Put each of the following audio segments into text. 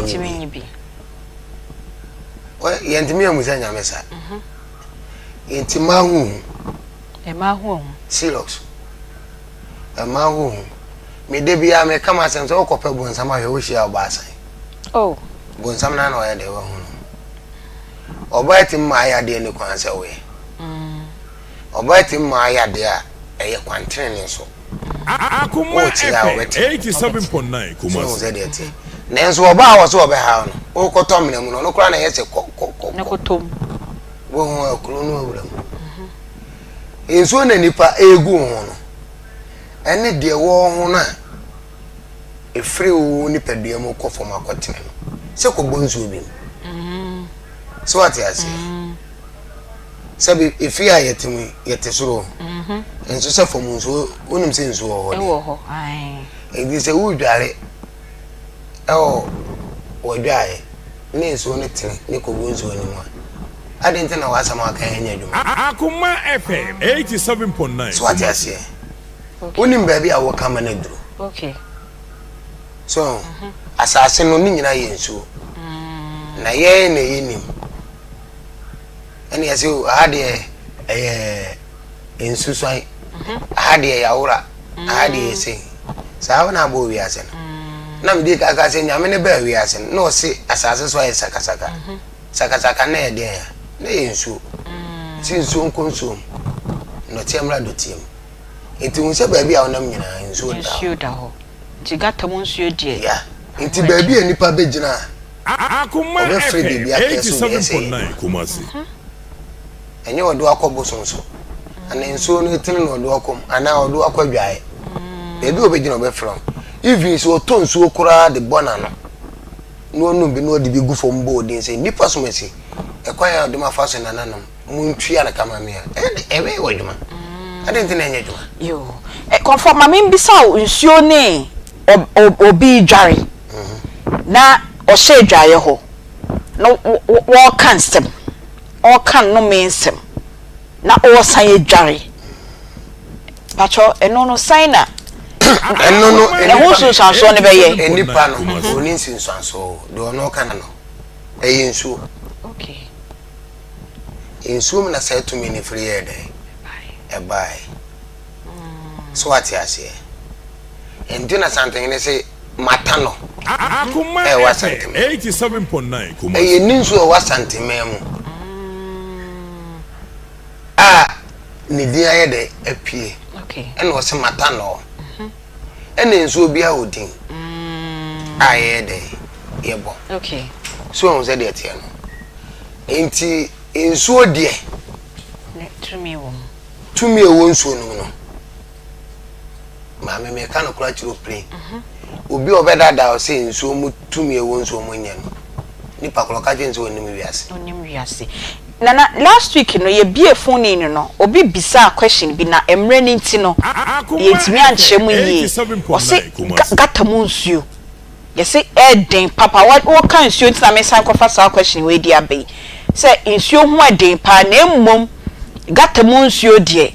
Yɛntumi nyi bi. Yɛntumi amu sɛ Nyame sa. Yɛnti mmaa ho hu. Mmaa ho hu. Serious. Mmaa ho hu. Me da biara meka m'asɛm sɛ wokɔpɛ bonsam ahwɛ wohyia ɔbaa sɛn. Oh. Bonsam no na ɔyɛ deɛ wahu no. Ɔbaa tumi ma ayɛ adeɛ ne kwan sɛ woyɛ. Ɔbaa tumi ma ayɛ adeɛ a ɛyɛ kwan tenene so. Akoma Wote a FM wɔbɛte. 87.9 So wohu Kumasi. sɛdeɛ ɛte. Nanso ɔbaa a wɔ sɛ ɔbɛhaw no, wokɔtɔ amena mu no, ɔno koraa na ɛyɛ sɛ kɔ kɔ kɔ Ne kɔ. kɔtɔ mu. Wohu akuro no awura mu. Nsuo na nipa egu ho no, ɛne deɛ wɔ ho no a ɛfiri wo nipadua mu kɔ fam akɔtene no, sɛ kɔbɔ nsuo bi mu. So wate aseɛ? Sɛbi efie a yɛte mu yi, yɛte soro hɔ. Nso sɛ fam nsuo, wonim sɛ nsuo wɔ hɔ deɛ. Ɛwɔ hɔ. Ae. Nti sɛ wodware ɛwɔ w'adwaeɛ ne nsuo no tene ne kɔgu nsuo no mu a, adɛn nti na w'asɛm a waka yi nyɛ adwuma? Akoma FM 87.9 So wate Kumasi. aseɛ? Wonim baabi a woka ma no aduru. Okay. So asase no ne nyinaa yɛ nsuo. Na yɛn na yɛnim. Ɛne yɛsɛ o, aha deɛ ɛyɛ nsusuan, aha deɛ yɛawora, aha deɛ yɛsei. Saa na abɔ wiase no. Na mede kaka sɛ Nyame ne baa wiase no, na ɔse asase so ayɛ sakasaka. Sakasaka na ɛyɛ deɛn a? Na ɛyɛ nsuo. Sɛ nsuo nkɔ nsuo mu, nnɔteɛ mmra dɔteɛ mu. Nti hu sɛ baabi a wonam nyinaa nsuo da hɔ. Nsuo da hɔ. Nti gutter mu nsuo deɛ. Yeah. Nti baabi a nipa bɛgyina a, Akoma ɔbɛfrɛ FM biribi akɛɛ sɛ obi ɛsɛ yɛ 87.9 Kumasi. Ɛnyɛ ɔde wakɔ bosom so anaa nsuo no etene na ɔde wakɔ mu anaa ɔde wakɔ adwaeɛ. Baabi a ɔbɛgyina ɔbɛfrɛ wo. Even sɛ ɔtɔ nsuo koraa de bɔ n'ano na ɔnum bi na ɔde bi gu fam bɔ odin sɛ nnipa som asi ɛkwan a ɔde ma fa so nananom montua no kama me a, ɛbɛyɛ wɔ adwuma. Adɛn nti na ɛnyɛ adwuma? Yoo. Kɔmfɔ, ma membisa wo, nsuo ne obi redware na ɔhyɛ adwaeɛ hɔ na wɔreka nsɛm, ɔreka nnome nsɛm na ɔresan adware. Pakyɛ ɛno no sɛn na Ɛno no ɛho nsunsuansoɔ no bɛyɛ? Nipa no ɔni nsunsuansoɔ, deɛ ɔno ɔka no ɛyɛ nsuo. Okay. Nsuo mu na saa tumi no firi yɛɛ dɛn? Ɛbaeɛ. So wate aseɛ? Ɛnti na Santehene se mata no Akoma ɛwɔ FM Asanteman. 87.9 Ɛyɛ Kumasi. ne nsuo a ɛwɔ Asanteman mu a ne din ayɛ dɛn? Apue. Okay. Ɛna ɔse mata no. Ɛna nsuo biara wɔ din a yɛyɛ dɛn? Yɛbɔ. Okay. So wahu sɛdeɛ ɛteɛ no? Enti nsuo deɛ. Ne tumi wɔ mu. Tumi a ɛwɔ nsuo no mu no, maame meka no koraa kyerɛ opire. Obi a ɔbɛdaadaa wo sɛ nsuo mu tumi a ɛwɔ nsuo mu nyɛ no, nipa korɔ ka kyerɛ no sɛ ɔnnim wiase. Ɔnnim wiase. Nana, last week no yɛbie phone in no, obi bisaa question bi na mmerɛ no nti no, Akoma yɛntumi ankyerɛ FM mu yie. Ɔse 87.9 Kumasi. gutter mu nsuo, yɛse ɛɛden papa. Woka nsuo nti na mesan kɔfa saa question wei de aba yi. Sɛ nsuo ho ɛden paa na mmom gutter mu nsuo deɛ,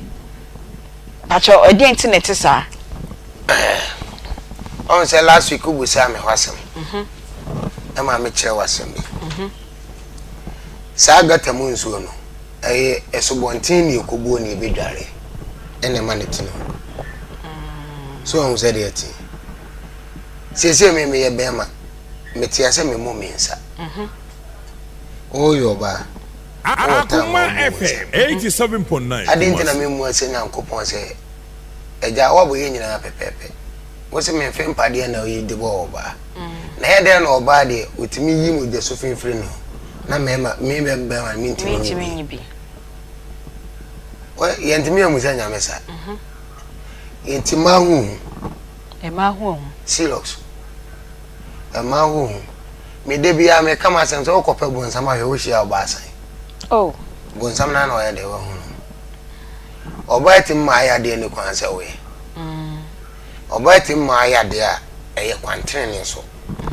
pakyɛ ɛdeɛn nti na ɛte saa? Ɔhu sɛ last week wobusaa me hɔ asɛm ɛma mekyerɛ wo asɛm bi. Saa gutter mu nsuo no, ɛyɛ asubɔnten ne ɛkɔbuo ne ɛbɛdware ɛna ɛma ne tene hɔ. So ɔhu sɛ deɛ ɛte. Seesei me meyɛ bɛrima, mete ase memmɔ me nsa. Woyɛ ɔbaa, wowɔ time a Akoma wobɔ wo nsa. FM 87.9 Adɛn nti na Kumasi. memmua sɛ Nyankopɔn sɛ, Agya, woabɔ yɛn nyinaa pɛpɛɛpɛ. Wo se memfe mpadeɛ na woyi de bɔɔ ɔbaa. Na ɛyɛ dɛn na ɔbaa deɛ ɔtumi yi mogya su fi firi ne ho, na mmarima, me bɛrima no mentumi nyi Mentumi bi? nyi bi. Yɛntumi ammu sɛ Nyame saa. Enti mmaa ho hu. Mmaa ho hu. Serious. Mmaa ho hu. Me da biara meka m'asɛm sɛ wokɔpɛ bonsam ahwɛ wohyia ɔbaa sɛn. Oh. Bonsam no na ɔyɛ deɛ wahu no. Ɔbaa tumi ma ayɛ adeɛ ne kwan sɛ woyɛ. Ɔbaa tumi ma ayɛ adeɛ a ɛyɛ kwan tenenee so.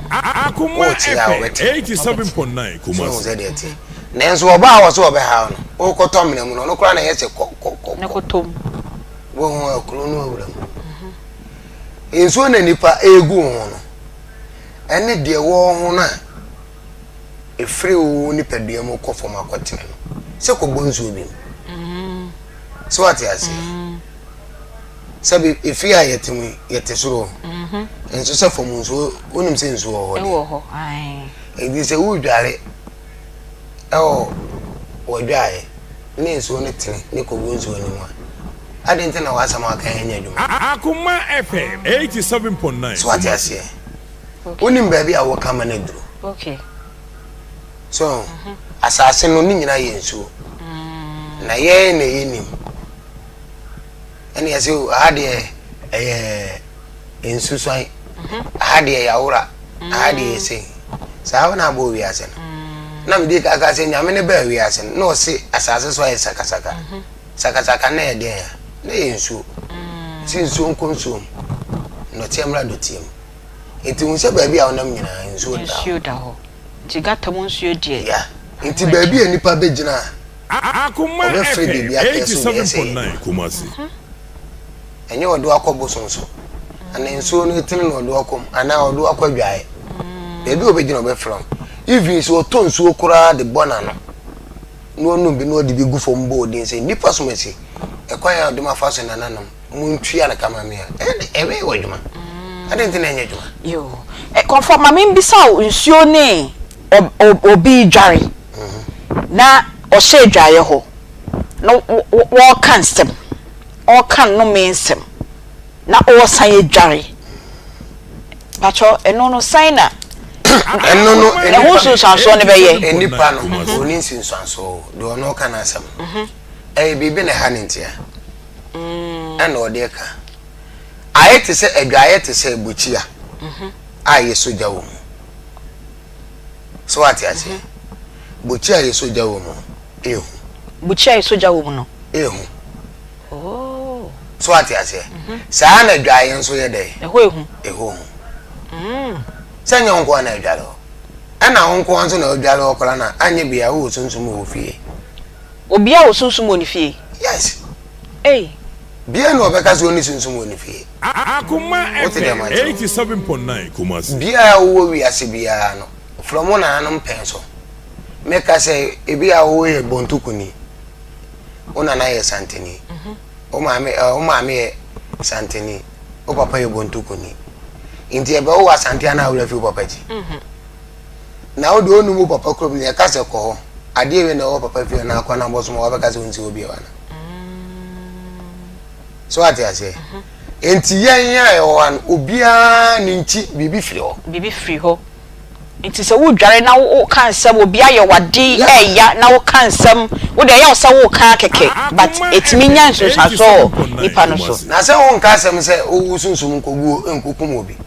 Akoma Wote a FM wɔbɛte. 87.9 So wohu Kumasi. sɛ deɛ ɛte. Nanso ɔbaa a wɔ sɛ ɔbɛhaw no, wokɔtɔ amena mu no, ɔno koraa na ɛyɛ sɛ kɔ kɔ kɔ Ne kɔ. kɔtɔ mu. Wohu akuro no awura mu. Nsuo na nipa egu ho no, ɛne deɛ ɛwɔ ho no a. ɛfiri wo nipadua mu kɔ fam akɔtene no, sɛ kɔbɔ nsuo bi mu. So wate aseɛ? Sɛbi efie a yɛte mu yi, yɛte soro hɔ. Nso sɛ fam nsuo, wonim sɛ nsuo wɔ hɔ deɛ. Ɛwɔ hɔ, ae. Enti sɛ woredware ɛwɔ w'adwaeɛ ne nsuo no tene ne kɔgu nsuo no mu a, adɛn nti na w'asɛm a waka yi nyɛ adwuma? Akoma FM 87.9 So wate Kumasi. aseɛ? Wonim baabi a woka ma no aduru. So asase no ne nyinaa yɛ nsuo. Na yɛn na yɛnim. Ɛne yɛsɛ o, aha deɛ ɛyɛ nsusuan. Aha deɛ yɛawora. Aha deɛ yɛ sei. Saa na abɔ wiase no. Na mede kaka sɛ Nyame no baa wiase no, na ɔse asase so ayɛ sakasaka. Sakasaka na ɛyɛ deɛn a? Na ɛyɛ nsuo. Sɛ nsuo nkɔ nsuo mu, nnɔteɛ mmra dɔteɛ mu. Nti hu sɛ baabi a wonam nyinaa nsuo da hɔ. Nsuo da hɔ. Nti gata mu nsuo deɛ. Yeah. Nti baabi a nipa bɛgyina a, Akoma ɔbɛfrɛ FM biribi akɛɛ so deɛ ɛsɛ yɛ 87.9 Kumasi. Ɛnyɛ ɔde wo akɔ bosom so, anaa nsuo no etene na ɔde wo akɔ mu, anaa ɔde wo akɔ adwaeɛ. Baabi a ɔbɛgyina ɔbɛfrɛ wo. Even sɛ ɔtɔ nsuo koraa de bɔ n'ano na ɔnom bi na ɔde bi gu fam bɔ odin sɛ nnipa som asi, ɛkwan a ɔde ma fa so nananom, montua no ka ma me a, ɛde ɛbɛyɛ wɔ adwuma. Adɛn nti na ɛnyɛ adwuma? Yoo. Ɛ, Kɔmfɔ, ma membisa wo, nsuo ne obi redware na ɔhyɛ adwaeɛ hɔ na wɔreka nsɛm, ɔreka nnome nsɛm na ɔresan adware. Pakyɛ, ɛno no sɛn na Ɛno no, ɛho nsunsuansoɔ no bɛyɛ? Nipa no, ɔnni nsunsuansoɔ o, deɛ ɔno ɔka n'asɛm no, ɛyɛ biribi na ɛha no ntia ɛna ɔde reka. Ayɛ te sɛ adwaeɛ te sɛ bukyia a yɛsɔ gya wɔ mu. So wate aseɛ? Bukyia a yɛsɔ gya wɔ mu no, ɛhu. Bukyia a yɛsɔ gya wɔ mu no? Ɛhu. Oh. So wate aseɛ? Saa na adwaeɛ nso yɛ dɛn? Ɛhɔ ehu. Ɛhɔ hu. Sɛ nyɛ wo nko ara na adware hɔ. Ɛna wo nko ara nso na adware hɔ koraa na anyɛ bia wowɔ sunsum wɔ fie. Obiara wɔ sunsum wɔ ne fie? Yes. Ei. Bia na ɔbɛka sɛ ɔnni sunsum wɔ ne fie. Akoma Wote deɛ FM makyerɛ wo? 87.9 Kumasi. Bia a wowɔ wiase biara no, from wo nananom pɛn so. Meka sɛ ebi a woyɛ Bontukuni, wo nana yɛ Santeni, wo maame eh, wo maame yɛ Santeni, wo papa yɛ Bontukuni. Nti ɛbɛwo wɔ Asante anaa wura fi wo papa akyi? Na wo deɛ wonnim wo papa kurom no, yɛka sɛ kɔ hɔ, adeɛ wei na ɛwɔ papa fie anaa kɔ na bɔsom a wabɛka sɛ wonsi hɔ bio ana? So ate aseɛ? Nti yɛn a yɛwɔ ha no, obiara ne nkyi biribi firi hɔ. Biribi firi hɔ. Nti sɛ wodware na woka nsɛm, obi ayɛ wo ade ɛɛya na woka nsɛm, wo deɛ ɛyɛ wo sɛ woka kɛkɛ but Akoma ɛtumi nya FM nsunsuansoɔ wɔ 87.9 nipa no so. Kumasi. Na sɛ wonka asɛm sɛ wo sunsum nkɔguo nkɔkum obi.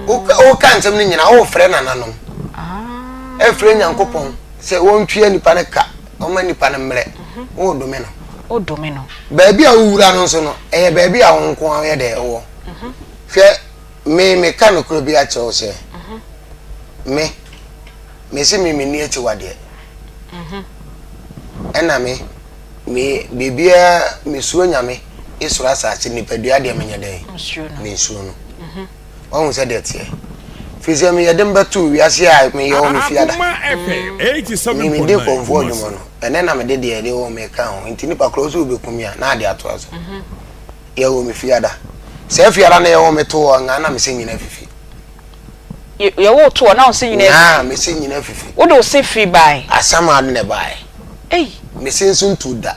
Woka nsɛm no nyinaa wofrɛ nananom, ɛfrɛ Nyankopɔn sɛ wɔntua nipa no ka, wɔma nipa no mmerɛ, wodome no. Wodome no. Baabi a wowura no nso no, ɛyɛ baabi a wo nko ara yɛ dɛ wɔ. Hwɛ, me meka nokorɛ bi akyerɛ wo sɛ, me, mese me menni akyiwadeɛ. Ɛna me, me biribiara mesuro Nyame, esuro asase, nipadua deɛ menyɛ dɛn? Mensuro no. Wahu sɛ deɛ teɛ. Firi sɛ meyɛ den bɛtoo wiase a meyɛ wɔ me fiada. Akoma FM Me mede 87.9 kɔmfoɔ adwuma Kumasi. no, ɛnɛ na mede deɛ ɛde wɔ me ka ho. Nti nipa korɔ sɛ wobɛku me a, na ade atoa so. Yɛwɔ me fiada. Saa fiada no yɛwɔ me to hɔ ngaa na mese nyina fifi. Yɛwɔ wo to hɔ na wo se nyina fifi. Ngaa mese nyina fifi. Wode wo se firi bae. Asam ade na ɛbae. Ei. Mese nso ntu da.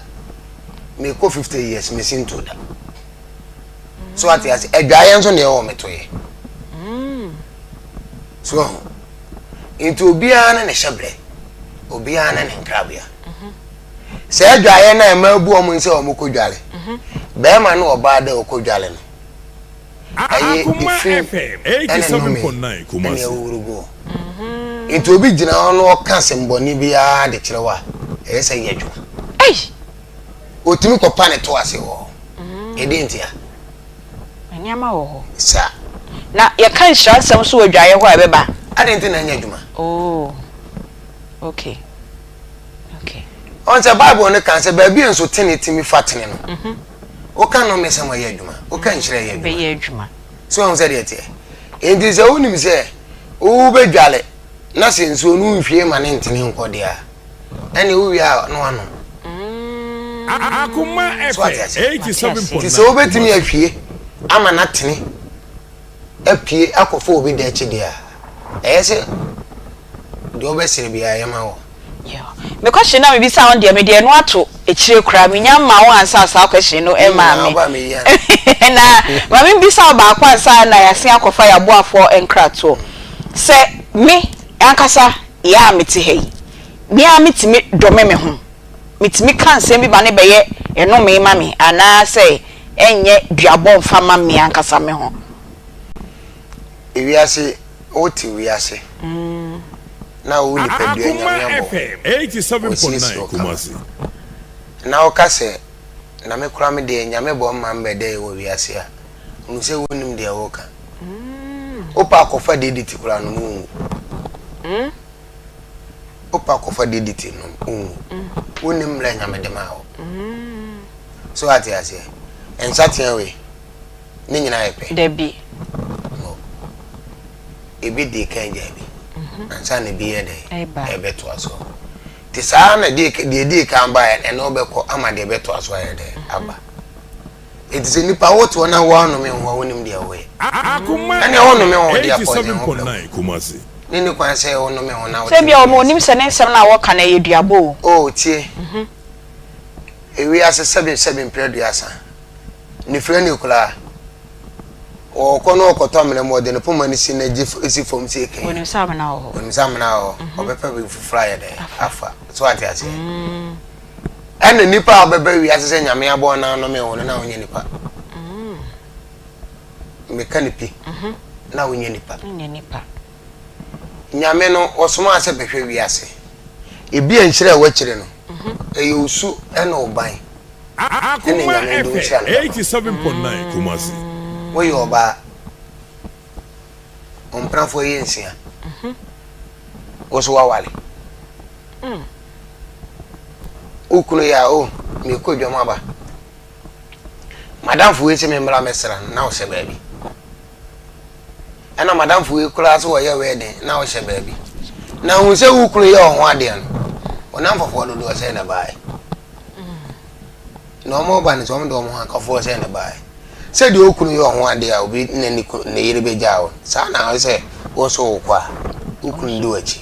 Mekɔ 50 years mese ntu da. So ate ase adwaeɛ nso na ɛwɔ me toeɛ. So ahu. Nti obiara ne ne hyɛbrɛ, obiara ne ne nkrabea. Sɛ adwaeɛ no a ɛma abu wɔn sɛ wɔn kɔ dwale, bɛrima ne ɔbaa dɛ ɔkɔ dwale no, ɛyɛ Akoma efi FM ɛne nnome 87.9 ɛne Kumasi. awuwuru gu hɔ. Nti obi gyina hɔ na ɔka asɛmbɔne biara de kyerɛ wo a, ɛyɛ sɛ yɛ adwuma. Ei! Otumi kɔpa ne to ase wɔ hɔ. Ɛdeɛn ntia? Nneɛma wɔ hɔ. Saa. Na yɛka nhyira nsɛm nso wɔ adwaeɛ hɔ a ɛbɛba. Adɛn nti na ɛnyɛ adwuma? Oh, okay. Okay. Ɔn sɛ Bible no ka sɛ baabi a nsutene tumi fa tene no, woka nnome sɛm a ɛyɛ adwuma, woka nhyira ɛyɛ adwuma. Ɛbɛyɛ adwuma. So wɔn sɛ deɛ teɛ. Enti sɛ wonim sɛ wobɛdwale. Na sɛ nsuo no nhwie ma ne ntene nkɔ deɛ a, ɛne wowie a na wanom. Akoma So ate FM aseɛ? 87.9 Nti sɛ wobɛtumi Kumasi. ahwie ama no atene apue akɔfa obi da akyi deɛ a, ɛyɛ sɛ deɛ wobɛsrɛ biara yɛma wɔ. Me question na mebisa wo deɛ mede ɛno ato akyire koraa menya mma wo ansa saa question no Ne ɛmaa nyinaa me woba meyi ano. na ma membisa wo baako ansa na yɛasen akɔfa yɛn aboafoɔ nkratoɔ sɛ me ankasa yɛ a mete ha yi me ara metumi dome me ho metumi ka nsɛm bi ma no bɛyɛ ɛnome ma me anaasɛ ɛnyɛ duabɔ mfa ma me ankasa me ho. Ewiase wote wiase na wo nipadua Akoma Nyame abɔ FM wo wasiesie 87.9 wo kama Kumasi. na woka sɛ na me koraa me deɛ Nyame bɔ mma mbɛdɛɛ wɔ wiase a hunu sɛ wonnim deɛ woka. Wopɛ akɔfa DDT koraa nom wonwu. Wopɛ akɔfa DDT nom wonwu. Wonnim mmerɛ Nyame de maa wo. So ate aseɛ? Nsateaa wei ne nyinaa yɛ pɛ? Dabi. No. Ebi dii kan gyaa bi ansa na ebi yɛ dɛn? Ɛbɛtoa so. Nti saa na deɛ ɛdii kan baeɛ no, ɛno bɛkɔ ama deɛ ɛbɛtoa so ayɛ dɛn? Aba. Enti sɛ nipa wote hɔ na woanome wo ho a wonim deɛ woyɛ. Akoma Ɛnneɛ wonome wo ho FM deɛ poison ho prɛko. 87.9 Kumasi. Ne ne kwan sɛ wonome ho na wote Sɛ ebia ɔno wiase. onim sɛ ne nsɛm no a wɔka no ɛyɛ duabɔ o. Oh tie, ewiase sɛbe sɛbe mprɛ aduasa, nifira ni koraa, ɔɔkɔ na ɔɔkɔtɔ amena mu, ɔde ne poma no si n'agye si fam sɛ eke. Onim sɛ amena wɔ hɔ. Onim sɛ amena wɔ hɔ, ɔbɛpɛ baabi foforɔ ayɛ dɛn? Afa. So ate aseɛ? Ɛna nipa a ɔbɛba wiase sɛ Nyame abɔ na anome wo no na wonyɛ nipa. Meka ne pi na wonyɛ nipa. Nyame no ɔsomaa sɛ bɛhwɛ wiase. Ebi a nhyira a ɛwɔ akyire no ɛyɛ osu ɛna ɔban ɛna Akoma Nyame de wo FM nhyira no bɛma. 87.9 Kumasi. Woyɛ ɔbaa, wo mpenafoɔ yɛ nsia, wo so wawale. Wo kunu yɛ a, oh, merekɔ dwam aba. Madamfo wei sɛ memmra mmɛsra no, na ɔhyɛ baabi. Ɛna madamfo wei koraa sɛ wɔyɛ wedding, na ɔhyɛ baabi. Na hu sɛ wo kunu yɛ wo ho adeɛ no, wo namfofoɔ dodoɔ sɛn na ɛbaeɛ? Na wɔn ba no sɛ wɔn de wɔn ho akafoɔ sɛn na ɛbaeɛ? Sɛdeɛ wo kunu yɛ wo ho adeɛ a obi ne ne kunu ne yere bɛgyaa wo no, saa na ayɛ sɛ wo nso wokɔ a, wo kunu di w'akyi.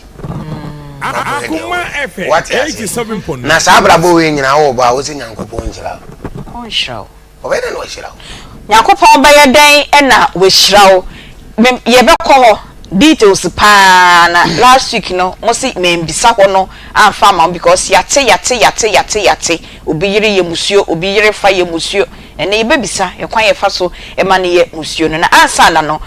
Na kɔyɛ deɛ Akoma woyɛ. FM Woate aseɛ? 87.9 Na saa abrabɔ Kumasi. wei nyinaa wowɔ ba a, wo sɛ Nyankopɔn nhyira wo. Ɔnhyira wo. Ɔbɛyɛ dɛn na wahyira wo? Nyankopɔn bɛyɛ dɛn na wahyira wo? Me yɛbɛkɔ hɔ details paa na last week no mo se mambisa hɔ no amfa amma mo because yate yate yate yate yate obi yere yɛ musuo obi yere fa yɛ musuo Ɛnnɛ yɛbɛbisa ɛkwan a yɛfa so ma no yɛ musuo no, na ansa na no.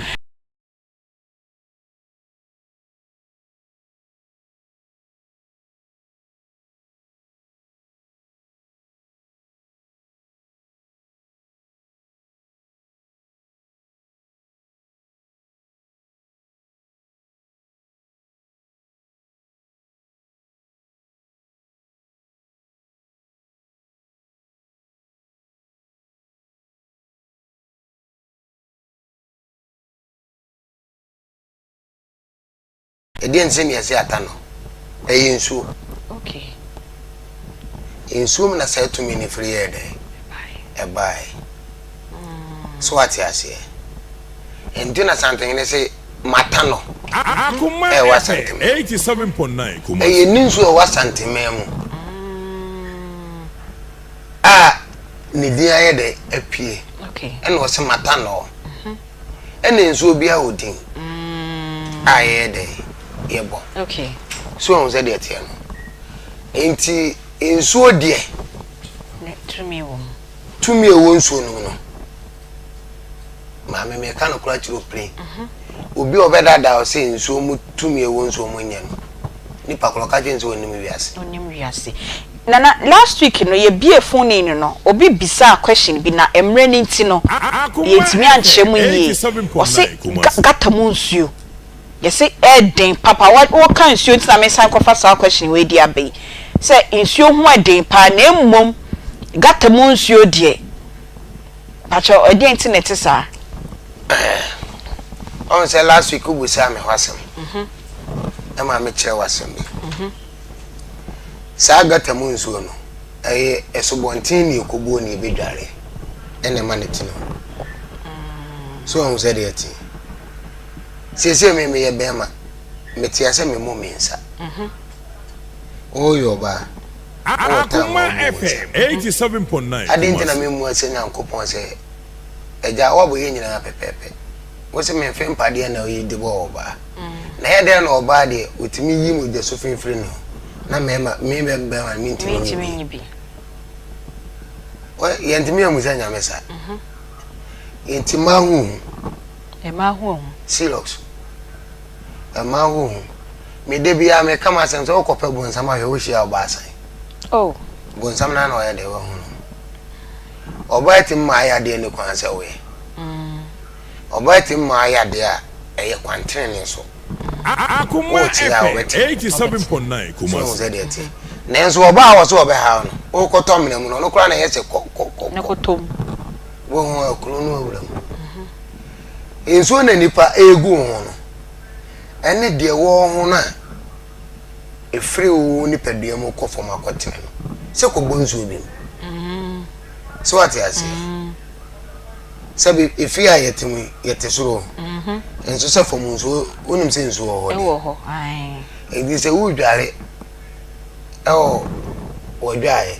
Ɛdeɛn nti na yɛse ata no? Ɛyɛ nsuo. Okay. Nsuo mu na saa tumi no firi yɛɛ dɛn? Ɛbaeɛ. So wate aseɛ? Ɛnti na Santehene se mata no Akoma ɛwɔ FM Asanteman mu. 87.9 Ɛyɛ Kumasi. ne nsuo a ɛwɔ Asanteman mu. A ne din ayɛ dɛ apue ɛna ɔse mata nɔɔ mhm. ɛna nsuo biara wɔ din mm. a yɛyɛ dɛ yɛbɔ so ɛhu sɛ deɛ teɛ no nti nsuo deɛ tumi ɛwɔ nsuo no mu no Maame meka nokorɛ akyerɛ wo plen. Obi a ɔbɛdaadaa wo sɛ nsuo mu tumi a ɛwɔ nsuo mu nyɛ no, nipa korɔ ka kyerɛ no sɛ ɔnnim wiase. Ɔnnim wiase. Nana, last week no yɛbie phone in no, obi bisaa question bi na mmerɛ no nti no Akoma yɛntumi ankyerɛ FM mu yie. Ɔse 87.9 Kumasi. gutter mu nsuo, yɛse ɛɛden papa, woka nsuo nti na mesan kɔfa saa question wei de aba yi, sɛ nsuo ho ɛden paa na mmom gutter mu nsuo deɛ, Pakyɛw, ɛdeɛn nti na ɛte saa? Ɔhu sɛ last week wobusaa me hɔ asɛm. Ɛma mekyerɛ wo asɛm bi. Saa gata mu nsuo no, ɛyɛ asubɔnten na ɛkɔbuo na ɛbɛdware ɛna ɛma no tene hɔ. So wahu sɛdeɛ ɛte? Seesei me meyɛ bɛrima, mete ase memmɔ me nsa. Woyɛ ɔbaa, wowɔ time a Akoma wobɔ wo nsa. FM 87.9 Adɛn nti na Kumasi. memmua sɛ Nyankopɔn sɛ, Agya, woabɔ yɛn nyinaa pɛpɛɛpɛ. Wose memfe mpadeɛ na oyi de bɔɔ ɔbaa. Na ɛyɛ dɛn na ɔbaa deɛ ɔtumi yi mogya su firi ne ho na mmarima me bɛ bɛrima no mentumi Mentumi nyi nyi bi. bi. Wɔ yɛntumi ammu sɛ Nyame saa. Yɛnti mmaa ho hu. Mmaa ho ahu. Serious. Mmaa ho hu. Me da biara meka m'asɛm sɛ wokɔpɛ bonsam ahwɛ wohyia ɔbaa sɛn. Oh. Bonsam no ara na ɔyɛ deɛ wahu no. Ɔbaa tumi ma ayɛ adeɛ ne kwan sɛ woyɛ. Ɔbaa tumi ma ayɛ adeɛ a ɛyɛ kwan tenenee so. Akoma Wote a FM wobɛte. 87.9 So wohu Kumasi. sɛdeɛ ɛteɛ? Nanso ɔbaa a wɔse ɔbɛhaw no, wokɔtɔ amena mu no, ɔno koraa na ɛyɛ sɛ kɔ kɔ kɔ Ne kɔ. kɔtɔ mu. Wohu akuro no awura mu. Nsuo na nipa ɛregu wo ho no, ɛne deɛ wɔ ho no a ɛfiri wo nipadua mu kɔ fam akɔtene no, sɛ kɔbɔ nsuo bi mu. So wate aseɛ? Sɛbi efie a yɛte mu yi, yɛte soro hɔ. Nso sɛ fam nsuo, wonim sɛ nsuo wɔ hɔ deɛ. Ɛwɔ hɔ, ae. Enti sɛ woredware ɛwɔ w'adwaeɛ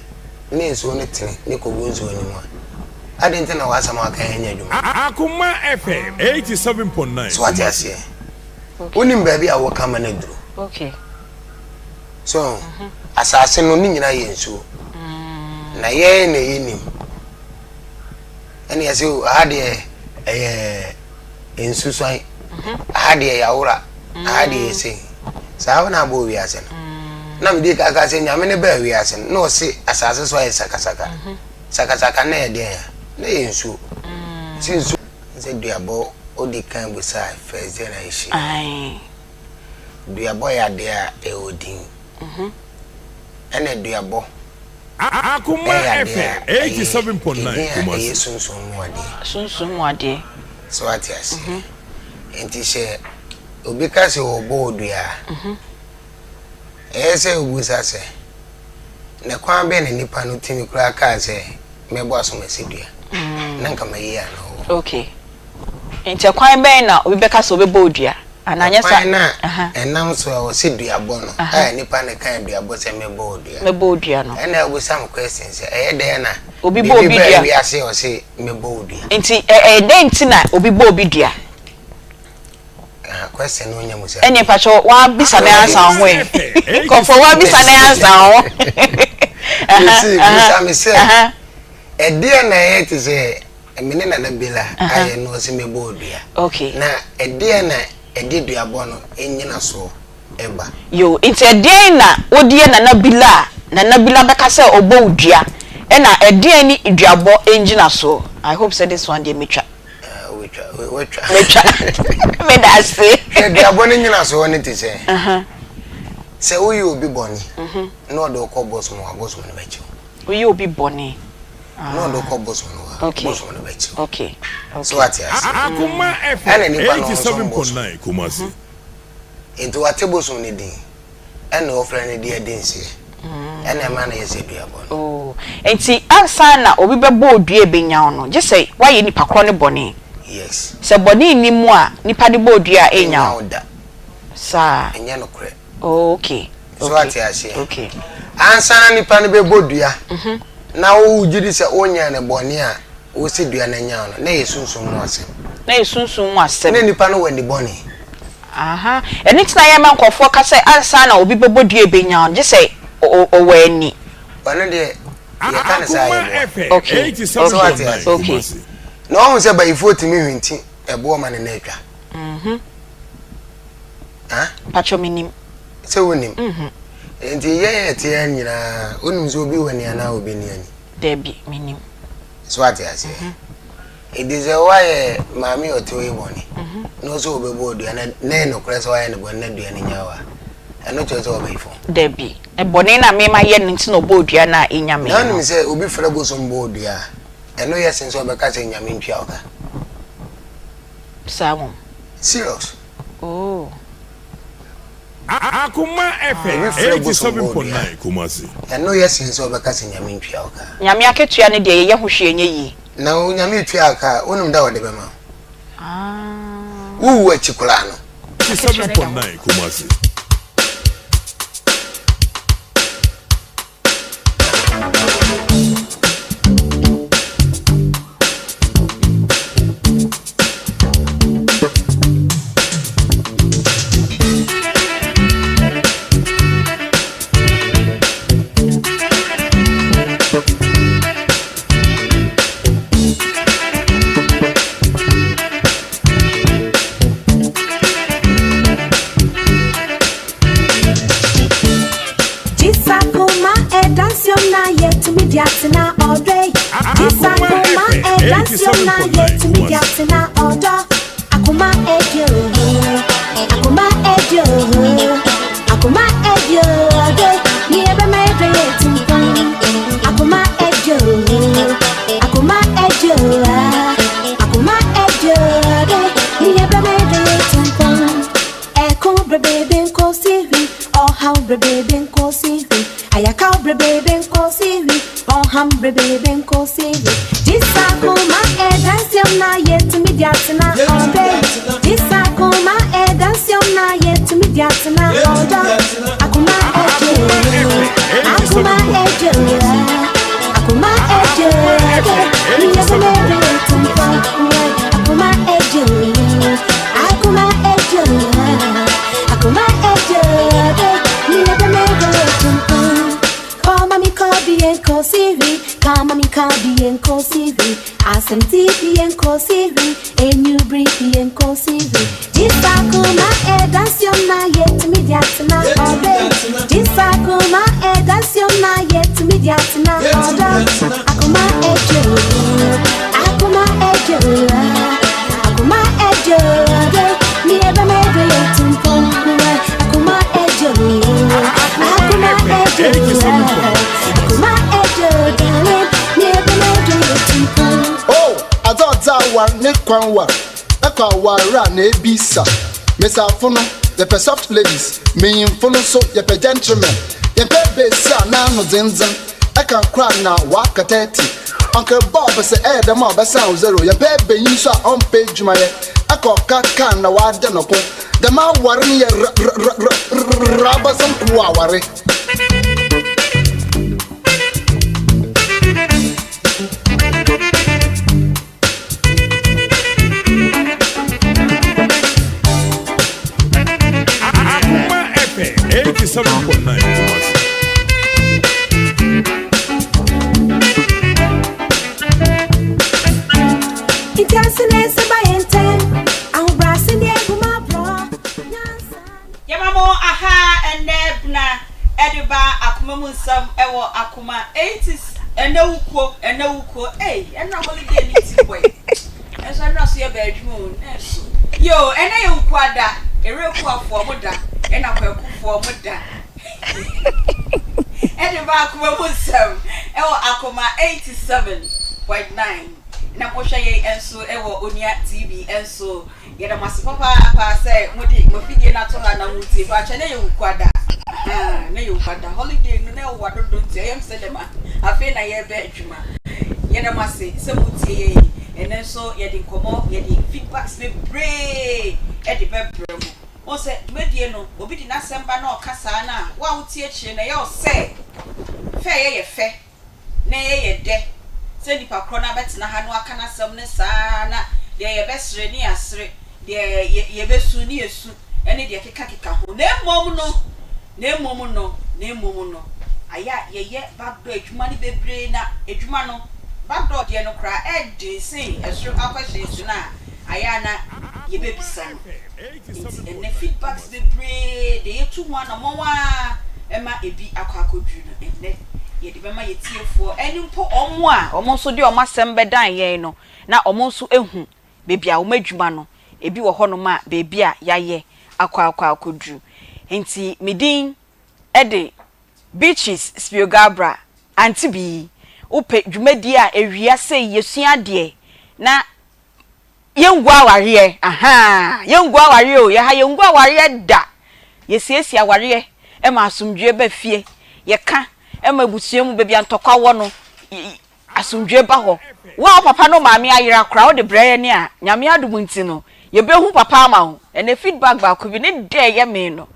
ne nsuo no tene ne kɔgu nsuo no mu a, adɛn nti na w'asɛm a waka yi nyɛ adwuma? Akoma FM 87.9 So wate Kumasi. aseɛ? Wonim baabi a woka ma no aduru. Okay. So asase no ne nyinaa yɛ nsuo. Na yɛn na yɛnim. Ɛna yɛsɛ o aha deɛ ɛyɛ nsusuan, aha deɛ yɛawora, aha deɛ yɛ sei. Saa na abɔ wiase no. Na mede kaka sɛ Nyame no baa wiase no, na ɔse asase so ayɛ sakasaka. Sakasaka na ɛyɛ deɛn a? Na ɛyɛ nsuo. Sɛ nsuo sɛ duabɔ odi kan busaa first day na yɛhyia. Duabɔ yɛ adeɛ a ɛwɔ din. Ɛna duabɔ Akoma ɛyɛ adeɛ FM a ɛyɛ 87.9 edin a ɛyɛ Kumasi. sunsum mu adeɛ. Sunsum mu adeɛ. So wate aseɛ? Nti sɛ obi ka sɛ ɔrebɔ wo dua a, ɛyɛ sɛ wobisa sɛ, na kwan bɛn na nipa no tumi koraa kaa sɛ mɛbɔ asomasi dua? Na nka mayi ano wɔ. Okay. Nti ɛkwan bɛn na obi bɛka sɛ ɔbɛbɔ wo dua? Anaa nyɛ sa. Ɛkwan no a ɛnam so a wɔse duabɔ no a nipa no kaa duabɔ sɛ mɛbɔ wo dua. Mɛbɔ wo dua no. Ɛna wobisa me question sɛ ɛyɛ dɛn na Obi bɔ obi biribi baa dua. wiase a ɔse mɛbɔ wo dua. Nti ɛyɛ dɛn nti na obi bɔ obi dua? Ah, question no nya mu sɛ. Ɛne mpakyɛ wabisa na ansa ho ɛ. Nkɔfo wabisa na ansa ho. Mesi bisa me sɛ ɛdeɛ na ɛyɛ te sɛ Me ne Nana Bella ayɛ no ɔse mɛbɔ odua. Okay. Na ɛdeɛn na ɛde duabɔ no nnyinasoɔ ba? Yoo, nti ɛdeɛn na wode yɛ Nana Billa a Nana Billa bɛka sɛ ɔbɔ wo dua? Ɛna ɛdeɛn ne duabɔ nnyinasoɔ? I hope sɛ this one deɛ mɛtwa. Ah, wobɛtwa, woatwa. Mɛtwa. Meda ase. Hwɛ duabɔ no nnyinasoɔ no te sɛ, sɛ woyɛ obi bɔne na ɔde wo kɔ bosom hɔ a, bosom no bɛkye wo. Woyɛ obi bɔne. Na ɔde kɔ bosom no hɔ a, bosom no bɛkye wo. Okay. So wate ase? Akoma Ɛna FM nipa no nso bosom. 87.9 Kumasi. Nti wate bosom no din, ɛna ɔfrɛ no de adi nseɛ. Ɛna ɛma no yɛ sɛ duabɔ no. Oh. Nti ansa na obi bɛbɔ wo dua ebenya wo no, gye sɛ woayɛ nipa korɔ no bɔne. Yes. Sɛ bɔne nni mu a, nipa de bɔ wo dua a, ɛnnya Ɛnnya wo. wo da. Saa. Ɛnyɛ nokorɛ. Oh, okay. So wate aseɛ? Okay. Ansa na nipa no bɛbɔ dua mhm. na wogye di sɛ wonyɛ no bɔne a wosi dua no anya no na yɛ sunsum mu asɛm. Na yɛ sunsum mu asɛm. Na nipa no wɔ ani bɔne. Aha. Ɛno nti na yɛma nkurɔfoɔ ka sɛ ansa na obi bɛbɔ dua ebɛnya no gye sɛ ɔwɔ ani. Ɔno deɛ yɛka no saa yɛboa. Okay. So wate aseɛ? Okay. Na ɔhu sɛ bayifoɔ tumi hwinti ɛboɔ ma ne nan atwa. Mhm. Ah? Mpakyɛw menim. Sɛ wonim? Mhm. Nti yɛn yɛ te yɛn nyinaa, wonim sɛ obi wɔ ani anaa obi ni ani? Dabi, menim. So ate aseɛ? Mhm. Nti sɛ woayɛ maame a ɔte hɔ yi bɔne, mhm. na ɔsɛ ɔbɛbɔ odua na na ɛyɛ nokorɛ sɛ woayɛ no bɔne na dua no nya wo a, ɛno kyerɛ sɛ ɔbɛyi fam? Dabi. Bɔne na mema yɛ no nti na ɔbɔ odua no a ɛnya me Na no. wonim sɛ obi frɛ bosom bɔ odua a, ɛno yɛ sen sɛ ɔbɛka sɛ Nyame ntua wo ka. Saa mmom. Serious. Oh. Akoma FM Ebi frɛ bosom bɔ odua. 87.9 Kumasi. Ɛno yɛ sen sɛ wobɛka sɛ Nyame ntua wo ka. Nyame akatua no deɛ yɛyɛ ho hwee ɛnyɛ yie. Na Onyame tua wo ka a, wonim da a ɔde bɛma wo? Wo wu akyi koraa no. 87.9 Kumasi. Akoma FM 87.9 Kumasi. Akoma edio, akoma edio, akoma edio, ni ebe ma ebe yetumpon. Akoma edio, akoma edio, akoma edio, ni ebe ma ebe yetumpon. Ẹkún brebebe nkọ sí rí, ọ̀hán brebebe nkọ sí rí, àyàká brebebe nkọ sí rí, ọ̀hán brebebe nkọ sí rí. Jísàkùnmá ẹ̀dá sí ọ̀nà yẹ tùmí di àtìná ọ̀dẹ́. Jísàkùnmá ẹ̀dá sí ọ̀nà yẹ tùmí di àtìná ọ̀dọ́. Àkùnmá ẹ̀jẹ̀ àkùnmá ẹ̀jẹ̀ àkùnmá ẹ̀jẹ̀ ní ẹgbẹ́ mẹ́rin tó ń bọ̀. Àkùnmá ẹ̀jẹ̀ àkùnmá ẹ̀jẹ̀ àkùnmá ẹ̀jẹ̀ ní ẹgbẹ́ mẹ́rin tó ń bọ̀. Kọ́má mi kọ́ bí ẹ̀ ń kọ́ sí rí, kọ́má mi kọ́ bí ẹ̀ ń kọ́ sí rí, àsẹ̀ntì bí ẹ̀ ń kọ́ sí rí, enyubri bí ẹ̀ ń kọ́ sí rí. Jísàkùnmá ẹ̀dá sí ọ̀nà yẹ tùmí di àtìná ọ̀dẹ́. Jísàkùnmá ẹ̀dá sí ọ̀nà yẹ tùmí di àtìná ọ̀dọ́. Àkùnmá ẹ̀jẹ̀ àkùnmá ẹ̀jẹ̀ àkùnmá ẹ̀jẹ̀ ní ẹ̀bẹ̀ mẹ́rin yẹ tún pọ̀ àkùnmá ẹ̀jẹ̀ àkùnmá ẹ̀jẹ̀ àkùnmá ẹ̀jẹ̀ darling ní ẹ̀bẹ̀ mẹ́rin yẹ tún pọ̀. Oh, adze a ɔdze awar ne kwan war, ɛkɔ awar a na ebisa. Mbesiafo no, yɛpɛ soft ladies, mbenyimfo no so yɛpɛ gentlemen. Yɛmmpɛ besia a n'ano dzendzen, ɛka kor a na ɔaka 30. Uncle Bob sɛ ɛyɛ dɛm a ɔbɛsan wo zero. Yɛmpɛ banyin so a ɔmmpɛ edwumayɛ, ɛkɔ ɔka kaa na ɔada no ko. Dɛm awar no yɛ ra-ra-ra-ra-ra abasam kuw aware. Akoma FM 87.9 Kumasi. Yɛma mo aha ɛnnɛ bena ɛde ba akoma mu nsɛm ɛwɔ akoma 80s ɛnɛ wukuo ɛnɛ wukuo ei ɛnna holiday ne ti bɔe ɛnso ɛnna so yɛ bɛ adwuma o nɛɛso yo ɛnɛ yɛ wukuada erekuafoɔ mo da ɛna kwakufoɔ mo da ɛde ba akoma mu nsɛm ɛwɔ akoma 87.9 na mohwɛ yɛn nso ɛwɔ Onua TV nso. Yɛda mo ase papaapa sɛ mode mo afidie no ato ha na motie. Mpakyɛ na yɛ Wukuada. Ahaa, na yɛ Wukuada. Holiday no na ɛwa dodo nti ɛyɛ me sɛ dɛm a afei na yɛreba adwuma. Yɛda mo ase sɛ motie yɛn. Ɛnnɛ nso yɛde nkɔmmɔ, yɛde feedbacks bebree de bɛbrɛ mo. Wohu sɛ dwumadie no, obi de n'asɛm ba na ɔka saa no a, wo a wote akyire no, ɛyɛ wo sɛ fɛɛyɛ yɛ fɛ. na ɛyɛ yɛ dɛ sɛ nipa korɔ no abɛtena ha na waka n'asɛm no saa ara na deɛ yɛbɛsere ne yɛasere, deɛ yɛ yɛbɛsu ne yɛsu ne deɛ ɛkekakeka ho. Na mmom no, na mmom no, na mmom no, ayɛ a yɛyɛ backdoor adwuma no bebree na adwuma no, backdoor deɛ no koraa ɛden sen ɛsoro akɔhyɛnsu no a ayɛ a na yɛbɛbisa no. Enti ɛnnɛ feedbacks bebree deɛ yɛtu ho anamɔn ara ma ebi akɔ akɔduru no ɛnnɛ yɛde bɛma yɛn tiefoɔ ɛne mpo wɔn a wɔn nso de wɔn asɛm bɛdan yɛn no na wɔn nso ahu baabi a wɔn adwuma no ebi wɔ hɔnom a baabi a yɛayɛ akɔ akɔ akɔduru. Enti me din de Beatrice Spio-Garbrah, Auntie Bee. Wopɛ dwumadie a awia sei yɛsua adeɛ na Yɛngu awareɛ ahaa yɛngu awareɛ o yɛha yɛngu awareɛ da. Yɛsiesie awareɛ ma asomdwoeɛ ba fie. Yɛka ma abusua mu baabi a ntɔkwa wɔ no, asomdwoeɛ ba hɔ. Wo a wo papa ne wo maame ayera koraa wode brɛ yɛn a, Nyame adom nti no, yɛbɛhu papa ama wo. Ɛnnɛ feedback baako bi, ne dɛ a ɛyɛ me no,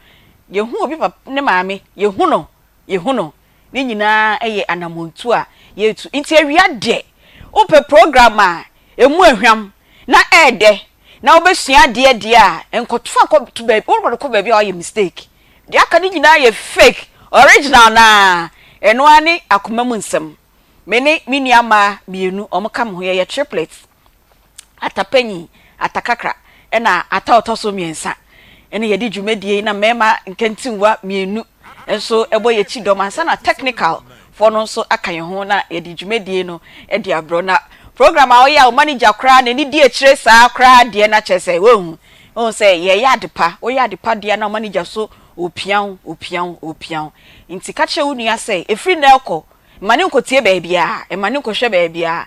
yɛhu obi papa ne maame, yɛhu no, yɛhu no. Ne nyinaa yɛ anammɔntuo a yɛretu. Nti awia deɛ, wopɛ program a ɛmu ahwam na ɛɛdɛ na wobɛsua adeɛ deɛ a, nkɔto akɔto baabi, wokɔ baabi a woayɛ mistake. Deɛ aka no nyinaa yɛ fake, original no ara, ɛno ara ne akoma mu nsɛm. Me ne me nua mmaa mmienu, wɔka me ho, yɛyɛ triplets. Ata panyin, Ata kakra, ɛna Ata a ɔtɔ so mmiɛnsa. Ɛna yɛde dwumadie yi na mmarima nkantinwa mmienu nso bɔ yɛn akyi dɔm ansa na technical foɔ no nso aka yɛn ho na yɛde dwumadie no de abrɛ na program a ɔyɛ a wo manager koraa n'ani di akyire saa koraa deɛ na kyerɛ sɛ woahu wohu sɛ yɛyɛ ade pa woyɛ ade pa deɛ na wo manager so ɔpia wo ɔpia wo ɔpia wo nti ka kyerɛ wo nua sɛ ɛfiri nnɛ rekɔ mma ne nkɔtie baabiara mma ne nkɔhwɛ baabiara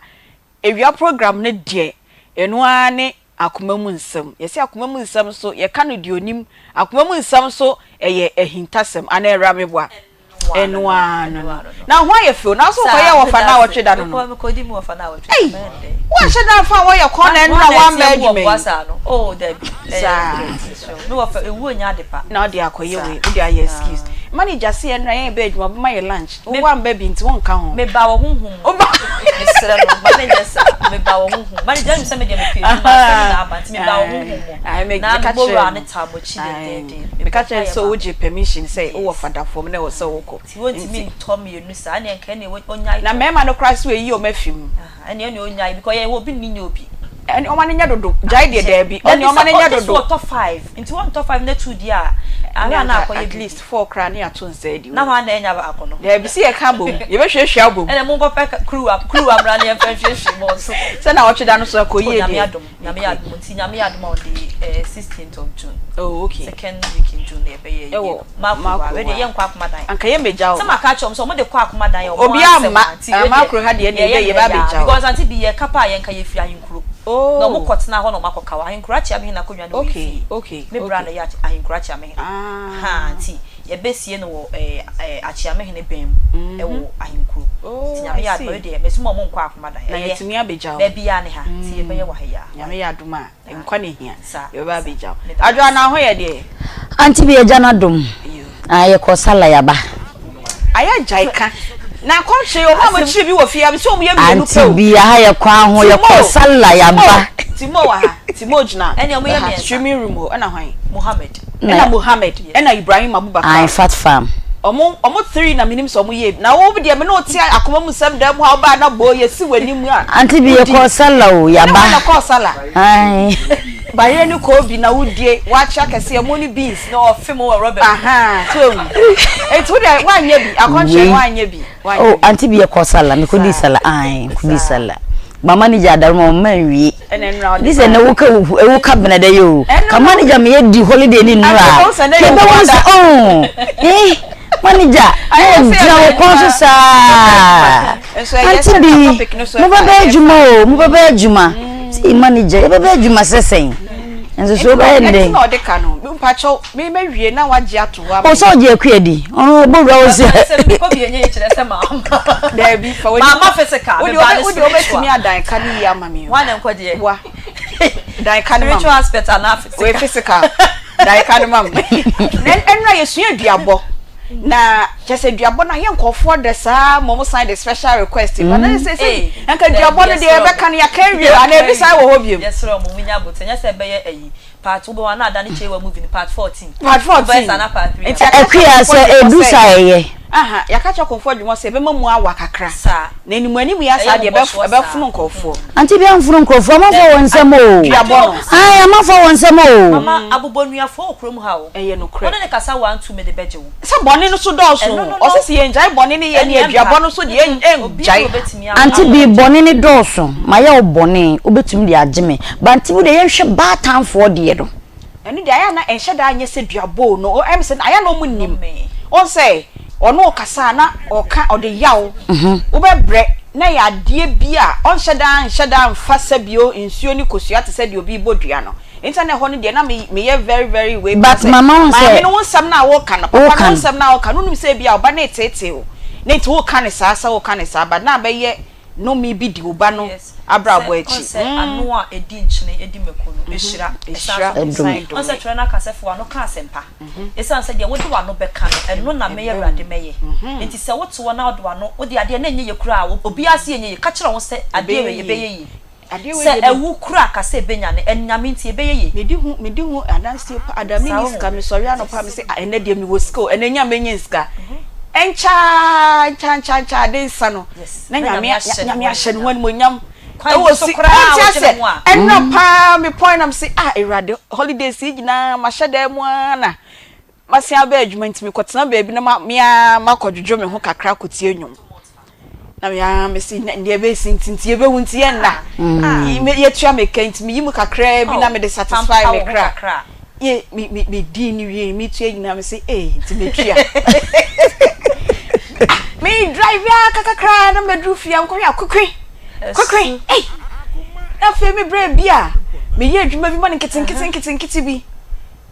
Awia program no deɛ ɛno ara ne akoma mu nsɛm. Yɛse akoma mu nsɛm nso yɛka no deɛ onim. Akoma mu nsɛm nso ɛyɛ ahintasɛm anaa awura meboa? Ɛno ara no no. Na ho ayɛ fɛ o. Na wo nso wokɔyɛɛ wɔfa naawɔtwe da no no. Ei! Woanhyɛ da amfa wɔyɛ kɔn na ɛnora woamma adwuma yi. Saa. Na wode akɔyɛ wei, wode ayɛ excuse. Manager se ɛnora yɛn bɛ adwuma ɔbɛma yɛ lunch. Wo woamma bi nti wonka ho. Meba wɔ honhom mu. Mesrɛ no, ma no nyɛ saa. Meba wɔ honhom mu. Manager nim sɛ me deɛ mepɛ adwuma, asɛm na aba nti meba wɔ honhom mu. Na mebɔ wura no taa m'akyi dendenden. Meka kyerɛ no sɛ wogye permission sɛ wowɔ fada fam na ɛwɔ sɛ wokɔ. Nti wontumi ntɔ mmienu saa, ɛneɛ nka ɛneɛ ɔnyae tɔ. Na mmarima no koraa nso wɔayi wɔn afi mu. Ɛneɛ ɛneɛ ɔnyae because yɛn obi nni nyɛ obi. Ɛneɛ ɔma no nyɛ dodo, gyae deɛ daabi, ɛneɛ ɔma no nyɛ dodo. Ɔgye so ɔtɔ five, nti wɔntɔ five na two deɛ a, ahwɛ a na akɔyɛ At least four koraa ne yɛato nsa adi. Na hwan na anya baako no? Daabi sɛ yɛka abom, yɛbɛhwiahwia abom. Ɛneɛ monkɔpɛ kuruwa, kuruwa mmra na yɛmfa nhwiahwia mu nso. Sɛ naawɔtwe da no so ɛkɔ yie deɛ. Nyame adom, Nyame adom, nti Nyame adom a on the 16th of June. Oh okay. Second week in June na yɛbɛyɛ yie no. Makro hɔ a, wei deɛ yɛnkɔ Akomadan. Anka yɛmmɛgya wo. Sɛ maka akyerɛ wɔn sɛ wɔn de kɔ Akomadan a wɔn Obiara asɛm mma, a, nti wei deɛ Makro ha deɛ ɛnna yɛyɛ yɛbɛ no yɛbɛ ha yi ara. abɛgya wo. Because Auntie Bi yɛka paa yɛnka yɛfiri Ahenkuro. Oh. Na wɔn kɔtena hɔ na wɔn akɔka hɔ. Ahenkuro Akyeamehene akonnwa no wɔ yɛn Okay, fie. okay, Me bra okay. na ɛyɛ Ahenkuro Akyeamehene. Ah. Ahaa, nti yɛbɛsie no wɔ ɛɛ ɛɛ Akyeamehene bɛn mu ɛwɔ Ahenkuro. Oh, Nti Nyame I yɛ adom a see. wei deɛ mese mo a wɔnkɔ Akomadan. Na Ɛyɛ. yɛatumi abɛgya wo. Baabi ara ne ha, nti yɛbɛyɛ wɔ ha yi ara. Nyame yɛ adom a. Nkwa na ehia. Yɛbɛba abɛgya wo. Adwoa na ho yɛ deɛ? Auntie bi agya no adom. Ah yɛkɔ sala yaba. Ayɛ gyae ka. Na akɔnkyere yi ɔmo a mo kyere bi wɔ fie ha me sɛ ɔmo yɛ mmienu pɛ o. Auntie bi aha yɛ kwan ho yɛkɔ sala yaba. Timo wɔ ha. Timo gyina ha streaming room hɔ ɛna hwan? Mohammed. Ɛna Mohammed ɛna Ibrahim Abubakar. Ae fat farm. Ɔmo ɔmo three na menim sɛ ɔmo yɛ bi na wo deɛ me ne wo te akoma mu nsɛm dan mu ha wobaa na boo yɛsi w'anim a. Auntie bi yɛkɔɔ sala o Wo ne yaba. hwan na ɛkɔɔ sala? Ae. Bayerɛ ne koobi na wodie waakye akɛseɛ ɛmo ne beans. Na ɔfe mo wɔ rɔba mu. Ahaa so ehu eti wo deɛ woanyɛ bi akɔnkyerɛ no woanyɛ bi woanyɛ Oh bi. auntie bi yɛkɔɔ sala mekɔdii sala ae mekɔdii sala. Ma manager adaroma ɔmma nwie. Gye sɛ na woka woka bena dɛ yɛ o. Ka manager ma yɛdi holiday ne nnura a. Yɛbɛwɔ sɛ oh eh manager na wɔgyina wo kɔn so saa. Auntie bi mobɛbɛ adwuma o mobɛbɛ adwuma. Sɛ manager yɛbɛbɛ adwuma sɛ sɛn. Nso so wobɛyɛ ne dɛn. Ɛnti na ɔde ka no mpakyɛw me mɛwie na wagye ato hɔ ama. O sɛ ɔgye akua di ɔno ɔbɔ wura wo sɛ. Sɛ mekɔ bi ɛnyɛ kyerɛ sɛ maama. Daabi fa w'ani. Maama physical Wode meba ne wode spiritual. wobɛtumi adan ka no yie ama me o. Hwan na nkɔ deɛ? Wa dan ka no ma me. Spiritual aspect anaa physical? Wei physical dan ka no ma me. Na ɛnora yɛsua aduabɔ na kyerɛ sɛ aduabɔ no ayɛ nkurɔfoɔ dɛ saa ma wɔn san de special request ba na sɛ sɛ nka aduabɔ no deɛ yɛbɛka no yɛaka awie anaa ebi san wɔ hɔ biom. Yɛsrɛ wɔn munya abotire nyɛ sɛ ɛbɛyɛ ayi Part wobɛhu a na adane Chewa movie no part 14. Part 14. Wobɛyɛ saa na part 3 Nti aba. yɛaka kyerɛ Akua Komfo sɛ Adwuma edu sɛ saa ɛyɛ. Aha, yɛaka kyerɛ Komfo Adwuma sɛ yɛbɛma mu awa kakra. Saa. Na anim anim yi asaa Ɛyɛ deɛ mmɔbɔsoɔ saa. ɛbɛfono nkurɔfoɔ. Auntie bi amfono nkurɔfoɔ amanfoɔ wɔ nsɛm oo. Duabɔ no. Ae amanfoɔ wɔ nsɛm oo. Mama abobɔnuafoɔ wɔ kurom ha o. Ɛyɛ nokorɛ. Wo ne no kasa one two mede bɛgye wo. Sɛ bɔne no so dɔɔso Ɛno no no. Ɔse sɛ yɛngyae bɔne no yɛ ne Ɛnneɛ aduabɔ mpa. no so deɛ Mm-mm. Obiara ɛngyae. obetumi ama Auntie wo bi agye. bɔne no dɔɔso mayɛ wo bɔne wobɛtumi de agye me but auntie wo deɛ yɛnhwɛ baatanfoɔ deɛ no. Ɛno deɛ ayɛ a na ɛnhyɛ da nyɛ sɛ duabɔ o no ɛyɛ me sɛ ayɛ a na ɔmo nnim. Nnome. Wohu sɛ ɔne wo kasa a na ɔka ɔde yaw wobɛbrɛ na ɛyɛ adeɛ bi a ɔnhyɛ da nhyɛ da nfa sɛbio nsuo ne kosua te sɛ deɛ obi rebɔ dua no. Nti na ɛhɔ no deɛ na me meyɛ very very wei But sɛ mama wo sɛ maame no wo nsɛm no a woka no papa woka no wo no. nsɛm no a woka no wonim sɛ ebia ɔba no reteetee wo na nti woka no saa sɛ woka no saa but na abɛyɛ nnome bi di wo ba no Yes. abrabɔ Sɛ ɔn akyi. sɛ ano a ɛdi nkyene ɛdi mako no ɛhyira ɛsan Ɛhyira so Ɛdome. ɛsan Ɔn sɛ dome. twerɛ no aka sɛ fa w'ano ka asɛmpa ɛsiane sɛ deɛ wode w'ano bɛka no ɛno na me Ɛbam. Awurade mɛyɛ. Nti sɛ wote hɔ na wode w'ano wode adeɛ na ɛnyɛ yie koraa a obiara se ɛnyɛ yie ka kyerɛ wo ho sɛ adeɛ Ɛbɛyɛ wei yie. ɛbɛyɛ yie. Adeɛ wei Sɛ deɛ me. awu kora ka sɛ ɛbɛnyane, ɛn Nyame nti ɛbɛyɛ yie. Medi ho medi ho adanseɛ pa ada Saa menni wohu. sika mesɔre anɔpa mese Yes. ah ɛnɛ deɛ mewɔ sika o ɛnɛ nya mɛnya sika ɛnkyaa nkyaa nkyaa nkyaa ade nsa no Yes. na Na Nyame Nyame ahyɛ ne Nyame ho ahyɛ ne ho animuonyam. animuonyam Kwan ɛwɔ bi so si koraa wonte wodwene aseɛ ho a. ɛnna paa me pɔn na mese ah Awurade holidays yi nyinaa mahyɛ dan mu ara na masan aba adwuma nti mekɔtena baabi na ma me ara makɔdwodwo me ho kakra akɔtie nnwom. Na me ara mese deɛ ɛbɛsi nti nti yɛbɛhu nti yɛnna. Mm. Yɛtua me ka nti meyi mu kakraa bi na mede satisfy me kra. Ye me me me di ne wie metua nyinaa mese ee nti metua. Me drive a kakakra na mɛduru fie a nkɔhwɛ a kwekwe kwekwe ei. Na afei me brɛ bi a meyɛ adwuma bi ma no nketenkete nketenkete bi.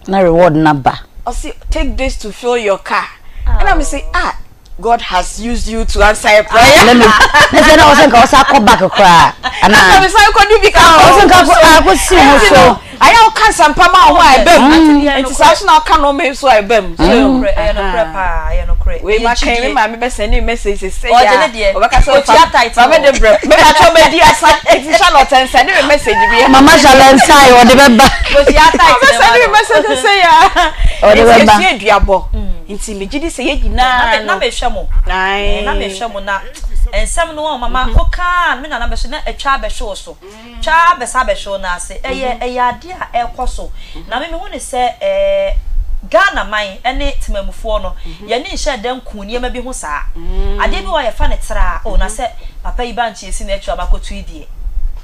Na reward no aba. Ɔse take this to fill your car. Ɛna me se ah God has used you to answer a prayer. Let me. Ne sɛ na ɔsɛ nka ɔsɛ akɔ back koraa. Ana. Ɛna me san kɔ di bi ka ho. Ɔsɛ nka akɔ akɔ si ho so. Ayɛ ɔka nsɛmpa ma ho a ɛbɛm. Nti saa so na ɔka nneɛma yi so a ɛbɛm. Ɛyɛ nokorɛ, ɛyɛ nokorɛ paa, ɛyɛ nokorɛ. Wei ma kan me maame bɛ send me message sɛ ya. Ɔgye ne deɛ. Ɔbɛka sɛ Otua tight fa me de brɛ. Me ba kyɛ ɔbɛdi asa. Nti Charlotte nsɛnde me message bi. Mama Charlotte nsae ɔde bɛba. Otua tight Ɔbɛ send me message sɛ ya. Ɔde Nti bɛba. yɛsua aduabɔ. Nti megye di sɛ yɛn nyinaa no. Na mehwɛ mo. Na mehwɛ mo na nsɛm no wɔn mama wokaa me nana bɛso na atwa abɛhwe wo so. Twa abɛsa abɛhwe wo nan ase. Ɛyɛ ɛyɛ adeɛ a ɛrekɔ so. Na me mehu ne sɛ ɛɛ Ghana man ne temamufoɔ no yɛn ani nhyɛ da nkuu nneɛma bi ho saa. Adeɛ bi wɔ hɔ a yɛfa no traa oh na sɛ papa yi ba nkyɛn si n'akyi a ɔbɛakɔto yi deɛ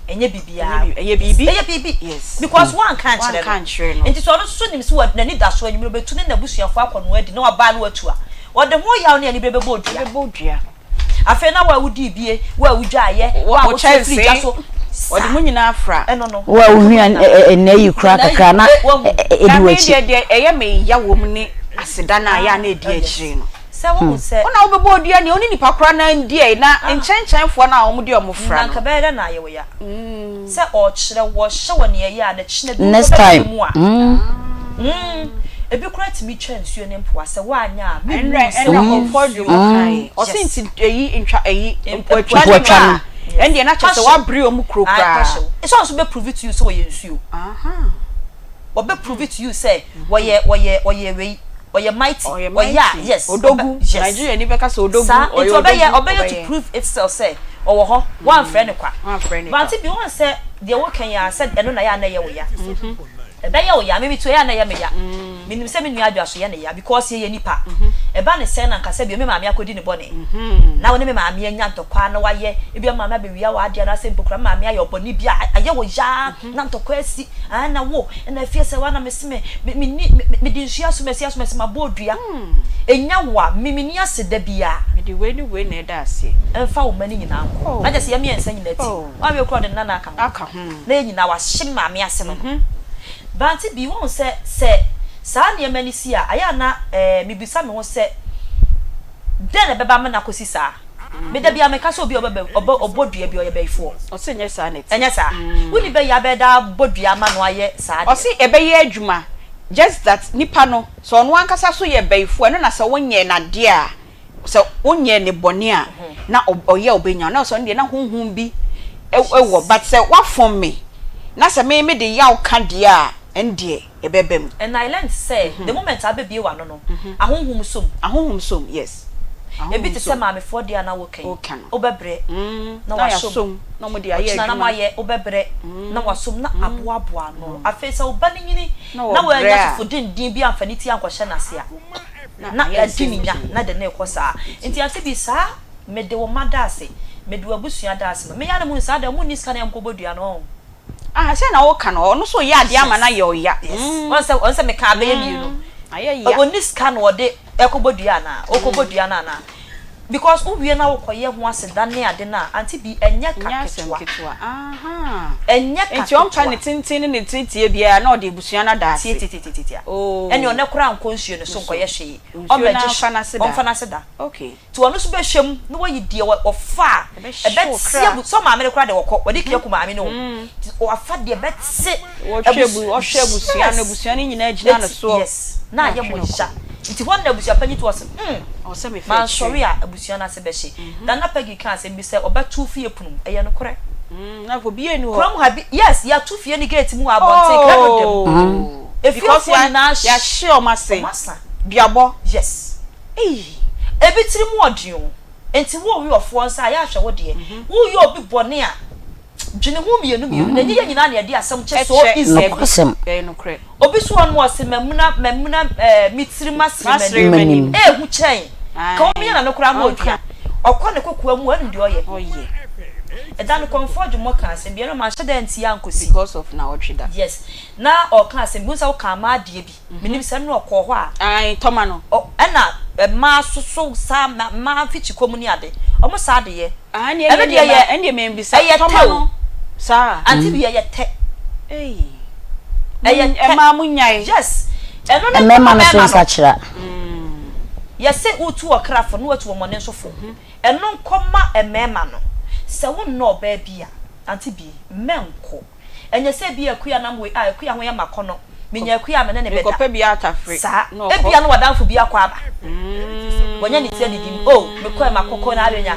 ɛnyɛ biribiara. Ɛyɛ biribi. Ɛyɛ biribi. Yes. Because woanka ankyerɛ no. Ankyerɛ no. Nti sɛ ɔno nso so nim sɛ n'ani da so anwummerɛ ɔbɛtu ne n'abusuafoɔ akɔnoa adi na waba na watu a, ɔde ho yaw ne anibere bɛbɔ dua. Bɛbɔ dua. Afei na wo a wodii bie, wo a wodwaeɛ, wo a wote firi gya so. Wɔde mo nyinaa fra. Ɛno no. Wo a wohia nnɛ yi koraa kakra na ɛdi Na me w'akyi. deɛ deɛ ɛyɛ me ya wɔ mu ne aseda no a ɛyɛ a na ɛdi akyire no. Sɛ wohu sɛ. Wo na wobɛbɔ dua nea wo ne nipa koraa no andi ɛ na nkyɛnkyɛnfoɔ no a wɔde wɔn fra Na no. nka bɛyɛ dɛn na ayɛ wo ya? Sɛ ɔrekyerɛ wo, ɔhyɛ wo nea ɛyɛ a, na kyena bi Next wobɛba time. mu a. Mm. Ebi koraa tumi twa nsuo ne mpoa, sɛ woanyɛ a, mennu Ɛnrɛ sɛ ɛnna woyɛ kɔkɔɔ dwom nsuo. kae. Ɔse Yes. nti eyi ntwa eyi mpoatwa no Mpoatwa ba no. a, ɛndeɛ na kyerɛ sɛ wabere wɔn kuro Ae, koraa. pahyew. Sɛ ɔno nso bɛ prove to you sɛ ɔyɛ nsuo. Aha. Ɔbɛ prove to you sɛ wɔyɛ wɔyɛ ɔyɛ wei, ɔyɛ mighty, Ɔyɛ ɔyɛ a, mighty. yes. Odogu. Ɔbɛ, yes. Nigeria ni bɛka sɛ odogu, Saa, ɔyɛ nti ɔbɛyɛ, odogu, ɔbɛyɛ to ɔbɛyɛ. prove itself sɛ ɔwɔ hɔ, woamfrɛ no kwa. Woamfrɛ no kwa. But bi wohu sɛ deɛ woka yi ara sɛ ɛno na ɛyɛ a na ɛyɛ wo ya. Ɛbɛyɛ wo ya, me me tu ɛyɛ a na ɛyɛ me ya. Menim sɛ me nua Adwoa so yɛ ne ya because yɛyɛ nipa. Ɛba ne sɛn na nka sɛ bio me maame akɔdi ne bɔne na wo ne me maame anya ntɔkwa na wayɛ, ebia me maame abɛwia w'adeɛ anaasɛ mpo koraa me maame ayɛ wo bɔne bi a ayɛ wo ya na ntɔkwa asi, aah na wo na afie sɛ woa na mese me menni mede nsuo aso masi aso masi mabɔ odua. Ɛnya wo a me menni ase da biara. Mede wei ne wei na ɛda aseɛ. Ɛmfa wo mma no nyinaa nkɔ. Na kyerɛ sɛ yɛn mmiɛnsa nyinaa ti. Woanhwɛ koraa ɔde ne nana aka ho. Aka ho. Na yɛn nyinaa wahye me maame ase no no. Bante bi, woahu sɛ, sɛ saa nneɛma no si a, ayɛ a na mibisa me ho sɛ, 'Dɛn na ɛbɛba ama no akosi saa? Me da biara meka sɛ obi a ɔbɛ, ɔbɛ, ɔbɔ dua bi, ɔyɛ bayifoɔ. Ɔse nyɛ saa na ɛte. Ɛnyɛ saa. Wonni bɛ yi abɛyɛ daa bɔ dua ama no ayɛ saa deɛ. Ɔse ɛbɛyɛ adwuma, just that nipa no, sɛ ɔno ankasa so yɛ bayifoɔ a, ɛno na sɛ wonyɛɛ no adeɛ a, Sɛ wonyɛɛ ne bɔne a na ɔyɛ a ɔbɛnya wo na sɛ ɔno deɛ na honhom bi wɔ but sɛ woafom me na sɛ me mede yaw ka deɛ a ɛndeɛ ɛbɛba mu. And I learnt sɛ the moment a wobɛbue w'ano no ahonhom sɔ mu. Ahonhom sɔ mu yes. Ebi te sɛ maamefoɔ deɛ a na woka yi, wobɛbrɛ na wasɔ mu, na wɔde ayɛ ɔkyena na adwuma. moayɛ wobɛbrɛ na wasɔ mu na aboaboa ano. Afei sɛ wo ba no nyini Na na wɔbrɛ wannya a. sofo denden bi amfa ne ti ankɔhyɛ n'ase a, Na adi ne nya na de no rekɔ saa. Nti ante bi saa mede wo mma da ase, mede w'abusua da ase no. Me ya no mu saa da ɔmo nni sika na yɛnkɔ bɔ dua no ɔn. Ah sɛ na woka no ɔno nso reyɛ adeɛ ama no ayɛ ɔya. Yes wɔn sɛ wɔn sɛ meka abɛyɛ mmienu. Ayɛ ya. Ɔnni sika na ɔde ɛkɔ bɔ dua anaa? Ɔkɔ bɔ dua no anaa? Because wo wie na wo kɔ yɛ ho aseda ne ade no a auntie bi ɛnyɛ ka Ɛnyɛ asɛm ketewa. ketewa ahaa. Ɛnyɛ ka Nti ɔmpa ketewa. ne tenten ne ne teteɛ biara na ɔde abusua no ada ase. Tiatiatiatia. Oh. Ɛne ɔnɛ koraa nkɔ nsuo no so Nso. nkɔyɛ hwee. Nsuo no Ɔmmɛgye ara mfa n'ase da. ɔmfa n'ase da. Okay. Nti ɔno nso bɛhwɛ mu na wayi deɛ ɔfa a Ɛbɛhye wo ɛbɛte kra. abu sɛ ɔmaame no koraa deɛ ɔkɔ wɔde kua ku maame no o. Nti wafa deɛ ɛbɛte Wɔhwɛ abus abu ɔhwɛ abusua no yes. abusua no nyinaa gyina no Eti soɔ yes na na ayɛ ɔtwe mo no kɔ. ya. Nti hɔ no na abusua panyin to ɔse mm Ɔwɔ sɛ mefa akyire. mansɔre a abusua no ase bɛhye. Nana Peggy kaa asɛm bi sɛ ɔbɛto fie pono mu ɛyɛ nokorɛ. Na obiara nni hɔ. Kurom ha bi yes yɛato fie no gate mu wɔ abɔnten kra no dam. Oh because Efiefoɔ nyinaa yɛahye wɔn ase. Wɔn asa. Duabɔ. Yes. Ei. Ebi tiri mu ɔden o. Nti wo we ɔfoɔ nsa a yɛ ahwɛ wo deɛ. Wo yɛ obi bɔne a dwene ho mmienu mmienu. Na ɛnyɛ yɛn nyinaa na yɛde asɛm kyɛ so Ɛkyɛ. easily. Nokwasɛm. Ɛyɛ nokorɛ. Obi so hɔ nom a ɔse mamuna mamuna ɛɛ me tiri masere Masere m'anim. m'anim. Ehu kyɛn. Ka Ae. ɔmia n'ano koraa ma Ɔnka. ɔdua. Ɔkɔ ne kokoa mu a ɛnim deɛ ɔyɛ. Ɔyɛ. Ɛda no kɔmfoɔ dwomɔ kaa asɛm bi ɛno manhyɛ da antie ankosi. Because of naawɔtwe da. Yes. Na ɔka asɛm bi wohu sɛ wokaa maa adeɛ bi. Menim sɛ ɛno ɔkɔɔ hɔ a. Ae tɔma no. Ɔ ɛna mmaa soso saa mmaa mfikyikɔ mu ne ade. Ɔmo saa de yɛ. Ah ɛneɛ Ɛno deɛ ɛneɛ yɛ ɛneɛ mambisa. ɛyɛ Tɔma tɛ o. no saa. Ante bi ɛyɛ tɛ. Ei. Ɛyɛ tɛ. Mmaa mo nyae. Yes. Ɛno ne Mmarima nkɔma no so mmarima no. nsakyera. Yɛse wotu ɔkra fo na watu ɔmɔne nso fo. Ɛno nkɔma mmarima no. Sɛ wonnɔ ɔbaa bi a, ante bi, mɛnkɔ. Ɛnyɛ sɛ ebia Akua nam wei a, Akua ho yɛ me akɔnnɔ, menya Akua a me ne no bɛda. Mekɔpɛ bi atafere Saa. na ɔkɔ. Ebia na w'adamfo bi akɔ aba. Wanya ne ti adidi mu. Oh, mekɔɛ, makɔkɔ na abɛnya.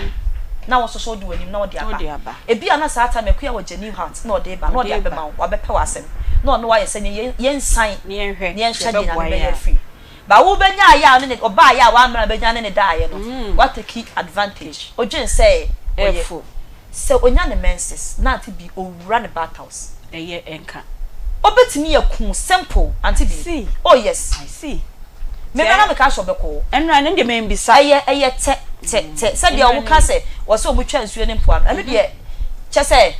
Na wo nso so wode w'anim na wode Na ɔde aba. aba. Ebia na saa time Akua wɔ genuine heart na ɔde reba, na Ɔde ɔde reba. abɛma wo, wabɛpɛ w'asɛm, na ɔne wo ayɛ sɛ nea yɛnsan Na yɛnhwɛ na yɛnhwɛ sɛ deɛ ɛbɛboa Nyame yɛn bɛyɛ a. afiri. But wo bɛnya ayɛ a ɔne ne, ɔbaayɛ a wammra bɛnya ne ne daayɛ no, woatake advantage. Wodwen sɛ ɔyɛ. Ɛfo. Sɛ onya ne menses na ante bi owura ne bath house. Ɛyɛ ɛnka. Obetumi aku simple ante I bi. see. Oh yes. I see. Me bɛ na me ka sɛ ɔbɛkɔ hɔ. Ɛnora no deɛ mambisa. Ɛyɛ ɛyɛ tɛ tɛ tɛ sɛdeɛ ɔmo ka sɛ wɔsɛ ɔmo twa nsuo ne mpoano ɛno deɛ kyɛ sɛ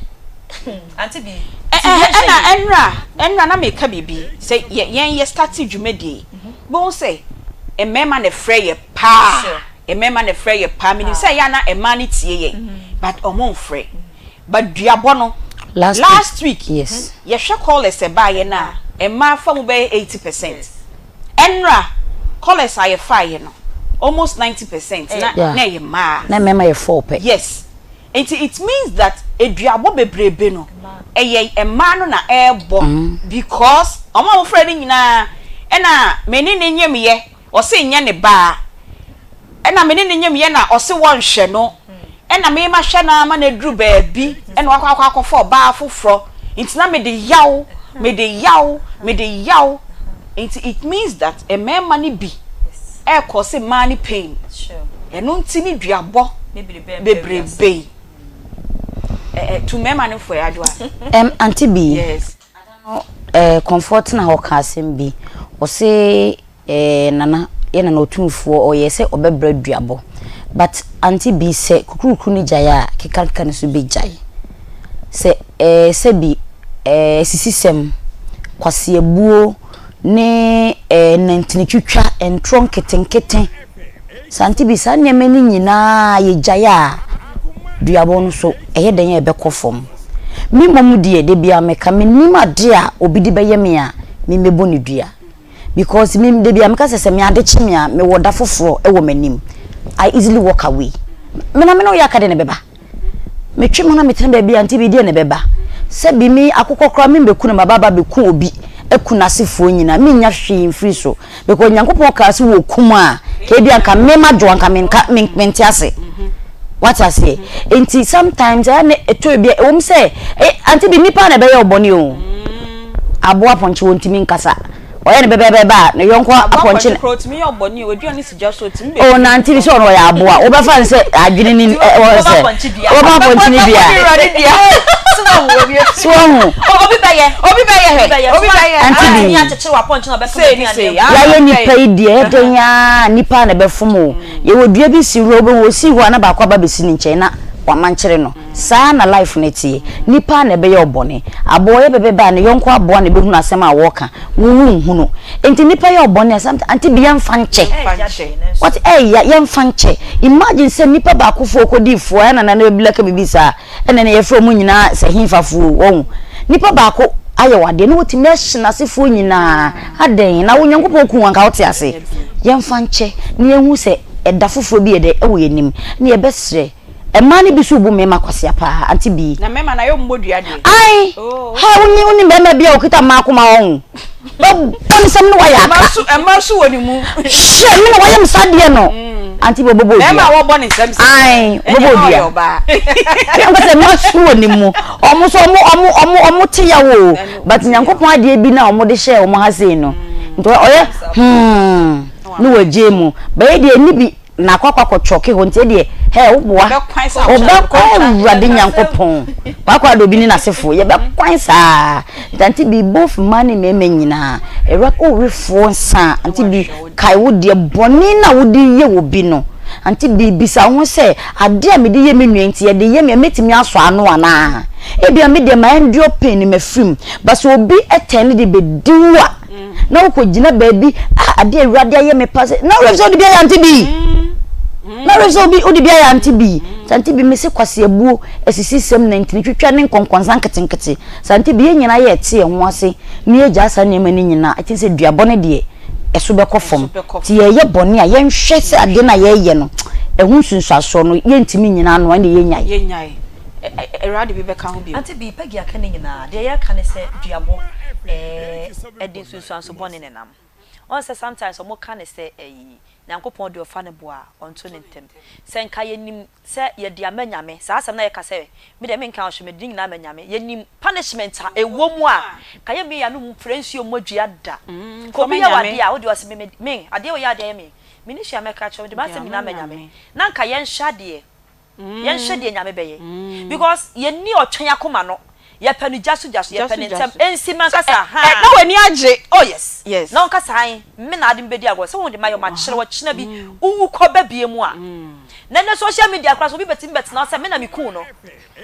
ante bi. Ɛ ɛ ɛna ɛnora ɛnora na meka biribi sɛ yɛ yɛn yɛ starte dwumadie yi wobɛhu sɛ mmarima na ɛfrɛ yɛ paa. Sure. Mmarima na ɛfrɛ yɛ paa menim sɛ ɛyɛ a na mmaa no tie yɛn but ɔmo nfrɛ but duabɔ no last week yes yɛhwɛ callers ɛbaayɛ no a mmaa fa mu bɛyɛ 80 percent ɛnra callers a yɛfaayɛ no almost 90 percent na na ɛyɛ mmaa na mmarima yɛ 4 pɛ yes nti it means that eduabɔ bebrebe no ɛyɛ mmaa no na ɛɛbɔ because ɔmo a wɔfrɛ no nyinaa ɛna mene ne nyɛ meyɛ ɔse nyɛ ne baa ɛna mene ne nyɛ meyɛ na ɔse wɔnhwɛ no ɛna mema hwɛ no ama no aduru baabi ɛna wakɔ akɔ akɔfa ɔbaa foforɔ nti na mede yaw mede yaw mede yaw nti it means that mmarima no bi ɛɛkɔ se mmaa no pain ɛno nti ne duabɔ bebrebe yi ɛɛ tu mmarima no fo ɛ adwoa. Auntie bi yes. ɛɛ Comfort na ɔka asɛm bi ɔse ɛɛ nana yɛ nana otumfoɔ ɔyɛ sɛ ɔbɛbrɛ duabɔ but auntie bi sɛ kukurukuru no gyae a kekakeka no so bɛgyae sɛ ɛɛ sɛbi ɛɛ sisisɛm kwaseabuo ne ɛɛ nantinitwitwa ntorɔ nketenkete saa auntie bi saa nneɛma no nyinaa yɛgyae a duabɔ no so ɛyɛ dɛn a ɛbɛkɔ fam me mmom deɛ de bia meka menim ade a obi de bɛyɛ me a memmɛbɔ ne dua because me de bia meka sɛ sɛ me ade kye me a mewɔ da foforɔ ɛwɔ m'anim. I easily walk away. Me na me ne woyɛ aka de ne bɛba metwe mu na metena baabi a nti bi deɛ ne bɛba sɛ bi me akokɔ koraa me mbɛku no maba aba bɛku obi aku n'asefoɔ nyinaa menya hwee mfiri so because Nyankopɔn kaa sɛ wɔ kum a ka ebi anka me ma dwo anka menka mente ase wate aseɛ nti sometimes ɛyɛ ne ɛtɔ ebi a ɛwɔ mu sɛ ante bi nipa na ɛbɛyɛ ɔbɔne o aboa pɔnkye wɔn ntumi nkasa ɔyɛ ne bɛbɛɛbɛ a ne yɔnko apɔnkye o nante bi sɛ ɔno ɔyɛ aboa wobɛfa ne sɛ adwene ni ɛwɔ sɛ wobɛfa apɔnkye ne dua so ɔho obi bɛyɛ obi bɛyɛ hɛ obi bɛyɛ ante bi yɛayɛ nipa yi deɛ ɛdɛn a nipa na ɛbɛfom o yɛwɔ dua bi si wura wobɛhu osi hɔ a na baako aba bɛsi ne nkyɛn na. Wamankyere no. Saa na life no teɛ. Nipa na ɛbɛyɛ wo bɔne. Aboa ɔyɛ bɛbɛ ba a ne yɔnko aboa na ɛbɛhunu asɛm a wɔka. Wo wonhunu. Enti nipa yɛ wo bɔne a sometimes ante bi yɛmfa nkyɛ. Wate ɛya yɛmfa nkyɛ. Imagine sɛ nipa baako foɔ kɔdii foɔ ɛna nana bɛbila ka biribi saa ɛna ɛna yɛfrɛ wɔn nyinaa sɛ hefafoɔ o wahu. Nipa baako ayɛ wo adeɛ na watumi ahye n'asefoɔ nyinaa adɛn na wo Nyankopɔn ku wo anka wote ase. Yɛmfa nkyɛ na yɛnhu sɛ ɛda foforɔ bi yɛ dɛ ɛwɔ yɛn anim na yɛbɛsrɛ Mmaa no bi so bu mmarima kwasea paa, ante bi. Na mmarima no ayɛ wɔn mmɔ dua deɛ. Ae, Oh. ha wonni wonni mmarima bi a okita mmaa akoma wɔn ho. Bɛbɔ ne nsam ne wayɛ aka. Mmaa so mmaa so wɔ ne mu. Hwɛ, me na wayɛ me saa deɛ no. Ante bi ɔbɛbɔ odua. Mmarima a wɔbɔ ne nsam sɛ. Ae, Ɛnneɛ ɔbɛbɔ na odua. ɔyɛ ɔbaa. Hwɛ nkɔ sɛ mmaa so wɔ ne mu. Wɔn nso wɔn wɔn wɔn wɔn te yaw o. But Nyankopɔn adeɛ bi na wɔn de hyɛɛ wɔn ha sei no. Nti ɔyɛ hmm ne wagye mu. Bɛyɛ deɛ ni bi. Na akɔ akɔ akɔ kyɔke hɔ nti ɛdeɛ hɛ wo boa ɔbɛkwan awurade nyankopɔn wakɔ adɔ obi ne n'asefo yɛbɛkwan saa nti bi both mmaa ne mmarima nyinaa ɛwura owefoɔ nsa nti bi kae wo deɛ bɔne na wode yɛ wɔ bi no nti bi bisa wo ho sɛ adeɛ a mede yɛ me nua nti yɛde yɛ me a mɛtumi asɔ ano anaa ebia me deɛ ma endure pain no mafirim but sɛ obi ɛtɛn ne de bɛdi wo a na wokɔgyina baabi a adeɛ awurade ayɛ me pa sɛ na werɛ sɛ wode bi ayɛ ante bi na werɛ sɛ obi wode bi ayɛ ante bi sante bi mese kwase abuo asisi sɛm na ntini twitwa ne nkɔnkɔnsa nketenkete sante bi yɛn nyinaa yɛ ɛte yɛn ho ase na yɛgyaa saa nneɛma no nyinaa ɛte sɛ duabɔ no deɛ ɛso bɛkɔ fam nti yɛyɛ bɔne a yɛnhwɛ sɛ adeɛ no a yɛyɛ no ɛho nsunsuasoɔ no yɛntumi nyina ano ɛne yɛnyae yɛnyae Awurade bi bɛka ho bio. Ante bi, Peggy aka ne nyinaa. Deɛ yɛreka ne sɛ duabɔ ɛɛ ɛde nsunsuanso bɔne na ɛnam. Ɔn sɛ sometimes ɔmo ka ne sɛ ɛyi Nyankopɔn deɛ ɔfa ne bo a ɔnto ne ntɛm. Sɛ nka yɛnim sɛ yɛde ama Nyame, saa asɛm no a yɛka sɛ me deɛ menka ho hwee mede ne nyinaa ama Nyame, yɛnim punishment a ɛwɔ mu a, nka yɛmmue yɛn ano mfrɛ nsuo mmɔ dua da. Nka obi yɛ wo adeɛ a, wo deɛ ɔse me me me adeɛ wei yɛ adeɛ ayɛ me, menni hwee a mɛka akyerɛ wo, mede m'asɛm nyinaa ama Nyame. Na nka yɛnhwɛ adeɛ. Yɛnhwɛ deɛ Nyame bɛyɛ because yɛnni ɔtwɛn akoma no, yɛpɛ no gya so gya so, yɛpɛ no ntɛm, ɛnsi mankasa haa. Na w'ani agye. Oh yes, na wonkasa hann, me na ade me bɛdi agorɔ, sɛ wohu de mayɛ makyerɛ wo ɔkyena bi wowu kɔ ba bie mu a, na ɛnɛ social media koraa so obi bɛtumi bɛtena hɔ sɛ me na mekuu no,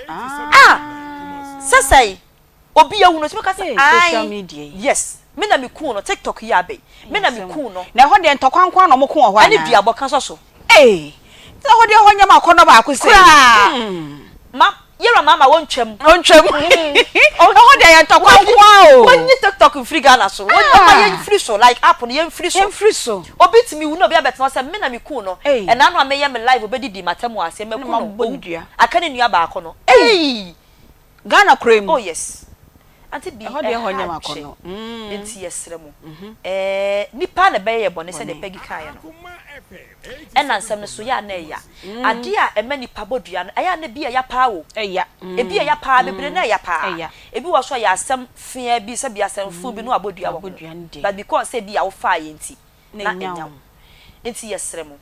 ah sɛsɛe. Obi awu no otumi ka sɛ ae yes me na me kuu no tiktok yi abɛ yi me na me kuu no. Na ɛhɔ deɛ ntɔkwa nko ara na wɔko wɔ hɔ anaa? Ɛne duabɔ ka sɔ so. Ei na ɛhɔ deɛ ɛhɔ nyɛ ma akɔnnɔ baako sei. Koraa ma yɛwura maama wɔntwam. Ɔntwam ɛhɔ deɛ yɛ ntɔkwa nko ara o. Wɔnyi tiktok mfiri Ghana so wɔma yɛmfiri so like app no yɛmfiri so. Yɛmfiri so. Obi tumi wu na obi abɛtena hɔ sɛ me na me kuu no ɛna ano a meyɛ me live obɛdidi m'atɛm wɔ aseɛ maku no owu aka ne nua baako no ei. Ghana kura mu. Oh yes Auntie Bee Ɛhɔ deɛ ɛhɔ nyɛ ɛha m'akɔnnɔ. dwe nti yɛsrɛ mo ɛɛ nipa na ɛbɛyɛ yɛ bɔne sɛdeɛ Peggy kaeɛ no ɛna nsɛm no so yɛ a na ɛya adeɛ a ɛma nipa bɔ dua no ɛyɛ a na ebi ɛya paa o Ɛya. ebi ɛya paa bebree na ɛya paa Ɛya. ebi wɔ so a ɛyɛ asɛm feaa bi sɛbi asɛm fuu bi na wabɔ dua wɔ Wabɔ dua no ho deɛ. but because sɛ ebi a wofaa yɛ nti Na na ɛnya ɛnya wo. wo. Enti yɛsrɛ mo,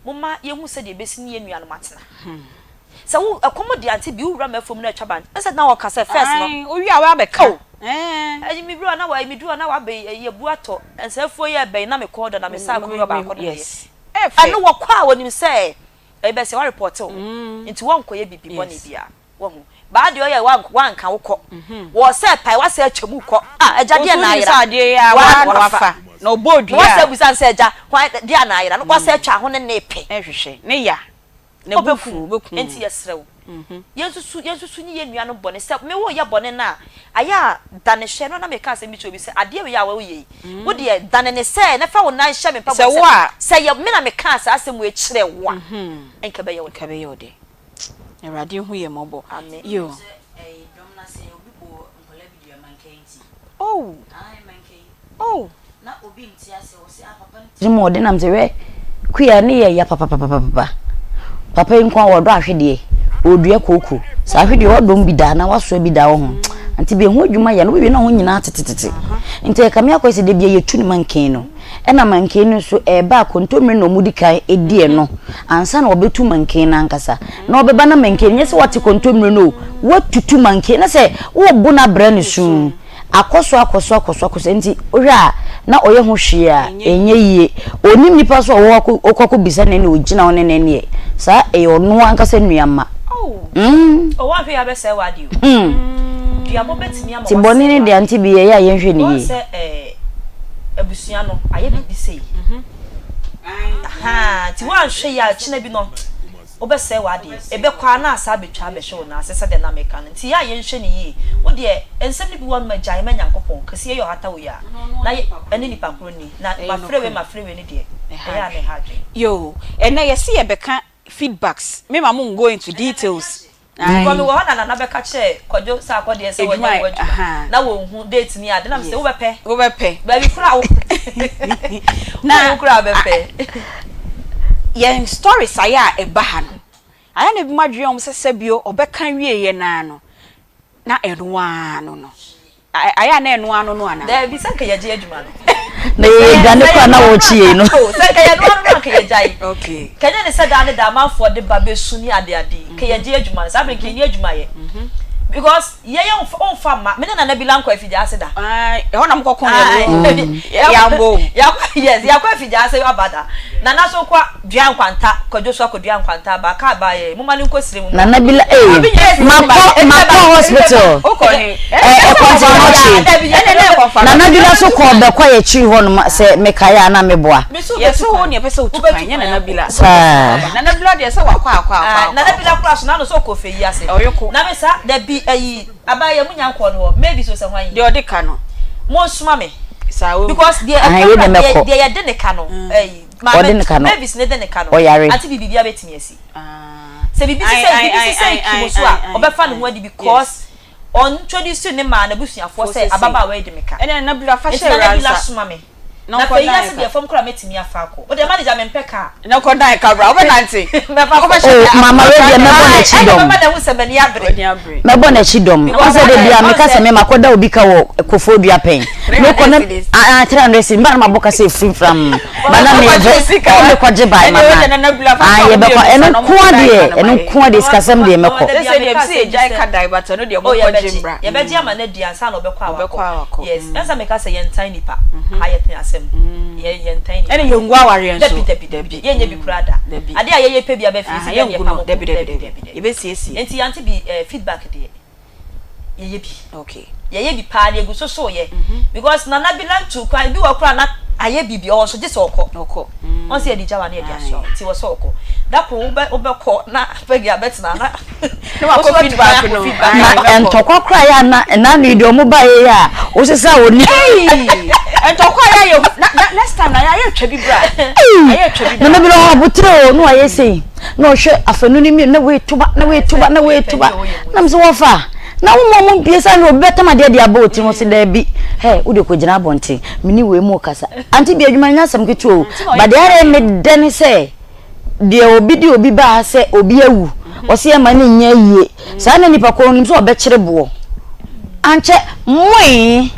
momma yɛnhu sɛdeɛ yɛbɛsi ne yɛn nuanom atena. Sɛ wo, ɛkɔm de ante bi, wo wura m'afuom na atwa ban. Ɛsɛ na wɔka sɛ, first no. Ae, wowie a woabɛka. Oh, ɛyi me wura na wa, meduru hɔ na wabɛ yi, abu atɔ, nsa afuo yɛ bɛn na mekɔɔ da na me saa kuruwa baako na meyɛ. Yes. Ɛfɛ. Ɛno wɔkɔ a wɔnim sɛ, ɛbɛsɛ wɔarepɔte wo, nti wɔnkɔyɛ biribi bɔne biara. Wahu? Baa deɛ ɔyɛ wa wanka wo kɔ. Wɔ sɛ pae wasɛ atwa mu kɔ. Ah agya deɛ na ayera. Wosu adeɛ yi a Waa waa na na wafa. wafa. Na ɔbɔ dua. Na wasɛ abusa no sɛ agya hwan deɛ na ayera. Na wasɛ atwa ho ne ne pɛ. Ɛhwehwɛ ne ya. Na bu fu Ɔbɛkum. Enti yɛsrɛ wo. Yɛnsusu yɛnsusu nyi yɛn nuanom bɔne sɛ me wo yɛ bɔne no a ayɛ a dane hwɛ no na meka asɛm bi kyerɛ obi sɛ adeɛ wei a woyɛ yi wo deɛ dane ne sɛ na fa wo nan hyɛ me mpaboa Sɛ wo a. sɛ yɛ me na mekaa saa asɛm wei kyerɛɛ wo a nka ɛbɛyɛ wo dɛ. Nka ɛbɛyɛ wo dɛ. Awurade hu yɛ mɔbɔ. Amen. Yo. Oh. Oh. Tirim ɔde nam sɛ hwɛ kuya ne yɛ ya papapapapa papa yi nko a wɔdɔ ahwedeɛ ɔredua kooko saa ahwedeɛ ɔdɔm bi da na wasoa bi da wɔ ho nti bi ɛho adwuma yɛ no wowie na ho nyinaa tetetete nti ɛkame akɔ sɛ da bia yɛtu ne manken no Ɛna manken no nso ɛreba a kontommire na wɔdi kan di ɛno ansa na wɔbɛtu manken no ankasa. Na ɔbɛba na manken nyɛ sɛ wate kontommire no o, watutu manken na sɛ wobo no abrɛ no suu. Akɔ so akɔ so akɔ so akɔ so nti wohwɛ a na ɔyɛ ho hwee a ɛnyɛ yie. Ɔnim nipa nso a ɔwɔ akɔ akɔbisa no ɛne ɔgyina hɔ ne no ɛneɛ saa ɛyɛ ɔno ankasa nua mma. Mm. Oh, woanhwɛ yie a wobɛsɛe w'adeɛ o. Mm. Duabɔ bɛtumi ama Nti wasɛe bɔne no deɛ w'adeɛ. ante bi yɛyɛ a yɛnhwɛ no Woahu yie. sɛ eh, abusua no ayɛ biribi sei. Ahaa, nti woanhwɛ yie a kyena bi no wobɛsɛe w'adeɛ. Ɛbɛkɔ ara na asa abɛtwa abɛhyɛ wo nan ase sɛdeɛ na meka no. Nti yɛ a yɛnhwɛ no yie. Wo deɛ nsɛm no bi wɔ hɔ nom a gyae ma Nyankopɔn. Kɛseɛ yɛ ɔhata wei a na yɛ ɛne nipa korɔ nni. Na mafrɛ wei mafrɛ wei no deɛ ɛyɛ a na ɛha adwene. Yoo, ɛnɛ yɛse yɛbɛka feedbacks me ma mo go into details ae. Because me wɔ hɔ na Nana bɛka kyerɛɛ Kwadwo sɛ akɔdeɛ sɛ wanya wo adwuma na wɔnhu date ne ade na me sɛ wobɛpɛ wobɛpɛ baabi koraa wo na wohu koraa bɛpɛ. Yɛn stories ayɛ a ɛba ha no ayɛ na ebinom adwene wɔn sɛ sɛbio ɔbɛka wieɛ no ara no na ɛno ara no no Ayɛ a na ɛno ano no anaa? Daabi, sɛ anka yɛgye adwuma no. Na yɛyɛ dwane koraa na wɔrekye yɛn no. Oh, sɛ anka yɛno ano no anka yɛgyae. Okay. Ka ɛnyɛ ne sɛ daa ne daa amanfoɔ de ba bɛsu ne ade ade yi, ka yɛgye adwuma no. Saa berɛ nka yɛnni adwuma yɛ. Because yɛyɛ womfa mma. Me ne Nana Bila nkɔ Afigya-ase da. Ae, ɛhɔ na mokɔko yɛ no. Yɛambɔ o. Yɛakɔ, yes, yɛakɔ Afigya-ase aba da. Nana nso kɔ. Dua nkwanta, Kwadwo so akɔdua nkwanta aba, kaa baa yɛ, momma no nkɔ srɛ mu mmra. Nana bi la ee makɔ makɔ hospital ɛɛ ɛkɔnfɔmɔkye Nana bi la so kɔ bɛkɔ yɛ akyiri hɔ nom sɛ mekae a na meboa. Yɛsɛ wo nea ɛpɛ sɛ wotu kwan nyɛ Nana bi la. Saa. Nana bi la deɛ sɛ wakɔ akɔ akɔ akɔ. Nana bi la koraa so n'ano sɛ ɔkɔ fɛ yi ase. Ɔyoko. Na me saa dabi ayi aban yɛ mu nya nkɔɔ no hɔ maybe so sɛ hwan yi. Deɛ ɔde ka no. Mo nsoma me. Saa wo. Because deɛ ɛka deɛ deɛ yɛde ne ka no ɛyi. Ɔde ne ka no, Mavis ne de ne ka no, ɔyare. Ante bi biribiara bɛtumi asi. Sɛ biribi sisɛ biribi sisɛ kim so a, ɔbɛfa ne ho adi because ɔntroduce ne maa n'abusuafoɔ sɛ ababaawa yi de me ka. Ɛnna Nana Bila fa Nti hyɛ Nana awura Bila nsa. soma me. Na Na ɔnkɔ fɛ yi dan ase ka. deɛ fam koraa mɛtumi afa akɔ. Wo deɛ manager mempɛ car. Na ɔkɔ dan ka bra, wobɛnante. Mɛfa fam. Oh, mama wei deɛ mɛbɔ n'akyi Ɛna dɔm. mɛma no ahu sɛ m'ani abere. W'ani abere. Mɛbɔ n'akyi dɔm. Because Ɔsɛ da biara ɔn meka sɛ sɛ me makɔda obi ka wɔ Kofoɔ Dua pɛn. Mekɔ na ah ah 300 cedis mba na mabɔ ka sɛ efiri fram. Ba na me vɛ oh mekɔgye bae mama. Ah yɛbɛkɔ ɛno nko ara deɛ ɛno nko ara deɛ sikasɛm deɛ mɛkɔ. Sɛsɛ deɛ ɛbi sɛ yɛgyae ka dae but ɛno deɛ monkɔgye mbra. Yɛbɛgye ama no adi ansa na ɔbɛkɔ a wakɔ. Yes ɛnsa meka sɛ yɛntan nipa ha yɛte asɛm yɛntan nipa. Ɛna yɛngu awareɛ nso. Dabi dabi dabi yɛnyɛ bi koraa da. Adeɛ a yɛyɛ pɛ bi aba fie sɛ yɛn yɛpa mo dabi dabi dabi. Yɛbɛsiesie. Nti yɛante bi feedback deɛ. yɛyɛ bi okay yɛyɛ bi paa na egu so so yɛ mhm. because nana bi lantu kwan bi wɔ koraa na ayɛ biribi ɔwɔ so gye sɛ ɔkɔ ɔkɔ mm. wɔn sɛ yɛde gya wa na yɛde asoa ti wɔ sɛ ɔkɔ dako wobɛ wobɛkɔ na pɛgi abɛtena na na wakɔ feedback no na ntɔkwa koraa yɛ ana nanu yi deɛ ɔmo ba yɛ yɛ a wosesa oni ntɔkwa yɛ ayɛ na next time na yɛ ayɛ twa bi bra ayɛ twa bi bra nana bi na ɔwɔ abotire o na wayɛ sei. Na ɔhwɛ afanu no mmienu na wei toba na wei toba na wei toba na mo sɛ wɔfa na wo mo mo mpie sa na obi bɛtam adeɛ de abɔ oti ho sɛ daabi hɛ wode kɔgyina abɔnten me ne wei mu kasa ante bi adwuma no nyɛ asɛm ketewa o ba deɛ ayɛ me dɛ ne sɛ deɛ obi de obi baa sɛ obi awu ɔsɛ yɛ ma ne nyɛ yie Saa na nipa korɔ nim sɛ ɔbɛkyere boɔ. Ankyɛ moe.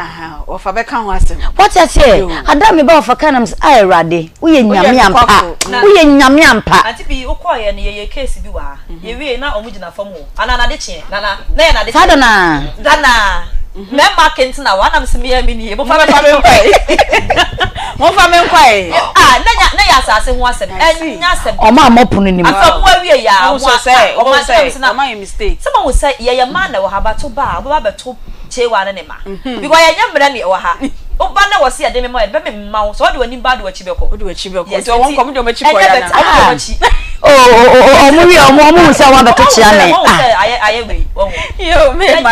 Wɔfa bɛka ho asɛm. Wate aseɛ? Ada a meba wɔfa kaa na mesɛ, ah Awurade, woyɛ Nyame ampa. Woyɛ Nyame ampa. Ante pii wokɔɔyɛ no yɛyɛ case bi wɔ ha. Yɛwiee na ɔmo gyina fam o. Anaa nade kyeɛ. Nana, na yɛ nade Saa da no ara. Da no ara. Mmarima kentena hɔ, ana mese me me nie, momfa me nkɔ ɛ. Momfa me nkɔ ɛ. Ah, na nya, na yɛ asase ho asɛm, ɛnyɛ asɛm. Ɔmo a mɔ pono nim. Afei ɔmo awie yɛ a, ɔmo a, ɔmo a, sɛ ɔmo ayɛ mistake. Sɛ mo hu sɛ yɛyɛ mmaa na ɛwɔ ha, but wo ba a, wobɛba abɛto Kyewa ne ne ma. Because yɛnyɛ mmerɛ na ɛwɔ ha. Wo ba na wɔse yɛde me ma wo, yɛde bɛ me mma wo, sɛ wode w'anim ba a, wode w'akyi bɛkɔ. Wode w'akyi bɛkɔ. Yes, Nti ɔmo nkɔ, ɔmo de ɔmo akyi kɔ ɛnyɛ yɛ bɛtɛ, anaa? ɔmo de ɔmo akyi. Oh, oh, oh, oh, ɔmo wie ɔmo ɔmo hu sɛ ɔmo abɛto kyea me. Ɔmo Ah. sɛ ayɛ ayɛ wei, wɔho. Yo, me ma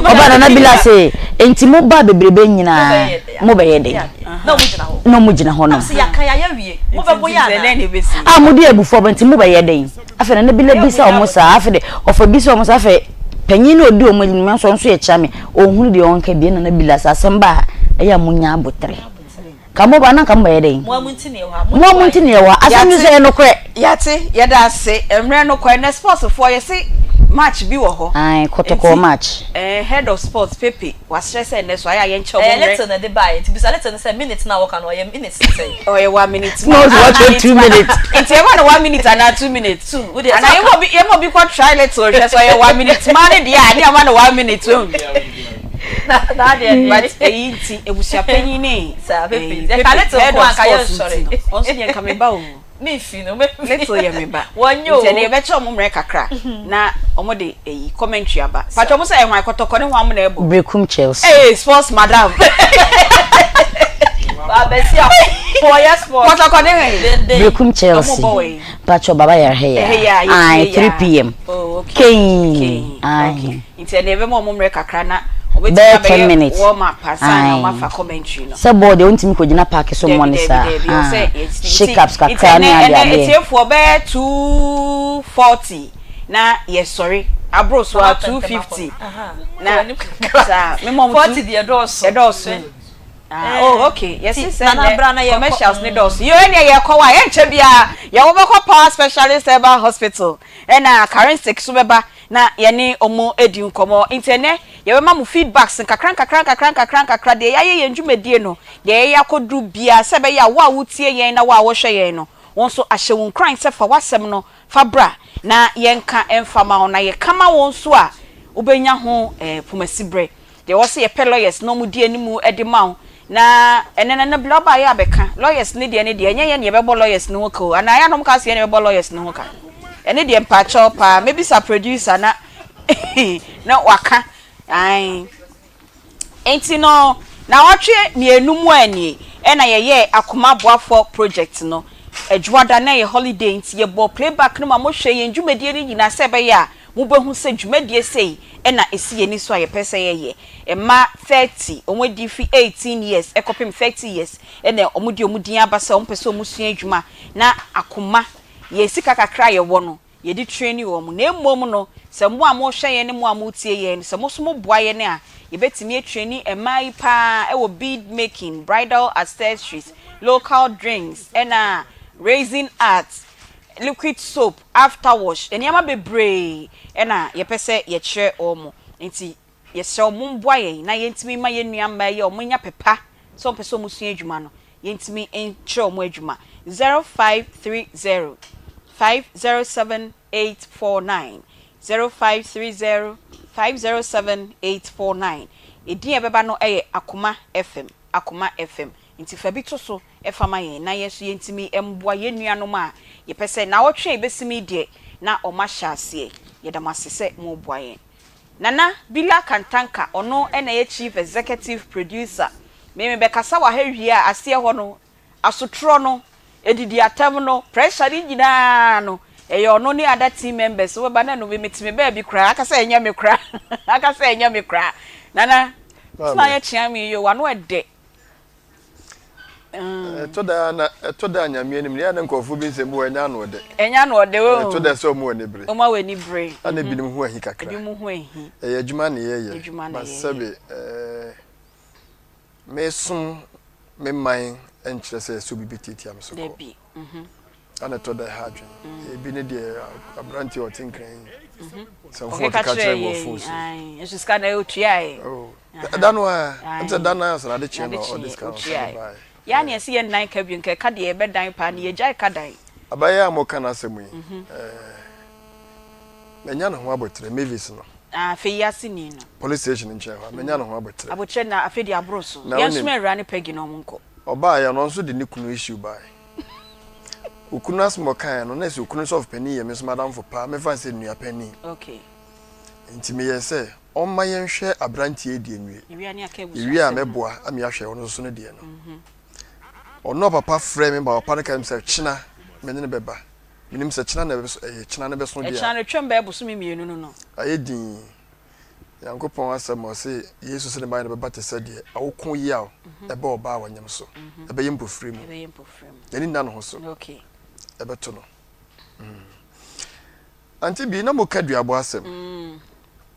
Ɔba Nana Bila se, enti mo ba bebrebe nyinaa mo bɛyɛ dɛn? Na ɔmo gyina hɔ. Na ɔmo gyina hɔ nom. Sɛ yɛaka yɛayɛ wie, mo bɛbɔ yɛ anaa? Ah, mo de abufuo aba nti mo bɛyɛ dɛn? Afei Nana Bila bisa ɔmo saa, afei de ɔfa bisa ɔmo saa, afei panyin no a odi ɔmo anim nso ɔno nso yɛ kyea me, ɔnhunu deɛ ɔnka bi, ɛna Nana Bila sɛ asɛm ba a, ɛyɛ a mo nya abotere. Ka mo ba na nka mo bɛyɛ dɛn? Mo a mo nti na yɛwɔ ha. Mo a mo nti na yɛwɔ ha. Asɛm no sɛ ɛyɛ nokorɛ. Yɛate, yɛda ase. Mmerɛ no kɔ, ɛnɛ sports foɔ yɛse match bi wɔ hɔ. Ae, kɔtɔkɔɔ Nti, match. eh, head of sports Pepe, wasrɛ sɛ ɛnɛ so ayɛ a yɛnkyɛ ɔmo Ɛyɛ mmerɛ. little na ɛde baeɛ nti bisa little no sɛ minute no a wɔka no ɔyɛ minutes sɛn? Ɔyɛ one minute Na ɔse wakyɛ 2 minutes. Nti yɛma no one minute anaa 2 minutes? Two, wo deɛ Anaa sɛ yɛma obi, yɛma obi kɔ try little hwɛ sɛ ɔyɛ one minute maa no deɛ a, ne yɛama no one minute. But eyi nti ebusuapanyin ne eyi pepe head of sports nti no ɔno nso deɛ nka me ba o. Little yɛ me ba. Nti ɛnna yɛbɛkyɛ ɔmo mmerɛ kakra na ɔmo de eyi commentary aba. Patro ɔmo sɛ ɛhwan kɔtɔkɔ ne hwan mo na ɛbɔ. Berekum Chelsea. Ee sports madam. Abɛsi a wɔyɛ sports. Kɔtɔkɔ ne hwan. Berekum Chelsea. Ɔmo bɔ wɔ yi. Patro baba yɛrɛ hɛ ya. Ayi 3 pm. Oh okay. Kane. Ayi. Nti ɛnna yɛbɛma ɔmo mmerɛ kakra na ɔbɛtumi abɛyɛ warm up ansa na ɔmo afa commentary no. Sɛ bɔɔl deɛ wontumi kɔgyina paaki so mmɔ ne saa. Dabi dabi ɔsɛ shake ups kakra ne ade adeɛ. Nti ɛnɛ etiefoɔ bɛyɛ 2:40 na yɛsɔre aboro so a 2:50 na saa mema ɔmo 40 deɛ ɛdɔɔso. Ɛdɔɔso. Ah, oh, okay. Yɛsi sɛ nɛ commercials ne dɔɔso. Yo, ɛnɛ yɛkɔ wa yɛnkyɛ biara yɛwɔ bɛkɔ Power Specialist Herbal Hospital ɛna Karensic so bɛba na yɛne ɔmo adi nkɔmmɔ. Nti ɛnɛ yɛbɛma mo feedbacks nkakra nkakra nkakra nkakra nkakra deɛ yɛayɛ yɛn dwumadie no, deɛ yɛyɛ akɔduru biara sɛ ɛbɛyɛ a wo a wotie yɛn na wo a wohwɛ yɛn no, wo nso ahyɛ wo nkuran sɛ fa w'asɛm no fa bra na yɛnka mfa ma wo na yɛka ma wo nso a wobɛnya ho eh, pomasiberɛ. Deɛ ɛwɔ sɛ yɛpɛ lawyers na wɔn di anim de ma wo na ɛnɛ no no bla ɔbaeɛ abɛka lawyers no deɛ ne deɛ ɛnyɛ yɛn na yɛbɛbɔ lawyers no ho ka o anaa yɛn na wɔn ka sɛ yɛn na yɛbɛbɔ lawyers no ho ka ɛne deɛ mpaakyɛw paa mɛbisa producer na na waka ae nti no naawɔtwe mmienu mu anie ɛna yɛyɛɛ akoma aboafoɔ project no adwuada na ɛyɛ holiday nti yɛbɔ playback no ma mohwɛ yɛn dwumadie no nyinaa sɛ ɛbɛyɛ a Mobɛhu sɛ dwumadie sei na ɛsi yɛn ani so a yɛpɛ sɛ yɛyɛ. Mmaa 30, wɔn adi fi 18 years kɔpem 30 years na wɔde wɔn din aba sɛ wɔpɛ sɛ wɔsua adwuma na akoma, yɛn sika kakra a yɛwɔ no, yɛde traini wɔn. Na mmom no, sɛ mo a mohwɛ yɛn ne mo a motie yɛn no, sɛ mo nso moboa yɛn a, yɛbɛtumi atraini mmaa yi pa ara wɔ bead making, bridal accessories, local drinks, ɛna raising art, liquid soap, after wash, nneɛma bebree na yɛpɛ sɛ yɛkyerɛ wɔn. Nti yɛsrɛ wo momboa yɛn na yɛntumi mma yɛn nua mmaa yi a wɔanya pɛ pa sɛ wɔpɛ sɛ wɔsua adwuma no, yɛntumi nkyerɛ wɔn adwuma. 0530 507 849 0530 507 849 Edin a ɛbɛba no yɛ Akoma FM. Akoma FM. Nti fa bi to so fa ma yɛn na yɛn nso yɛntumi mmoa yɛn nuanom a yɛpɛ sɛ naawɔtwe a ɛbɛsim yi deɛ na wɔn ahyɛ aseɛ. Yɛda mo ase sɛ moreboa yɛn. Nana Bila Kantanka, ɔno na ɛyɛ Chief Executive Producer. Me mebɛkasa wɔ ha wie a, aseɛ hɔ no, asotorɔ no, adidi atɛm no, pressure no nyinaa no, ɛyɛ ɔno ne other team members. Wobɛba na ɛno me mete me baabi koraa, aka sɛ ɛnyɛ me koraa, aka sɛ ɛnyɛ me koraa. Nana, sɛ ayɛ kyea me yi o, w'ano ɛdɛ. Ɛtɔ da na ɛtɔ da Nyame anim na yɛ na nkurɔfoɔ bi nsɛm bi wɔ ɛnyɛ ano ɔdɛ. Ɛnyɛ ano ɔdɛ o. Ɛtɔ da sɛ ɔmo ani bere. Ɔmo awɔ ani bere. Ɛna ebinom ho ahi kakra. Ebinom ho ahi. Ɛyɛ adwuma na yɛyɛ. Adwuma na yɛyɛ. Sɛbe ɛɛ mesom me man nkyerɛ sɛ ɛsɛ obi bɛtiatia me so kɔ. Dabi. Ɛna ɛtɔ da ɛha adwene. Ebi ne deɛ aberanteɛ a ɔte Nkran yi. Sɛmfo Ɔkeka ɔkeka kyerɛ kyerɛ wɔ yɛn phone so. ae nso sika na otuae. Oh, da no ara, ɛm sɛ da no ara sɛ n'ade kyeɛ na ɔde sika no ɔsan de baeɛ. Yɛa na yɛse yɛnnan ka bio, nka ɛka deɛ yɛbɛdan paa na yɛgyae ka dan. Abayewa a moka n'asɛm yi, eh, manya ne ho aboterɛ, Mavis no. Ah, afei yi ase ni no. Police station nkyɛn hɔ a, manya ne ho aboterɛ. Aboterɛ na afei deɛ aboro so. Na Yɛn wonim. soma awura ne Peggy na ɔmo nkɔ. Ɔbaeɛ no, ɔno nso de ne kunu issue baeɛ. Okunu asɛm a ɔkaeɛ no, na ɛsɛ okunu sɔfo panin yɛ me nso m'adamfo paa, mɛfa no sɛ nua panin. Okay. Nti meyɛɛ sɛ ɔmma yɛnhwɛ aberanteɛ yi deɛ nwie. Yɛwie a mɛboa ama yɛahwɛ ɔno nso ne deɛ no. Ɔno papa frɛɛ me ma papa no ka kyerɛɛ me sɛ kyena me ne no bɛba. Menim sɛ kyena na ɛbɛso, ɛyɛ kyena no bɛso deɛ a. Ɛkyena no twam bɛyɛ bosome mmienu no no. Ayɛ dinn. Nyankopɔn asɛm a ɔse Yesu se ne baeɛ no bɛba te sɛ deɛ awoko yaw ɛba ɔbaa a ɔnyem so. Ɛbɛyɛ mpofire mu. N'ani nna ne ho so. Ɛbɛto no. Auntie Bee, na moka duabɔ asɛm.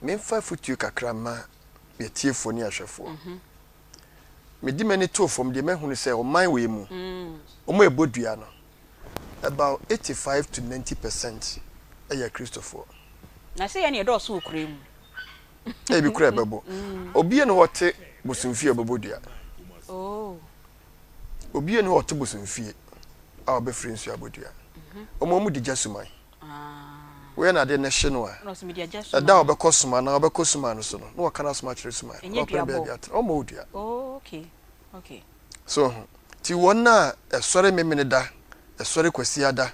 Memfa afotuo kakra mma atiefoɔ ne ahwɛfoɔ. Mede m'ani too fam deɛ mahunu sɛ ɔman wei mu, wɔn a ɛbɔ dua no, about 85 to 90 percent yɛ Akristofoɔ. Na sɛ yɛn na yɛdɔɔso wɔ kuro yi mu. Ebi kura ɛbɛbɔ. Obi ni hɔ ɔte bosomfie a ɔbɛbɔ dua. Oh. Obi ni hɔ ɔte bosomfie a ɔbɛfiri nsuo abɔ dua. Wɔn wɔn di gya suman. Ah. Woyɛ no adeɛ na ɛhye no a, ɛda a ɔbɛkɔ soma anaa ɔbɛkɔ suma no so no, na waka n'asɛm akyerɛ suma no, na wapɛ baabi atena. Ɔmmɔ wo dua. So woahu? Nti wɔn a ɛsɔre Memeneda, ɛsɔre Kwasiada,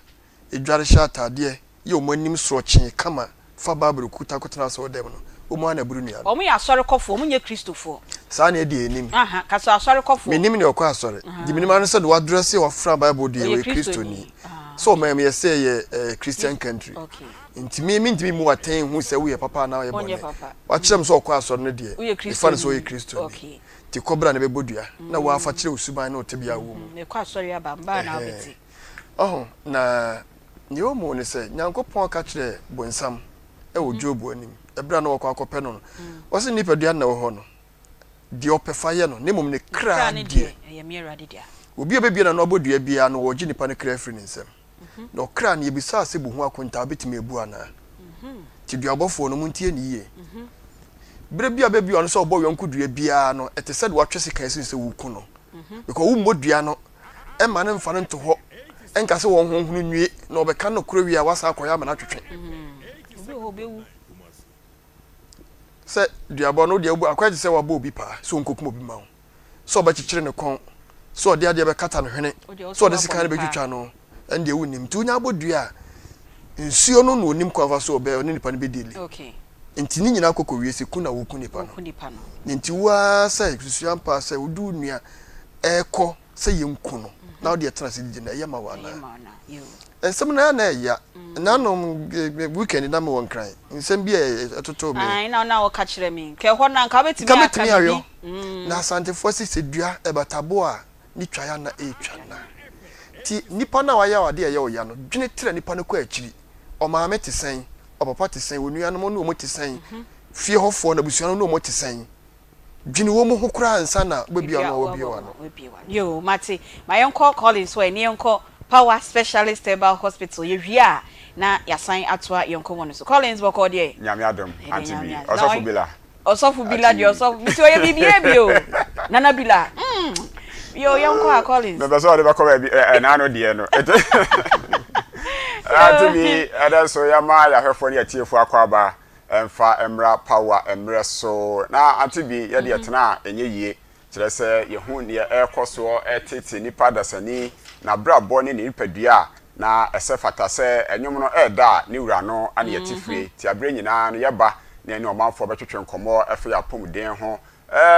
dware hyɛ ataadeɛ, yɛ wɔn anim sorɔkyee kama fa Bible kuta kɔtena asɔredan mu no, wɔn ara na ɛboro nnua no. Wɔn yɛ asɔrekɔfoɔ, wɔn nyɛ Kristofoɔ. Saa na ɛdeɛ yɛnim. Aha, ka sɛ asɔrekɔfoɔ. Mennim deɛ ɔkɔ asɔre. Deɛ menim ara ne sɛ deɛ wadrɛse a wafra Bible deɛ, ɔyɛ Kristoni. Sɛ ɔman mu yɛsɛ yɛ Christian country. Nti me mentumi mmu atɛn nhu sɛ woyɛ papa anaa woyɛ bɔne. Wakyerɛ me sɛ ɔkɔ asɔre no deɛ, mefa no sɛ ɔyɛ Kristoni. Nti kɔ bra na bɛbɔ dua na woafa kyerɛ wo suban ne wo tebea a wowɔ mu. Mekɔ asɔre aba, mbaa na wobɛte. Ɔho, na nea ɛwɔ mu ne sɛ, Nyankopɔn ka kyerɛɛ bonsam wɔ Job anim, ɛberɛ a na wɔkɔ akɔpɛ no no, ɔse nipadua no na ɛwɔ hɔ no, deɛ ɔpɛ fa yɛ no, na mmom ne kra deɛ, obi a ɔbɛbue n'ano abɔ dua biara no, wɔregye nipa no kra afiri ne nsam. Na ɔkra no, yɛbisaa sɛ bu ho akontaa bɛtumi abu anaa? Nti duabɔfoɔ no, montie no yie. Berɛ bi a bɛbue ano sɛ ɔbɔ yɔnko dua biara no, ɛte sɛ deɛ watwe sekan asi no sɛ woku no. Because wommɔ dua no, mma no mfa no nto hɔ nka sɛ wɔn honhono nwie na ɔbɛka nokorɛ wie a wasan akɔyɛ ama no atwetwe. Sɛ duabɔ no deɛ akɔyɛ te sɛ wabɔ obi paa sɛ ɔnkɔkum obi ma wo, sɛ ɔbɛkyekyere ne kɔn, sɛ ɔde adeɛ bɛkata ne hwene, sɛ ɔde sekan no bɛtwitwa no, ɛndeɛ wonnim. Nti wonya abɔ dua a, nsuo no na ɔnim kwan fa so ɔbɛ ɔne nipa no bɛdili. Nti ne nyinaa kɔkɔ wie sɛ ku na woku nipa no. Nti wo ara sɛ susua ampa sɛ wode wo nua ɛrekɔ sɛ yɛnku no na wode ɛtena ase didi no, ɛyɛ ma wo anaa? Nsɛm no na ɛya. Nanom weekend na mewɔ Nkran. Nsɛm bi a ɛtotoo me. Ae, na na wɔka kyerɛ me. Nka ɛhɔ no anka wobɛtumi aka biribi. Ayɔ. Na Asantefoɔ se sɛ dua ɛbata boɔ a, ne twa ya na ɛretwa na. Nti nipa no a wayɛ wo adeɛ a ɛyɛ wo ya no, dwene tra nipa no kɔ akyiri. Ɔmaame te sɛn? Ɔpapa te sɛn? Onuanom ne wɔn te sɛn? Fie hɔfoɔ no, abusua no ne wɔn te sɛn? Dwene wɔn ho koraa ansa na wobɛbue ano a woabue w'ano. Yoo mate, ma yɛnkɔ Collins hɔ ɛ ne yɛnkɔ Power Specialist Herbal Hospital, yɛwie a na yɛasan atoa yɛn nkɔmmɔ no so. Collins bɔkɔɔ deɛ? Nyame adom, Auntie Bi. Ɔsɔfo Bila. Ɔsɔfo Bila deɛ ɔsɔfo, mese ɔyɛ biribiara bi o, Nana Bila, mm, yoo yɛnkɔ a Collins. Mepɛ sɛ ɔde bɛkɔ baabi, ɛna ano deɛ no. Auntie Bi, ɛdɛ nso yɛma yɛahwɛfoɔ ne yɛtiefoɔ akɔ aba. Ɛmfa mmra Pawa mmerɛ so. Na ante bi yɛ deɛ tena a ɛnyɛ yie, kyerɛ sɛ yɛhu deɛ ɛrekɔ soɔ retete nipa dasani n'abrabɔ ne ne nipadua a, na ɛsɛ fata sɛ ɛnwom no reda a ne wura no ne yɛte fire. Nti aberɛ nyinaa no yɛba na yɛne ɔmanfoɔ bɛtwetwe nkɔmmɔ ɛfa yɛn apɔmuden ho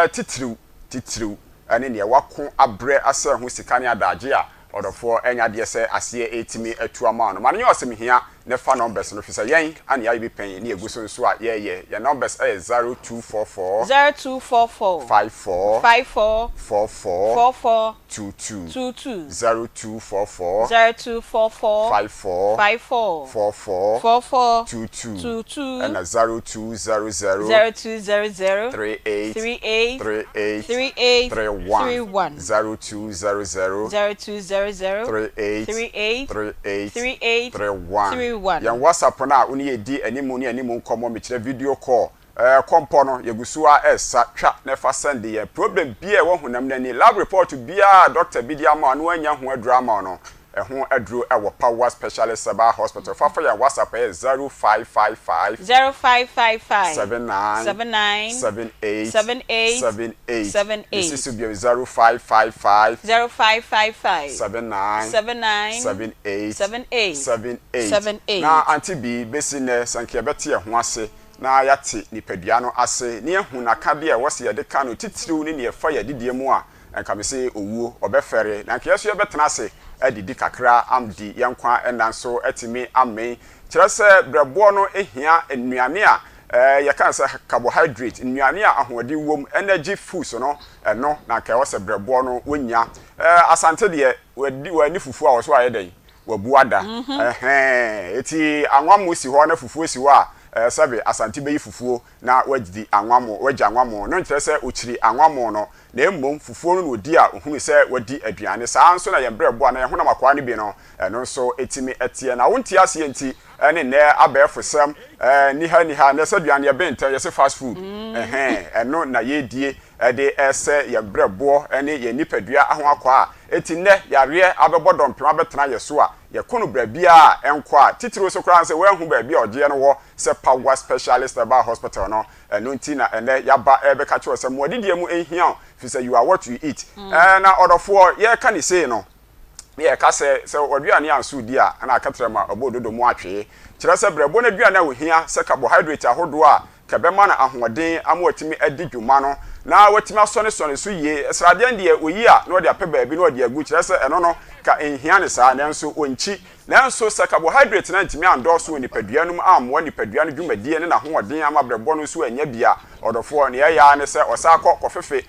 Titiriw, titiriw ne nea wako abrɛ asɛe ho sika ne adagye a ɔdɔfoɔ ɛnyɛ adeɛ sɛ aseɛ retumi atu ama wo no. Ma no nyɛ ɔsɛm hia na fa numbers no fisɛ yɛn a na yɛayɛ bi pɛn ne yɛgu so nso a yɛreyɛ. Yɛn numbers yɛ 0244 0244 54 54 44 44 22 22 0244 0244 54 54 44 44 22 22 ɛna 0200 0200 38 38 38 38 31 31 0200 0200 38 38 38 38 31 31. Yɛn WhatsApp no a wo ne yɛ di animu ne animu nkɔmmɔ mekyerɛ video call Ɛɛ kɔmpɔ no yɛgu so ara ɛresa, twa na fa sɛnde yɛn. Problem biara a ɛwɔ honam no ani, lab report biara a doctor bi de ama wo na wannya ho aduro ama wo no, ɛho aduro wɔ Power Specialist Herbal Hospital. Fa fa yɛn WhatsApp ɛyɛ 0555 0555 79 79 78 78 78. 78. Mesi so bio 0555 0555 79 79 78 78 78. 78. Na Auntie Bee, bɛsi nnɛ sɛ nka yɛbɛte yɛn ho ase na yɛate nipadua no ase, na yɛahu n'akadeɛ a ɛwɔ sɛ yɛde ka no, titiriw ne nea ɛfa yɛn adidie mu a, anka mese owuo, ɔbɛfɛre, na anka yɛn nso yɛbɛtena ase adidi kakra amdi yɛn nkwa nna nso atumi amee. Kyerɛ sɛ, berɛboɔ no hia nnuane a yɛka no sɛ carbohydrate, nnuane a ahoɔden wom, energy foods no, ɛno na anka ɛwɔ sɛ berɛboɔ no wɔnya. Asante deɛ, wɔanni fufuo a, wɔso ayɛ dɛn? Wabu ada. Ɛhɛɛ. Eti anwammo si hɔ na fufuo si hɔ a, ɛɛ sɛbe Asante bɛyi fufuo na wadi anwammo, wagya anwammo. No nkyerɛ sɛ ɔkyiri anwammo no, na mmom fufuo no na ɔdi a ɔhunu sɛ wadi aduane. Saa ara nso na yɛn berɛbo anaa yɛn honam akwaa no bi no, ɛno nso tumi teɛ. Na wonte aseɛ nti ne nnɛ abɛɛfosɛm, ɛɛ nniha nniha, nnɛ sɛ aduane yɛben ntɛm, yɛse fast food, ɛhɛɛ, ɛno na yɛredie. de resɛe yɛn berɛboɔ ne yɛn nipadua ho akwaa a enti nnɛ yareɛ abɛbɔ dɔmpem abɛtena yɛn so a yɛko no baabiara a ɛnkɔ a titiriw so koraa sɛ woanhu baabi a ɔgyeɛ no wɔ sɛ Pawa Specialist Herbal Hospital no. Ɛno nti na ɛnnɛ yɛaba rebɛka kyerɛ wo sɛ mo adidie mu nhia wo firi sɛ you are what you eat. Ɛɛ na ɔdɔfoɔ yɛreka ne sei no ne yɛka sɛ sɛ w'aduane anso di a na aka ma ɔbɔ ododo mu atwee. Kyerɛ sɛ berɛboɔ no aduane a ohia sɛ carbohydrate ahodoɔ a kɛbɛma no ahoɔden ama watumi adi dwuma no na watumi asɔnesɔne so yie. Sradeɛ no deɛ oyi a na ɔde apɛ baabi na ɔde agu kyerɛ sɛ ɛno no ka nhia no saa nanso ɔnkyi. Nanso sɛ carbohydrate no antumi andɔɔso wɔ nipadua no mu ammoa nipadua no dwumadie ne n'ahoɔden ama berɛboɔ no nso annya bi a, ɔdɔfoɔ, nea ɛyɛ ara ne sɛ ɔsan kɔ kɔfefe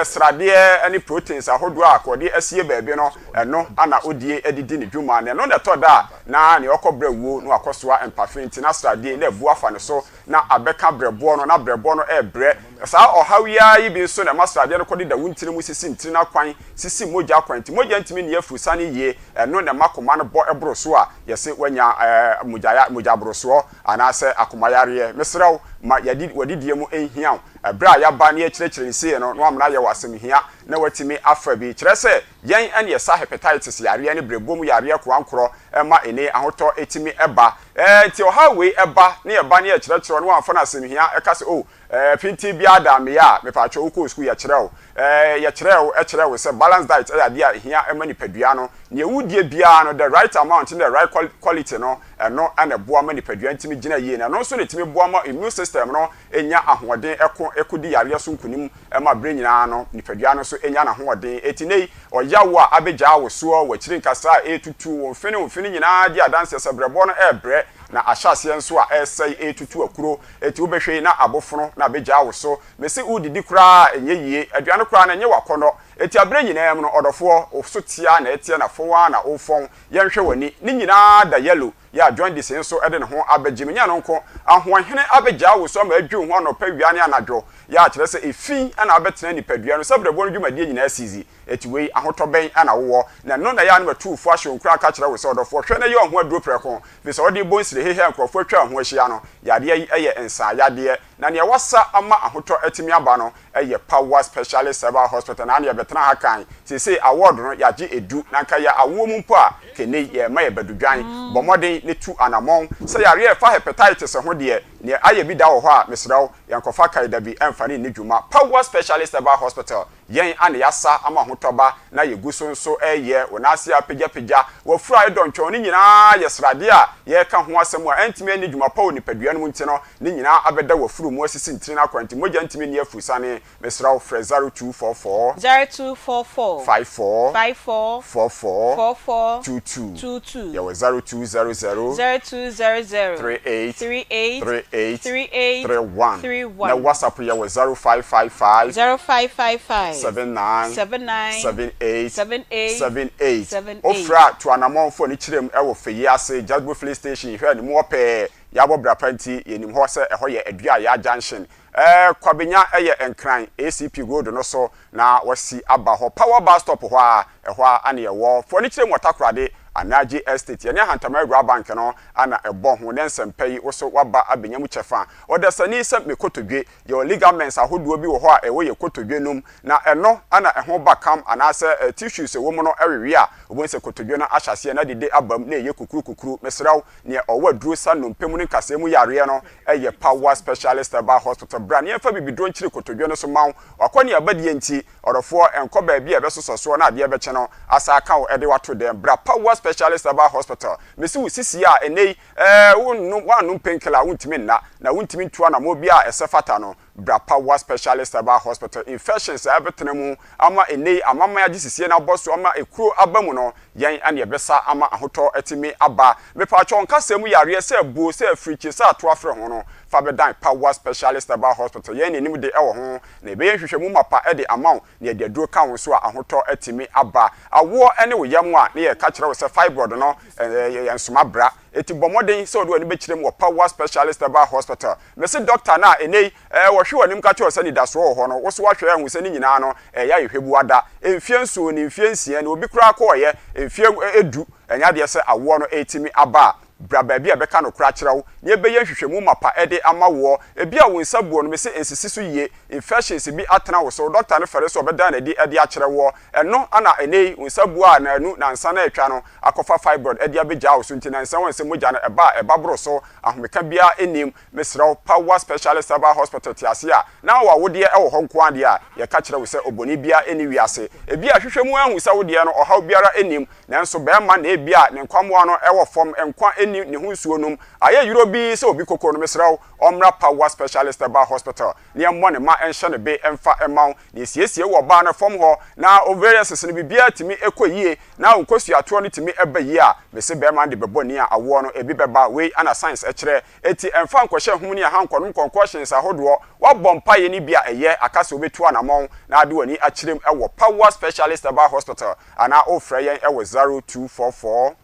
sradeɛ ne proteins ahodoɔ a ɔde asie baabi no, ɛno na ɔdie de di ne dwuma. Na ɛno na ɛtɔ da a na nea ɔkɔ brɛ wuo na wakɔsoa mpafe nti na sradeɛ na abu afa ne so na abɛka brɛboɔ no, na brɛboɔ no rebrɛ. Saa ɔhaw yi ara yi bi nso na ɛma sradeɛ no kɔdeda wo ntini mu sisi ntini no akwan, sisi mogya akwan nti mogya ntumi nni afurusane yie. Ɛno na ɛma koma no bɔ boro so a yɛse woanya mogya mogyaborosoɔ anaasɛ akoma yareɛ. Mesrɛ wo, ma yɛadi w'adidie mu nhia wo. Ɛberɛ a yɛaba na yɛkyerɛkyerɛ no sei no, na wamena ayɛ wo asɛm hia na woatumi afa bi. Kyerɛ sɛ, yɛn na yɛsa hepatitis yareɛ ne berɛboɔ mu yareɛ koankorɔ ma ene ahotɔ tumi ba. Ɛɛ, nti ɔhaw wei ba na yɛba na yɛkyerɛkyerɛ wo na wamfa no asɛm hia ka sɛ, oh, ɛɛ, pintinn biara da meyɛ a, mepaakyɛw wokɔɔ sukuu yɛkyerɛɛ wo. Ɛɛ, yɛkyerɛɛ wo kyerɛɛ wo sɛ balanced diet yɛ adeɛ a ɛhia ma nipadua no. Nea wodie biara no, the right amount ne the right quality no, ɛno na ɛboa ma nipadua no tumi gyina yie. Na ɛno nso na ɛtumi boa ma immune system no nya ahoɔden ko kodi yareɛ so nkonim ma berɛ nyinaa no nipadua no nso nya n'ahoɔden. Enti nnɛ yi, ɔyaw a abɛgyaa wo soɔ, w'akyiri nkasa a ɛretutu, wo mfe ne wo mfe no nyinaa di adanseɛ sɛ berɛboɔ no rebrɛ na ahyɛaseɛ nso a ɛresɛe retutu akuro. Enti wobɛhwɛ yi na abofono na abɛgyaa wo so. Mese woredidi koraa a ɛnyɛ yie, aduane koraa no ɛnyɛ w'akɔnnɔ. Enti aberɛ nyinaa mu no, ɔdɔfoɔ, wo so teɛ ara na ɛteɛ na fɔn ara na wofɔn. Yɛnhwɛ w'ani, ne nyinaa da yellow. Yɛ a jaundice nso de ne ho abɛgye mu. Nyɛ ɛno nko, ahoɔhene abɛgyaa wo so ama adwiri wo ho anɔpa, awia ne anadwo. Yɛ a kyerɛ sɛ efi na abɛtena nipadua no sɛ berɛboɔ no dwumadie nyinaa sizi. Eti wei, ahotɔ bɛn na wowɔ? Na ɛno na ɛyɛ a na matu wo fo ahyɛ wo nkuran aka akyerɛ wo sɛ, ɔdɔfoɔ, hwɛ na yɛ wo ho aduro prɛko, firi sɛ wode rebɔ nsire hehɛ a nkurɔfoɔ atwa wo ho ahyia no. Yadeɛ yi yɛ nsaa yadeɛ, na nea wasa ama ahotɔ atumi aba no yɛ Power Specialist Herbal Hospital na yɛbɛtena ha kan. Seesei award no yɛagye edu na nka yɛ awoɔ mu mpo a kɛnnɛ yi yɛrema yɛ badudwan. Bɔ mmɔden na tu anamɔn. Sɛ yareɛ a ɛfa hepatitis ho deɛ, neɛ ayɛ bi da wɔ hɔ a, mesrɛ wo, yɛnkɔfa kae da bi mfa no nni dwuma. Power Specialist Herbal Hospital, yɛn a na yɛasa ama ahotɔ ba na yɛgu so nso reyɛ, wo nan ase a apagyapagya, w'afuru a ɛdɔ ntwɔn no nyinaa yɛ sradeɛ a yɛreka ho asɛm a ɛntumi anni dwuma pa wɔ nipadua no mu nti no, Ne nyinaa abɛda w'afuru mu asisi ntini no akwan nti mogya ntumi nni afurusane. Mesrɛ wo frɛ 0244. 0244. 54. 54. 44. 44. 22. 22. Yɛwɔ 0200. 0200. 38. 38. 38. 38. 31. 31. Na WhatsApp yɛwɔ 0555. 0555. 79. 79. 78. 78. 78. 78. Wofrɛ a tu anamɔn fa ani kyerɛ mu wɔ Fei ase, Jasbo Filling Station hwɛ anim hɔ pɛɛ. Yɛabɔ bra pa nti yɛnim hɔ sɛ ɛhɔ yɛ Aduayaa junction. Ɛɛ Kwabenya yɛ Nkran ACP road no so na wɔasi aba hɔ. Power bus stop hɔ ara, ɛhɔ ara na yɛwɔ. Fo ani kyerɛ mu wɔ Takoradi, Anagye Estate. Yɛne Ahantaman Awuraa Bank no na ɛbɔ ho. Nɛ nsɛmpa yi wo so woaba abɛnya mu kyɛfa. Ɔdasani sɛ me kotodwe. Yɛwɔ ligaments ahodoɔ bi wɔ hɔ a ɛwɔ yɛn kotodwe no mu na ɛno na ɛho ba kam anaasɛ tissues ɛwɔ mu no wewe a, wobɛhu sɛ kotodwe no ahyɛ aseɛ na dede aba mu na ɛyɛ kukuru kukuru. Mesrɛ wo, Nea ɔwɔ aduro sa nnompe mu ne nkasɛɛ mu yareɛ no yɛ Power Specialist Herbal Hospital. Bra na yɛmfa bibiduro nkyere kotodwe no so mma wo. W'akɔneaba die nti, ɔdɔfoɔ, nkɔ baabi a ɛbɛsosɔ soɔ na adeɛ bɛkye no asa aka wo de wo ato dɛm. Bra Power Specialist Herbal Hospital. Mese wo sisi a ɛnnɛ yi, ɛɛ, wonnom, woannom painkiller a wontumi nna, na wontumi ntu anammɔn biara a ɛsɛ fata no. Bra Power Specialist Herbal Hospital. Infections a ɛbɛtena mu ama ɛnnɛ yi amamman agye sisie no abɔ so ama ekuro aba mu no, yɛn na yɛbɛsa ama ahotɔ atumi aba. Mepaakyɛw nkasɛɛ mu yareɛ sɛ abuo, sɛ afirikyi, sɛ ato afrɛ ho no, fa bɛdan Power Specialist Herbal Hospital. Yɛn na yɛnim de wɔ ho, na yɛbɛyɛ nhwehwɛmu mapa de ama wo, na yɛde aduro ka wo nso a ahotɔ atumi aba. Awoɔ ne wo yam a, na yɛka kyerɛ wo sɛ fibroid no, ɛyɛ nsoma bra. Enti bɔ mmɔden sɛ wode w'ani bɛkyerɛ mu wɔ Power Specialist Herbal Hospital. Mese dɔkta no a ɛnnɛ yi wɔhwe w'anim ka kyerɛ wo sɛ anidasoɔ wɔ hɔ no, wo nso woahwɛ ahu sɛ ne nyinaa no ɛyɛ ayɛhwɛbuada. Mfeɛ nson ni, mfeɛ nsia ni, obi koraa kɔeɛ mfeɛ du, ɛnyɛ adeɛ sɛ awoɔ no retumi aba a. Bra baabi a yɛbɛka nokorɛ akyerɛ wo na yɛbɛyɛ nhwehwɛmu mapa de ama woɔ. Ebia wo nsa buo no, mese nsisi so yie, infections bi atena wo so, dɔkta no fɛre sɛ ɔbɛdan no adi de akyerɛ woɔ. Ɛno na ɛnnɛ yi, wo nsa buo a naanu, nansa na atwa no akɔfa fibroid de abɛgyaa wo so nti nansa woahu sɛ mogya no ɛba a ɛba boro so, ahomeka biara nnim. Mesrɛ wo, Power Specialist Herbal Hospital te ase a na w'awodeɛ wɔ hɔ nko ara deɛ a, yɛka kyerɛ wo sɛ obɔne biara nni wiase. Ebia hwehwɛ mu ahu sɛ wo deɛ no ɔhaw biara nnim, nanso barima na ebia ne nkwammoa no wɔ fam, nkwa nni ne ho nsuo nom, ayɛ yerɔ bi sɛ obi koko no, mesrɛ wo, ɔmmra Power Specialist Herbal Hospital na yɛmmɔ ne mma nhyɛ no be mfa mma wo, na yɛsiesie wo ɔbaa no fam hɔ na ovarian cyst no biribiara tumi kɔ yie na wo nkɔsuatoɔ no tumi ba yie a, mese barima no de bɛbɔ ni a awoɔ no ebi bɛba, wei na science kyerɛ. Enti ɛmfa nkɔhyɛ hum ne aha nkɔnom concoctions ahodoɔ. Woabɔ mpaeɛ no bi a ɛyɛ aka sɛ wobɛtu anamɔn na ade w'ani akyerɛm wɔ Power Specialist Herbal Hospital anaa worefrɛ yɛn wɔ 0244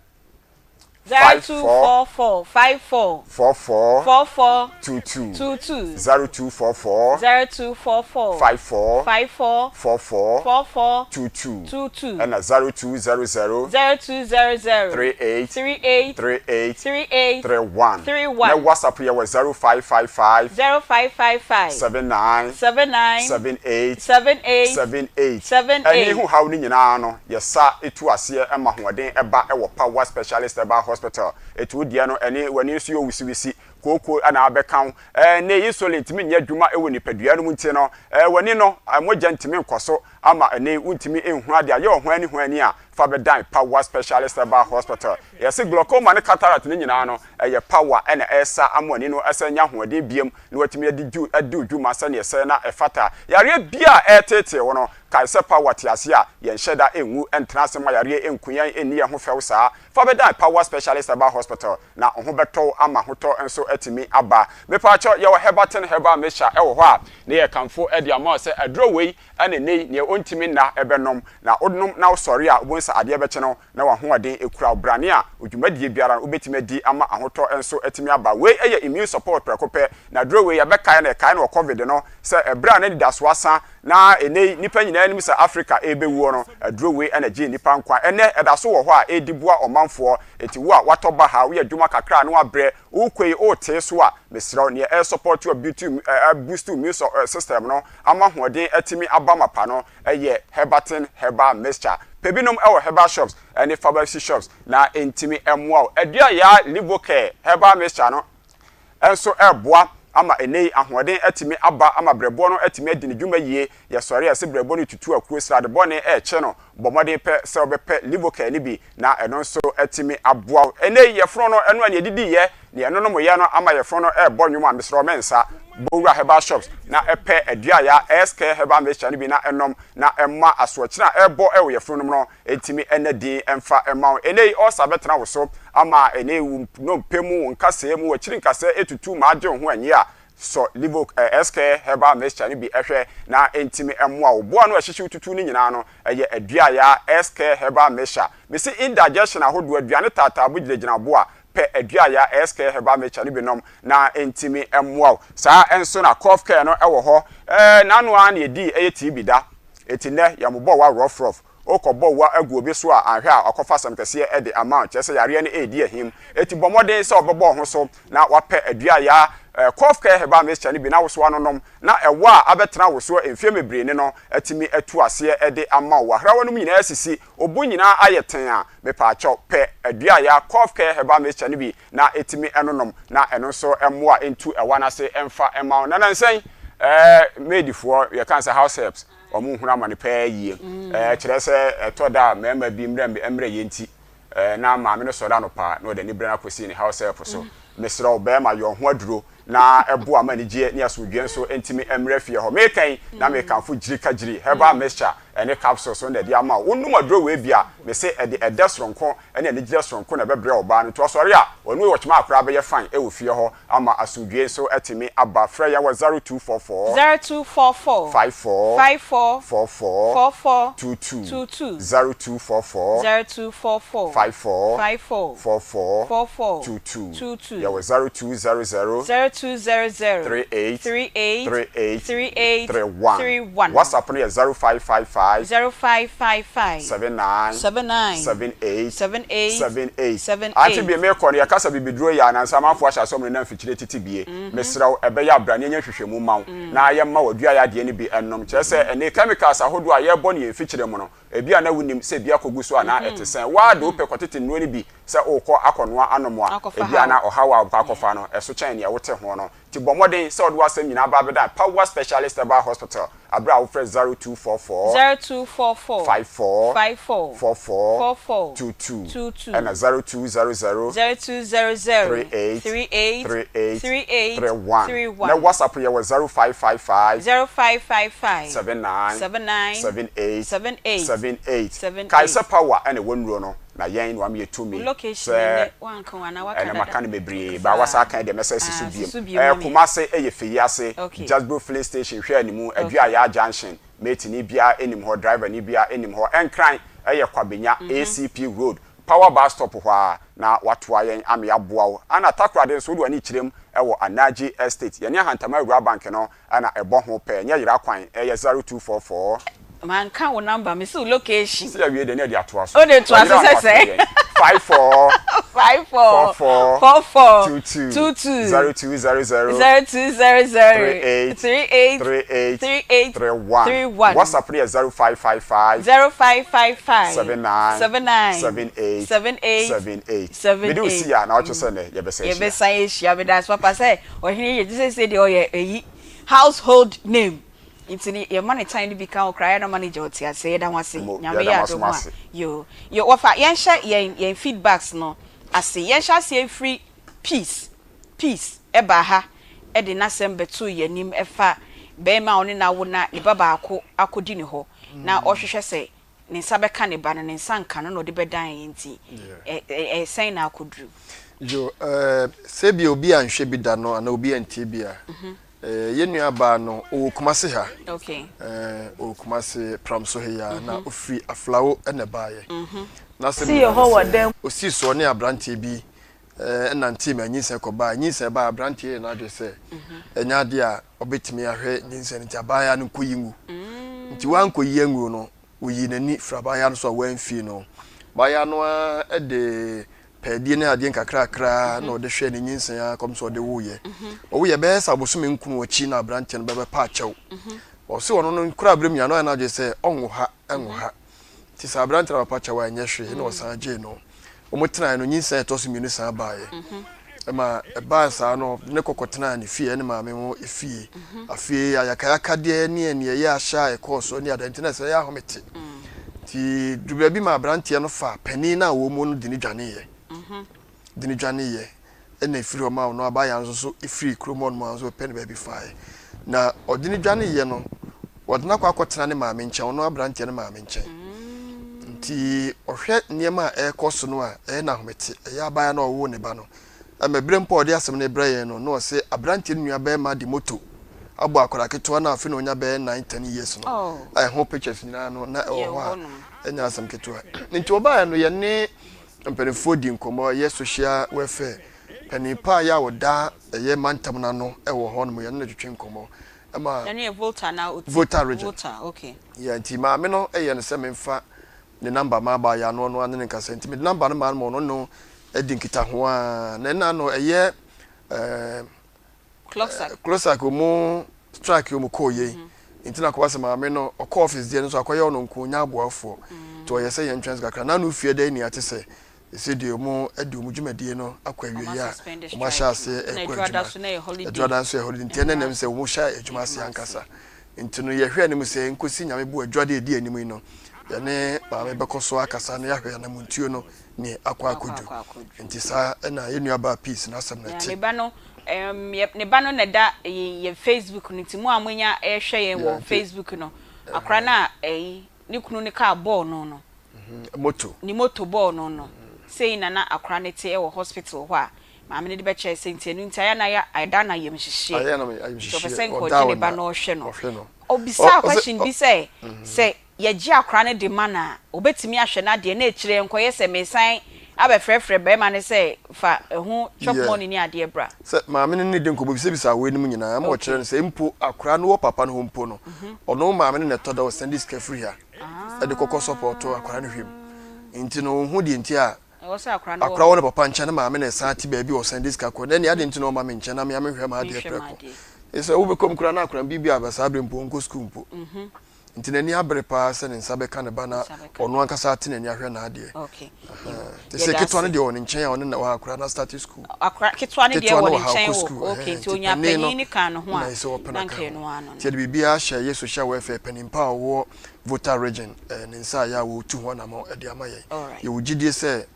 54 0244 54 44 44 22 22 0244 0244 54 54 44 44 22 22 ɛna 0200 0200 38 38 38 38 31 31 Na WhatsApp yɛ wɔ 0555 0555 79 79 78 78 78 78. Ɛne ho haw no nyinaa no, yɛsa tu aseɛ ma ahoɔden ba wɔ Power Specialist Herbal Hospital. Ɛti wo deɛ no, ɛne w'ani nso yɛ owisiwisi, kooko na abɛka wo. Ɛnnɛ insulin ntumi nyɛ adwuma wɔ nipadua no mu nti no, w'ani no, mogya ntumi nkɔ so ama ɛnnɛ yi wontumi nhunu adeɛ. Ayɛ ɔhwani hwani a, fa bɛdan Power Specialist Herbal Hospital. Yɛse glaucoma ne cataract no nyinaa no, ɛyɛ power na ɛresa ama w'ani no asan anya ahoɔden biom na watumi adi dwu adi wo dwuma sɛdeɛ ɛsɛ na ɛfata. Yareɛ biara a ɛreteetee wo no, kae sɛ power te ase a, yɛnhyɛ da nwu ntena ase mma yareɛ nku yɛn nni yɛn ho fɛw saa. Fa bɛdan Power Specialist Herbal Hospital na wo ho bɛtɔ wo ama ahotɔ nso atumi aba. Mepaakyɛw, yɛwɔ Herbatin Herbal Mixture wɔ hɔ a ne yɛkamfo de ama wo sɛ aduro wei na nnɛ yi nea ɔntumi nna bɛnom. Na wonom na wosɔre a, wobɛhu sɛ adeɛ bɛkye no na w'ahoɔden kura wo brane a dwumadie biara no wobɛtumi adi ama ahotɔ nso atumi aba. Wei yɛ immune support prɛko pɛ. Na aduro wei yɛbɛkae na yɛkae no wɔ covid no sɛ ɛberɛ a na anidasoɔ asa na ɛnnɛ yi nnipa nyinaa nim sɛ Africa ɛrebɛwuo no, aduro wei na ɛgyee nnipa nkwa. Ɛnnɛ ɛda so wɔ hɔ a ɛredi boa ɔmanfoɔ. Enti wo a woatɔ baha, woyɛ adwuma kakra a na woabrɛ, worekɔ yi woretee so a, mesrɛ wo, deɛ ɛresupporte wo, ɛboost wo immune system no ama ahoɔden atumi aba mapa no, yɛ Herbatin herbal mixture. Pɛ binom wɔ herbal shops ne pharmacy shops na ɛntumi mmoa wo. Aduayaa Livocare herbal mixture no nso reboa ama ɛnnɛ yi ahoɔden atumi aba ama brɛboɔ no atumi adi ne dwuma yie. Yɛsɔre a ɛsɛ brɛboɔ no tutu akuro, srade bɔne rekye no. Bɔ mmɔden pɛ sɛ wobɛpɛ Livocare no bi na ɛno nso atumi aboa wo. Ɛnnɛ yi yɛfono no, ɛno a nea yɛdidiiɛ, nea yɛnonomoeɛ no ama yɛfono no rebɔ nnwom a mesrɛ wo mensa. Bɔ wura herbal shops na pɛ Aduaya SK herbal mixture no bi na nom na ɛmma asoɔkyene a ɛrebɔ wɔ yɛfono no mu no ntumi nna din mfa mma wo. Ɛnnɛ yi ulcer bɛtena wo so ama ɛnnɛ yi wo nnompe mu, wo nkasɛɛ mu, w'akyiri nkasɛɛ retutu ma agye wo ho anyi a, Sɔ Livoc SK herbal mixture no bi hwɛ na ɛntumi mmoa wo. Boa ano a ɛhyehye wo tutu no nyinaa no, ɛyɛ Aduaya SK herbal mixture. Mese indigestion ahodoɔ, aduane taataabo gyinagyina bo a, pɛ Aduaya SK herbal mixture no bi nom na ɛntumi mmoa wo. Saa nso na Cough Care no wɔ hɔ. Ɛɛ, n'ano ara na yɛdii ɛyɛ TB da. Enti nnɛ, yɛmmobɔɔ wo aworɔfrɔf. Wokɔbɔ wa agu obi so a, anhwɛ a wakɔfa asɛm kɛseɛ de ama wo, kyerɛ sɛ yareɛ no redi ahim. Enti bɔ mmɔden sɛ wobɛbɔ wo ho so na woapɛ aduayaa, cough care herbal mixture no bi na wo so anonom, na ɛwɔ a abɛtena wo soɔ mfeɛ bebree ne no atumi atu aseɛ de ama wo. W'ahrawa no mu nyinaa asisi, wo bo nyinaa ayɛ tɛnn a, mepaakyɛw, pɛ aduayaa, cough care herbal mixture no bi na tumi nonom, na ɛno nso mmoa ntu ɛwa no ase mfa mma wo. Na nansa yi, maidfoɔ, yɛka no sɛ house helps, Wɔhunu amane paa yie. Kyerɛ sɛ, ɛtɔ da a mmarima bi mmerɛ mmerɛyɛ nti, na maame no sɔre anɔpa na ɔde aniberɛ no akɔsi ne house help so. Mesrɛ wo barima, yɛ wo ho aduro na boa ma anigyeɛ ne asomdwoeɛ nso ntumi mmra fie hɔ. Mereka yi, na merekamfo Gyirikagyiri herbal mixture ne capsules no na ɛde ama wo. Wonom aduro wei bi a, mese ɛde ɛdɛ soronko ne anigyerɛ soronko na ɛbɛbrɛ ɔbaa no. Nti ɔsɔre a, ɔne ɔkyema koraa bɛyɛ fine wɔ fie hɔ ama asomdwoeɛ nso atumi aba. Frɛ yɛn wɔ 0244. 0244. 54. 54. 44. 44. 22. 22. 0244. 0200 38 38 38 38 31. 31. WhatsApp no yɛ 0555 0555 79 79 78 78 78. 78. Ante bie mekɔ no yɛkasa bibiduro yɛ anansa amanfoɔ ahyɛ aseɛ ɔmo nenam mfikyire tete bie. Mesrɛ wo ɛbɛyɛ a bra na yɛnyɛ nhwehwɛmu ma wo na yɛmma wo aduayɛ adeɛ no bi nnom. Kyerɛ sɛ ɛnne chemicals ahodoɔ a yɛbɔ no yɛn mfikyire mu no ebia na wonim sɛ bi akɔgu so anaa ɛte sɛn. Wo ara de wopɛ kɔtete nnuro no bi sɛ worekɔ akɔnoa anom a, ebia na ɔhaw a wobɛkɔ akɔfa no ɛso kyɛn nea wote ho no. Nti bɔ mmɔden sɛ wode w'asɛm nyinaa ba abɛdan Power Specialist Herbal Hospital bere a wofrɛ 0244 0244 54 54 44 44 22 22 ɛna 0200 0200 38 38 38 38 31. 31. Na WhatsApp yɛwɔ 0555 0555 79 79 78 78 78. 78. Kae sɛ Power na ɛwɔ nnuro no. Na yɛn na wama yɛ tumi Location sɛ ɛnɛ wanka ho anaa waka ɛnɛ maka dada? no bebree baa wasa aka deɛ mɛsa asi so Ah, biem. si so biem Ɛɛ ma me. Kumase ɛyɛ Feyiase, Okay. Jasbro filling station hwɛ animu, Okay. Aduayaa junction, mate ni biara ɛnim hɔ, driver ni biara ɛnim hɔ. Nkran ɛyɛ Kwabenya, ACP road, Power bus stop hɔ ara na watoa yɛn ama yɛaboa wo. Ɛna Takoradi nso wode w'ani kyerɛ mu ɛwɔ Anaji Estate, yɛne Ahantama Awura Bank no na ɛbɔ ho pɛɛ, nyɛ yera kwan, ɛyɛ 0244. Manka wo number, mese wo location. Sɛ yɛwie deɛ ne yɛde atoa so. Wode toa so Wɔyera sɛ no sɛn? ato yɛn. 54 54 44 44 22 22 0200 0200 38 38 38 38 31. 31. WhatsApp no yɛ 0555 0555 79 79 78 78 78. 78. Mede wo si a na ɔkyerɛ sɛ nnɛ yɛbɛsan ahyia. Yɛbɛsan ahyia. Meda ase papa sɛ ɔhene yɛ te sɛ sɛ deɛ ɔyɛ ɛyi household name nti no yɛma no time no bi ka ho koraa yɛ na manager ɔte aseɛ yɛda ho ase Mo, Nyame yɛda yɛ mo asom adom a ase. yoo yoo wɔfa yɛnhyɛ yɛn yɛn feedbacks no ase yɛnhyɛ aseɛ mfiri peace peace ɛbaa ha ɛde n'asɛm bɛtoo yɛn anim ɛfa bɛɛma a ɔne no awo na ne ba baako akɔdi ne hɔ na ɔhwehwɛ sɛ ne nsa bɛka ne ba no, ne nsa nka no na ɔde bɛdan yɛn nti, ɛ, ɛ, sɛn na akɔduru? Yo, eh, sɛ ebia obi anhwɛ bi da no anaa obi antie bi a, eh, yɛn nua baa no, ɔwɔ Kumasi ha. Okay. Eh, ɔwɔ Kumasi Pramso ha yi ara, na ɔfiri Aflao na ɛbaeɛ. N'asɛm Si nyinaa ne Yehowa sɛ, dan mu. ɔsii so ɔne aberanteɛ bi eh, nantee ma nyinsɛn kɔbaeɛ. Nyinsɛn baeɛ, aberanteɛ yɛɛ n'adwene sɛ ɛnyɛ adeɛ a ɔbɛtumi ahwɛ nyinsɛn no nti abaayewa no nkɔyi ngu. Nti wankɔyi angu no, Oyii n'ani firii abaayewa no so a wamfii no. Abaayewa no ara de pɛɛdie ne adeɛ nkakrakra na ɔde hwɛɛ ne nyinsɛn ara kɔm sɛ ɔde woeɛ. Ɔwoeɛ bɛyɛ sɛ abosome nkron akyi na aberanteɛ no bɛbɛpa akyɛw. Ɔse ɔno no nkura berɛ mu nyinaa na ɔyɛ n'adwene sɛ ɔnwo ha, ɛnwo ha. Nti sɛ aberanteɛ no abɛpa kyɛw a ɛnyɛ hwee na ɔsan gyee no. Wɔtenaeɛ no, nyinsɛn a ɛtɔ so mmienu san baeɛ. Ɛma ɛbaa saa no, ɔde no kɔ kɔtenaa ne fie, ne maame ho fie. Afei ayakayakadeɛ ne aniɛyɛ ahyɛ a ɛkɔɔ so ne adeɛ nti na ɛsɛ ɛyɛ ahomete. Nti duru baabi ma aberanteɛ no fa panin no a wɔn mu no de no dwaneeɛ. De no dwaneeɛ. Ɛna ɛfiri hɔ ma ɔno abaayewa no nso so firii kurom hɔ nom a nso ɔpɛ no baabi faeɛ. Na ɔde no dwaneeɛ no, wɔde no akɔ akɔtena ne maame nkyɛn, ɔno aberanteɛ no maame nkyɛn. Nti ɔhwɛ nneɛma a ɛrekɔ so no a, ɛyɛ no ahomete. Ɛyɛ abaayewa no a ɔwoo ne ba no. Ɛma berɛ mpo a ɔde asɛm no rebrɛ yɛn no, na ɔse aberanteɛ no nuabarima de moto abɔ akwadaa ketewa no a afei na ɔnya bɛyɛ nine, ten years no, a ɛho pictures nyinaa no na ɛwɔ hɔ a ɛnyɛ asɛm ketewa. Nti ɔbaeɛ no, yɛne mpanimfoɔ di nkɔmmɔ, ɛyɛ social welfare panin pa a yɛ a ɔda ɛyɛ mantam no ano wɔ hɔ nom, yɛne no twetwe nkɔmmɔ ɛma Ɛno yɛ Volta anaa Oti? Volta region. Volta, okay. Yeah, nti maame no yɛ no sɛ memfa ne number ma abaayewa no, ɔno ara ne no nkasa. Nti mede number no maa no ma ɔno ne no adi nkitaho ara. Na ɛnna no ɛyɛ ɛɛ Clocksack. Clocksack wɔn strike wɔn kɔɔ yei. Nti na akɔba sɛ maame no ɔkɔ office deɛ no nso akɔyɛ ɔno nko ɔnya aboafoɔ. Nti ɔyɛ sɛ yɛntwɛn so kakra. Na ano fie dɛ nea te sɛ ɛsɛ deɛ wɔn de wɔn dwumadie no akɔ awieɛ a wɔn ahyɛ aseɛ ɛrekɔ adwuma. Adwuada nso yɛ holiday nti ɛnɛ nam sɛ wɔn hyɛ adwuma ase ankasa. Nti no yɛhwɛ anim sɛ nkosi Nyame bo adwuada a ɛdi anim yi no yɛne maame bɛkɔ so akasa na yɛahwɛ anamontuo no ne akɔ akɔdu. Nti saa na yɛn nua baa Peace n'asɛm no te. Ne ba no Erm yɛ ne ba no na ɛda yɛn yɛn Facebook no nti mo a moanya rehwɛ yɛn wɔ Facebook no akora no a ɛyi ne kunu no kaa bɔɔ no no Moto. ne moto bɔɔ no no sei na na akora no te wɔ hospital hɔ a maame no de bɛkyerɛ sɛ nti ɛno nti ayɛ na ayɛ ɛda no ayamhyehyeɛ Ayɛ na nti ɔpɛ ayamhyehyeɛ sɛ nka ɔda ɔgye ne ɔna ba na ɔhwɛ no ɔhwɛ no. Ɔ ɔbisaa ɔsɛ question ɔ bi sɛ sɛ yɛgye akora no de ma no a ɔbɛtumi ahwɛ no adeɛ na akyire ɛnkɔyɛ sɛ mesan. Abɛfrɛfrɛ barima no sɛ fa ɛho chop money ne adeɛ bra. Sɛ maame no ne no di nkɔmmɔ bisabisaa weinom nyinaa ma ɔkyerɛ no sɛ mpo akwadaa no wɔ papa no hɔ mpo no, ɔno maame no na ɛtɔ da ɔsɛnde sika firi ha de kɔkɔ sɔpɔɔto akwadaa no hwɛ mu. Nti no ɔnhu deɛ nti a akwadaa wɔ ne papa nkyɛn na maame na ɛsan te baabi a ɔsɛnde sika kɔ. Na ɛnneɛ adɛn nti na ɔmma me nkyɛn na me ara menhwɛ m'adeɛ prɛko. Sɛ wobɛkɔ mu koraa na akwadaa no biribi aba saa berɛ mpo ɔnkɔ sukuu mpo. Nti n'ani abere paa sɛ ne nsa bɛka ne ba na ɔno ankasa ate n'ani ahwɛ n'adeɛ. Okay. Te sɛ ketewa no deɛ wɔ ne nkyɛn a ɔne na wɔ akora na start school. Akora ketewa no deɛ wɔ ne nkyɛn wɔ. Okay, nti onya panyin ne kan no ho a. Na ɛsɛ ɔpɛ na ka ho. Nti yɛde biribiara hyɛ yɛ social welfare panin pa a ɔwɔ Volta region ne nsa a yɛ a wɔtu ho anamɔ de ama yɛn. Yɛwɔ gyidie sɛ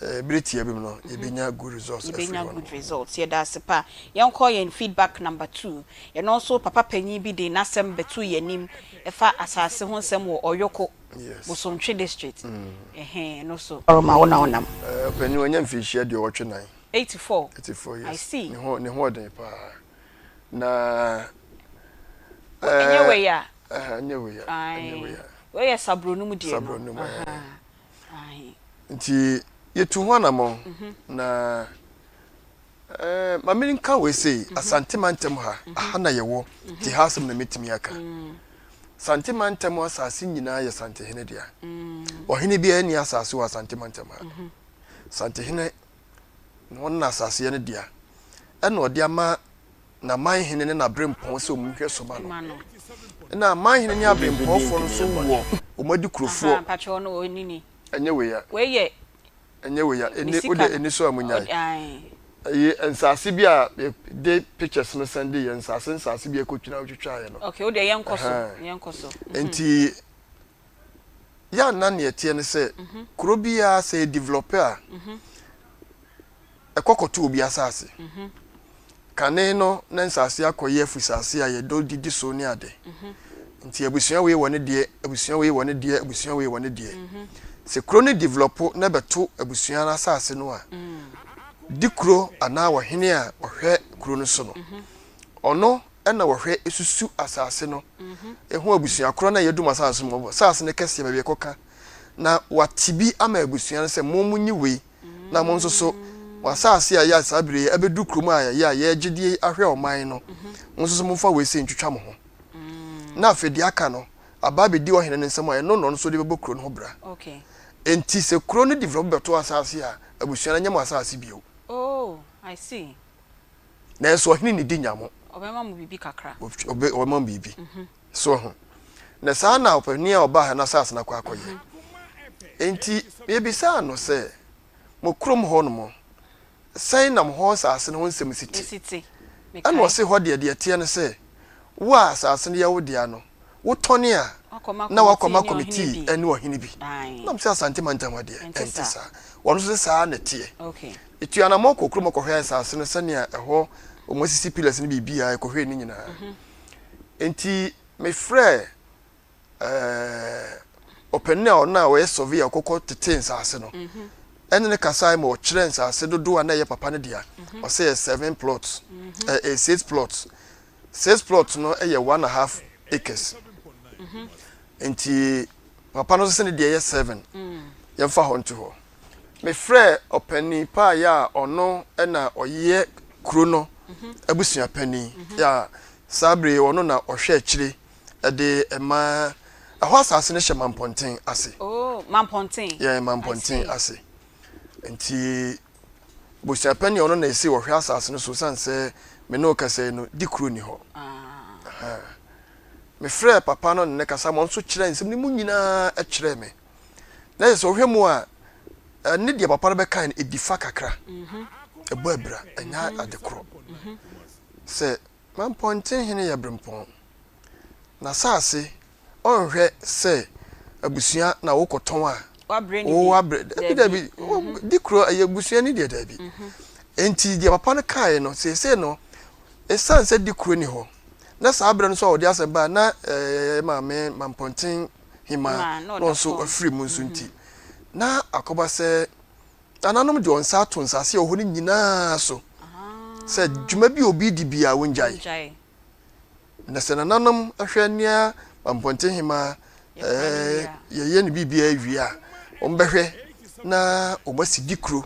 Bere tiaa bi mu no, yɛbɛnya good results afiri Yɛbɛnya hɔ nom. good results. Yɛda ase pa. Yɛnkɔ yɛn feedback number two. Ɛno nso papa panyin bi de n'asɛm bɛtoo yɛn anim ɛfa asase ho nsɛm wɔ Ɔyoko, Yes. Bosomtwe district. Ɛhɛn, ɛno nso. Ɔrema wo na wonam. Eh, ɔpanyin wanya mfirihyia aduɔwɔtwe nan. 84. 84 I years. see. Ne ho ne ho ɔden paa. Na Ɛnyɛ eh, wei a? eh, ɛnyɛ wei a, ɛnyɛ wei Ae. a. Wei yɛ sabronum deɛ no. Sabronum, eh. Ahaa. Ae. Nti yɛtu ho anamɔn na eh, ma menka wei sei, Asante mantam ha, aha na yɛwɔ, nti ha asɛm na mɛtumi aka. Sante mantam asase nyinaa yɛ Santehene dea. Ɔhene biara nni asase wɔ Asante mantam ha. Santehene na ɔno na asase yɛ ne dea, ɛna ɔde ama n'amanhene ne n'aberempɔn sɛ wɔnhwɛ so ma no. Ɛna amanhene ne aberempɔnfoɔ no nso wɔ wɔn adikurofoɔ. Ɛnyɛ wei a. Ɛnyɛ wei a. Ɛni wode ɛni so a mo nyae. Ɛyi nsaase bi a de pictures no sɛnde yɛ nsaase nsaase bi a ɛkɔtwina wotwitwaeɛ no. Okay, wode yɛnkɔ so. Yɛnkɔ so. Nti yɛ a na neɛ ɛteɛ ne sɛ kuro biara sɛ yɛ develop a ɛkɔ kɔto obi asase. Kane no na nsase akɔyɛ afusase a yɛdɔ didi so ne ade. Nti abusua wei wɔ ne deɛ, abusua wei wɔ ne deɛ, abusua wei wɔ ne deɛ. Sɛ kuro no develop na ɛbɛto abusua no asase no a, di kuro anaa ɔhene a ɔhwɛ kuro no so no, ɔno na ɔhwɛ susu asase no ho abusua korɔ no a yɛdum asase no mu, asase no kɛseɛ baabi ɛkɔka, na wate bi ama abusua no sɛ mo monyi wei na mo nso so mo asase a ɛyɛ a saa bere yi abɛduru kurom a yɛyɛ a yɛregye de ahwɛ ɔman no, mo nso so momfa wei sei ntwitwa mo ho. Na afei deɛ aka no, aba abɛdi ɔhene no nsam a ɛno na ɔno nso de bɛbɔ kuro no ho bra. Enti sɛ kuro no develop bɛto asase a, abusua no nyɛ mo asase bio. Oh, I see. Nanso ɔhene nnidi nya mo. Ɔbɛma mo biribi kakra. Ɔbɛma mo biribi. So ho. Na saa na ɔpanin a ɔbaa ha no asase no akɔ akɔyɛ. Enti mebisaa no sɛ, Mo kurom hɔnom, sɛn na mo hɔ nsase no ho nsɛm si te? Ɛnna ɔse, Hɔ deɛ, deɛ ɛteɛ ne sɛ, wo a asase no yɛ wo dea no, wotɔne a, na woakɔma kɔmitii ne ɔhene bi. Ɛnna mese, Asante mantam ha deɛ, ɛnte saa. Ɔno nso se, Saa na ɛteɛ. Yɛtuu anammɔn kɔɔ kurom kɔhwɛɛ asase no sɛnea ɛhɔ wɔasisi pillars ne biribiara, yɛkɔhwɛɛ ne nyinaa. Enti mefrɛɛ ɔpanin a ɔno a ɔyɛ surveyor ɔkɔkɔ tetee nsaase no ɛne no kasae ma ɔkyerɛɛ nsaase dodoɔ a na ɛyɛ papa no dea. Ɔsɛ yɛ seven plots, ɛɛ six plots. Six plots no yɛ one and a half acres. Nti papa no nso sɛ ne deɛ yɛ seven. Yɛmfa hɔ nto hɔ. Mefrɛɛ ɔpanin paeɛ a ɔno na ɔyɛ kuro no abusuapanin a saa berɛ yi ɔno na ɔhwɛ akyire de ma ɛhɔ asase no hyɛ Mampɔnten ase. Oh, Mampɔnten. Yɛn Mampɔnten ase. Nti abusuapanin a ɔno na ɛsi ɔhwɛ asase no so sane sɛ me ne wo kasa yi no di kuro ni hɔ. Ah. Mefrɛɛ papa no ne ne kasa ma ɔno nso kyerɛɛ nsɛm no mu nyinaa kyerɛɛ me. Na yɛ sɛ wohwɛ mu a, ɛne deɛ papa no bɛkae no ɛdi fa kakra. Ɛbɔ abira, ɛnyɛ ade korɔ. Sɛ Mampɔnten hene yɛ berempɔn, n'asase ɔnhwɛ sɛ abusua na wokɔtɔn a, wo abrɛ, dabi dabi, di korɔ ɛyɛ abusua ni deɛ dabi. Enti deɛ papa no kaeɛ no, seesei no, ɛsiane sɛ di korɔ ni hɔ, na saa berɛ no nso a wɔde asɛm baeɛ na ɛyɛ maame Mampɔnten hemaa na ɔno nso afiri mu nso nti, na akɔba sɛ nananom de wɔn nsa ato nsase a ɛwɔ hɔ no nyinaa so sɛ dwuma bi a obi di biara wongyae. Na sɛ nananom hwɛ nea Mampɔnten hemaa yɛyɛ no biribiara wie a, wɔbɛhwɛ. Na wɔasi dikuro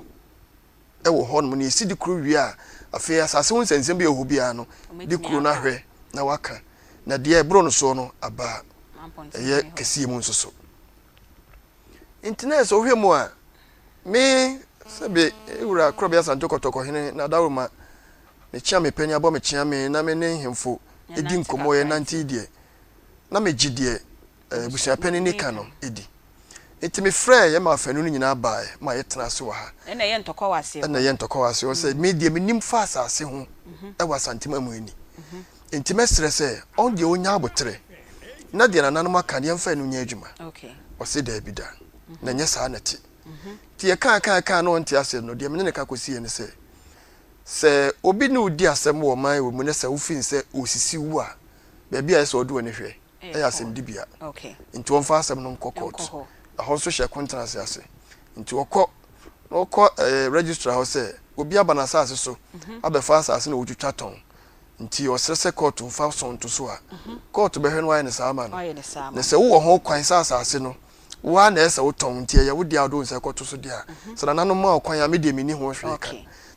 wɔ hɔnom. Na yɛsi dikuro wie a, afei asase ho nsɛnsɛm bi a ɛwɔ hɔ biara no, dikuro no ahwɛ na waka. Na deɛ ɛboro no soɔ no aba ɛyɛ kɛseɛ mu nso so. Nti na sɛ wohwɛ mu a, me sɛbe Wura Korɔbea Asante Kɔtɔkɔhene na Adaworoma mekyea me panin abɔ me kyea me na me ne nhemfo di nkɔmmɔ yɛnante yi deɛ, na megye deɛ abusuapanin no ka no di. Enti mefrɛɛ yɛn maafanu no nyinaa baeɛ ma yɛtenaa ase wɔ ha. Ɛna ɛyɛ ntɔkwa wɔ aseɛ hɔ. Ɛna ɛyɛ ntɔkwa wɔ aseɛ hɔ sɛ me deɛ menim fa asase ho wɔ Asantema mu ni. Enti mɛsrɛ sɛ ɔno deɛ ɔnya aboterɛ na deɛ nananom aka no yɛmfa ɛno nyɛ adwuma. Ɔse daabi da, na ɛnyɛ saa na ɛte. Nti yɛkaa kaa kaa na ɔnte aseɛ no, deɛ me ne no ka kɔsiiɛ ne sɛ, sɛ obi ne wo di asɛm wɔ ɔman wɔ mu na sɛ wofeel sɛ ɔresisi wo a, baabi a ɛsɛ sɛ ɔde w'ani hwɛ yɛ asɛmdibea. Nti wɔmfa asɛm no nkɔ court. Ɛhɔ nso hyɛ kontenase ase. Nti ɔkɔ na ɔkɔ eh, registrar hɔ sɛ obi aba n'asase so mhm. abɛfa asase na ɔtwitwa tɔn. Nti ɔsrɛ sɛ court mfa so nto so a, mhm. court bɛhwɛ no wayɛ no saa ama no. Na sɛ wowɔ ho kwan sɛ asase no wo ara na ɛsɛ sɛ wotɔn nti ɛyɛ wo dea a wode wo nsa kɔto so deɛ a, mhm. sɛ nananom ma wo kwan a me deɛ menni ho hwee ka.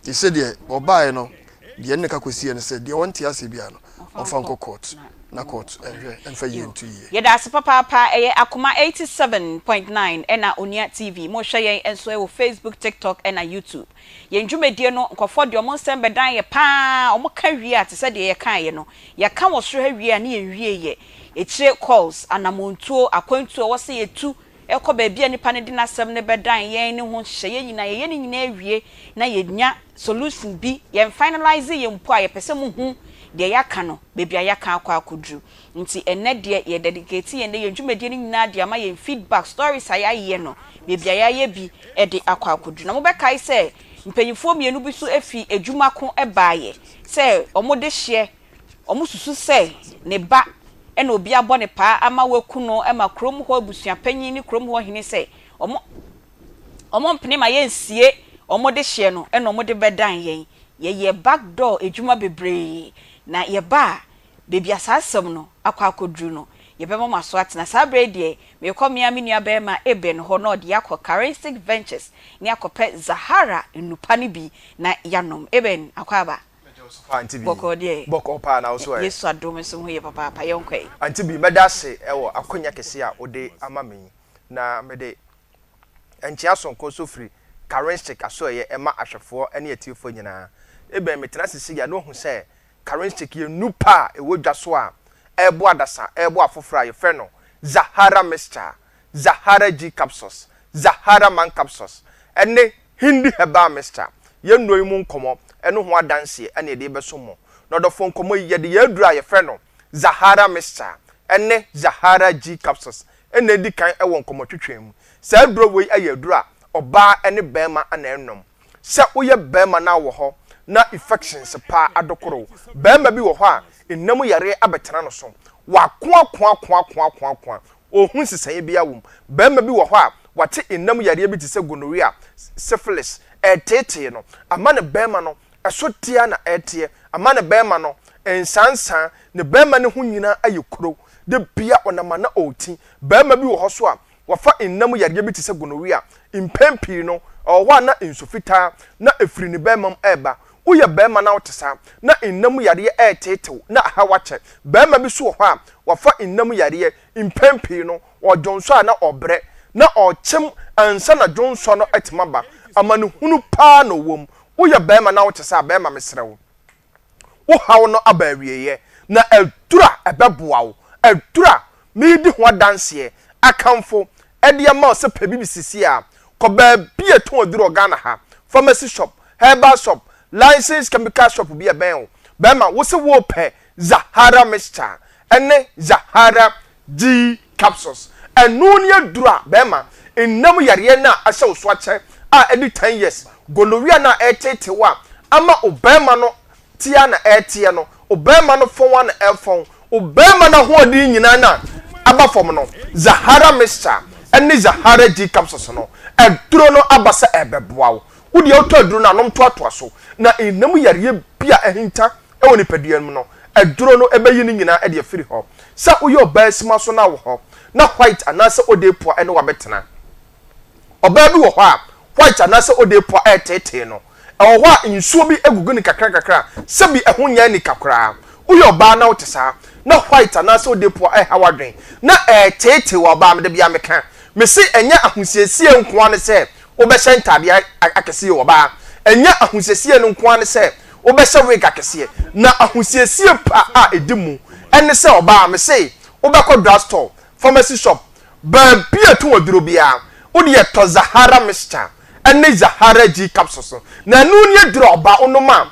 Nti sɛdeɛ ɔbaeɛ no, deɛ ne ka kɔsiiɛ no sɛ deɛ ɔnte aseɛ biara no, ɔmfa nkɔ court na court nhwɛ mfa yie nto yie. Yɛda ase papaapa, ɛyɛ Akoma 87.9 ɛna Onua TV, mo hwɛ yɛn nso ɛwɔ Facebook, TikTok ɛna YouTube. Yɛn dwumadie no nkorɔfoɔ de wɔn nsɛm bɛdan yɛ paa, wɔn ka wie a te sɛ deɛ yɛkaeɛ no, yɛka wɔ soro ha wie a ne yɛn wie yɛ. Akyire calls, anamontuo, akwantuo a ɛwɔ sɛ yɛtu kɔ baabi a nipa no de n'asɛm no bɛdan yɛn ne ho nhyehyɛeɛ nyinaa, yɛyɛ ne nyinaa wie na yɛnya solution bi, yɛn finalise yɛ mpo a yɛpɛ sɛ mohu deɛ yɛaka no, baabi a yɛaka akɔ akɔduru. Nti ɛnnɛ deɛ yɛ dedicate yɛn yɛn dwumadie no nyinaa de ama yɛn feedback, stories a yɛayɛ no, baabi a yɛayɛ bi de akɔ akɔduru. Na mobɛkae sɛ mpanyinfoɔ mmienu bi nso firi adwuma ko baeɛ sɛ wɔn dehyeɛ Wɔsusu sɛ ne ba na obi abɔ no paa ama wɔaku no ma kurom hɔ abusuapanyin ne kurom hɔ hene sɛ wɔn wɔmpene ma yɛnsie wɔn dehyeɛ no na wɔde bɛdan yɛn. Yɛyɛ back door adwuma bebree na yɛba a, baabi a saa asɛm no akɔ akɔduru no, yɛbɛma mo aso atena. Saa berɛ yi deɛ, merekɔ me ara me nuabarima Eben hɔ na ɔde yɛn akɔ Karensic Ventures na yɛakɔpɛ Zahara nnupa no bi na yɛanom. Eben, akwaaba. Auntie B. Bɔkɔɔ deɛ. Bɔkɔɔ paa na wo so ɛ? Yesu adom nso ho yɛ papaapa yɛnkɔ ɛ. Auntie B, mɛda ase wɔ akwanya kɛseɛ a wode ama me yi, na mede nkyea sononko nso firi Karenschik asoɛeɛ ɛma ahwɛfoɔ ne atiefoɔ nyinaa. Eben, metena ase sei a na wahu sɛ Karenschik yɛ nnupa a ɛwɔ dwa so a ɛreboa adasa, ɛreboa afoforɔ a yɛfrɛ no Zahara Mixture, Zahara G Capsules, Zahara Man Capsules, ne Hindi Herbal Mixture, yɛn nnuro yi mu nkɔmmɔ ne ho adanseɛ na yɛde rebɛsom mo. Na ɔdɔfoɔ nkɔmmɔ yi, yɛde yɛn aduro a yɛfrɛ no Zahara Mixture ne Zahara G Capsules na adi kan wɔ nkɔmmɔtwetwe mu. Saa aduro wei yɛ aduro a ɔbaa ne barima na ɛnom. Sɛ woyɛ barima na wɔ hɔ na infections paa adokoro wo, barima bi wɔ hɔ a nna mu yareɛ abɛtena no so, wakoakoakoakoakoakoa, Ɔnhu nsesaeɛ biara wɔ mu. Barima bi wɔ hɔ a, wate nna mu yareɛ bi te sɛ gonorrhea, syphilis, ɛreteetee no. Ama ne barima no, ɛso te ara na ɛreteɛ. Ama ne barima no, nsaansaa, ne barima no ho nyinaa ayɛ kuro. Da biara ɔnam a na ɔreti. Barima bi wɔ hɔ nso a, wafa nna mu yareɛ bi te sɛ gonorrhea. Mpɛn pii no, ɛwɔ hɔ a na nsu fitaa na ɛfiri ne barima mu reba. Woyɛ barima na wote saa, na nna mu yareɛ reteete wo na ahaw akyɛ. Barima bi nso wɔ hɔ a, wafa nna mu yareɛ, mpɛn pii no, ɔdwonsɔ a na ɔbrɛ, na ɔkyem ansa na dwonsɔ no atumi aba. Amanehunu paa na ɔwɔ mu. Woyɛ barima na wote saa a, barima mesrɛ wo, wo haw no aba awieeɛ, na aduru a ɛbɛboa wo, aduru a meredi ho adanseɛ, akamfo de ama wo sɛ pɛ bi sisi a, kɔ baabi a ɛtɔn aduru wɔ Ghana ha, pharmacy shop, herbal shop, licensed chemical shop bi a ɛbɛn wo. Bɛrima, wo se worepɛ Zahara mixture ne Zahara G capsules. Ɛno ne aduru a bɛrima, nna mu yareɛ no a ahyɛ wo so akyɛ a ɛdi 10 years, gonorrhea no a ɛreteetee wo a ama wo bɛrima no teɛ ara na ɛreteɛ no, wo bɛrima no fɔn ara na ɛrefɔn, wo bɛrima no ahoɔden nyinaa no a aba fam no, Zahara mixture ne Zahara G capsules no, aduro no aba sɛ ɛrebɛboa wo. Wo deɛ wotɔ aduro no a, nom toatoa so, na nna mu yareɛ bi a ahinta wɔ nipadua no mu no, aduro no bɛyi ne nyinaa de afiri hɔ. Sɛ woyɛ ɔbaa sima so na wɔ hɔ na white anaasɛ odepoa ne wo abɛtena. Ɔbaa bi wɔ hɔ a, White anaasɛ odepoa reteetee no. Ɛwɔ hɔ a nsuo bi gugu no kakrankakra a sɛbi ɛho nyɛ anika koraa. Woyɛ ɔbaa na wote saa, na white anaasɛ odepoa reha w'adwene, na ɛreteetee wo a, ɔbaa, da biara meka, mese ɛnyɛ ahosiesie nko ara ne sɛ wobɛhyɛ ntaadeɛ akɛseɛ o, ɔbaa. Ɛnyɛ ahosiesie no nko ara ne sɛ wobɛhyɛ wig akɛseɛ. Na ahosiesie pa a ɛdi mu ne sɛ, ɔbaa, mese wobɛkɔ drugstore, pharmacy shop, Baabi a ɛtɔn aduro biara, wo deɛ tɔ Zahara mixture ne Zahara G capsules no, na ɛno ne aduro a ɔbaa wonom a,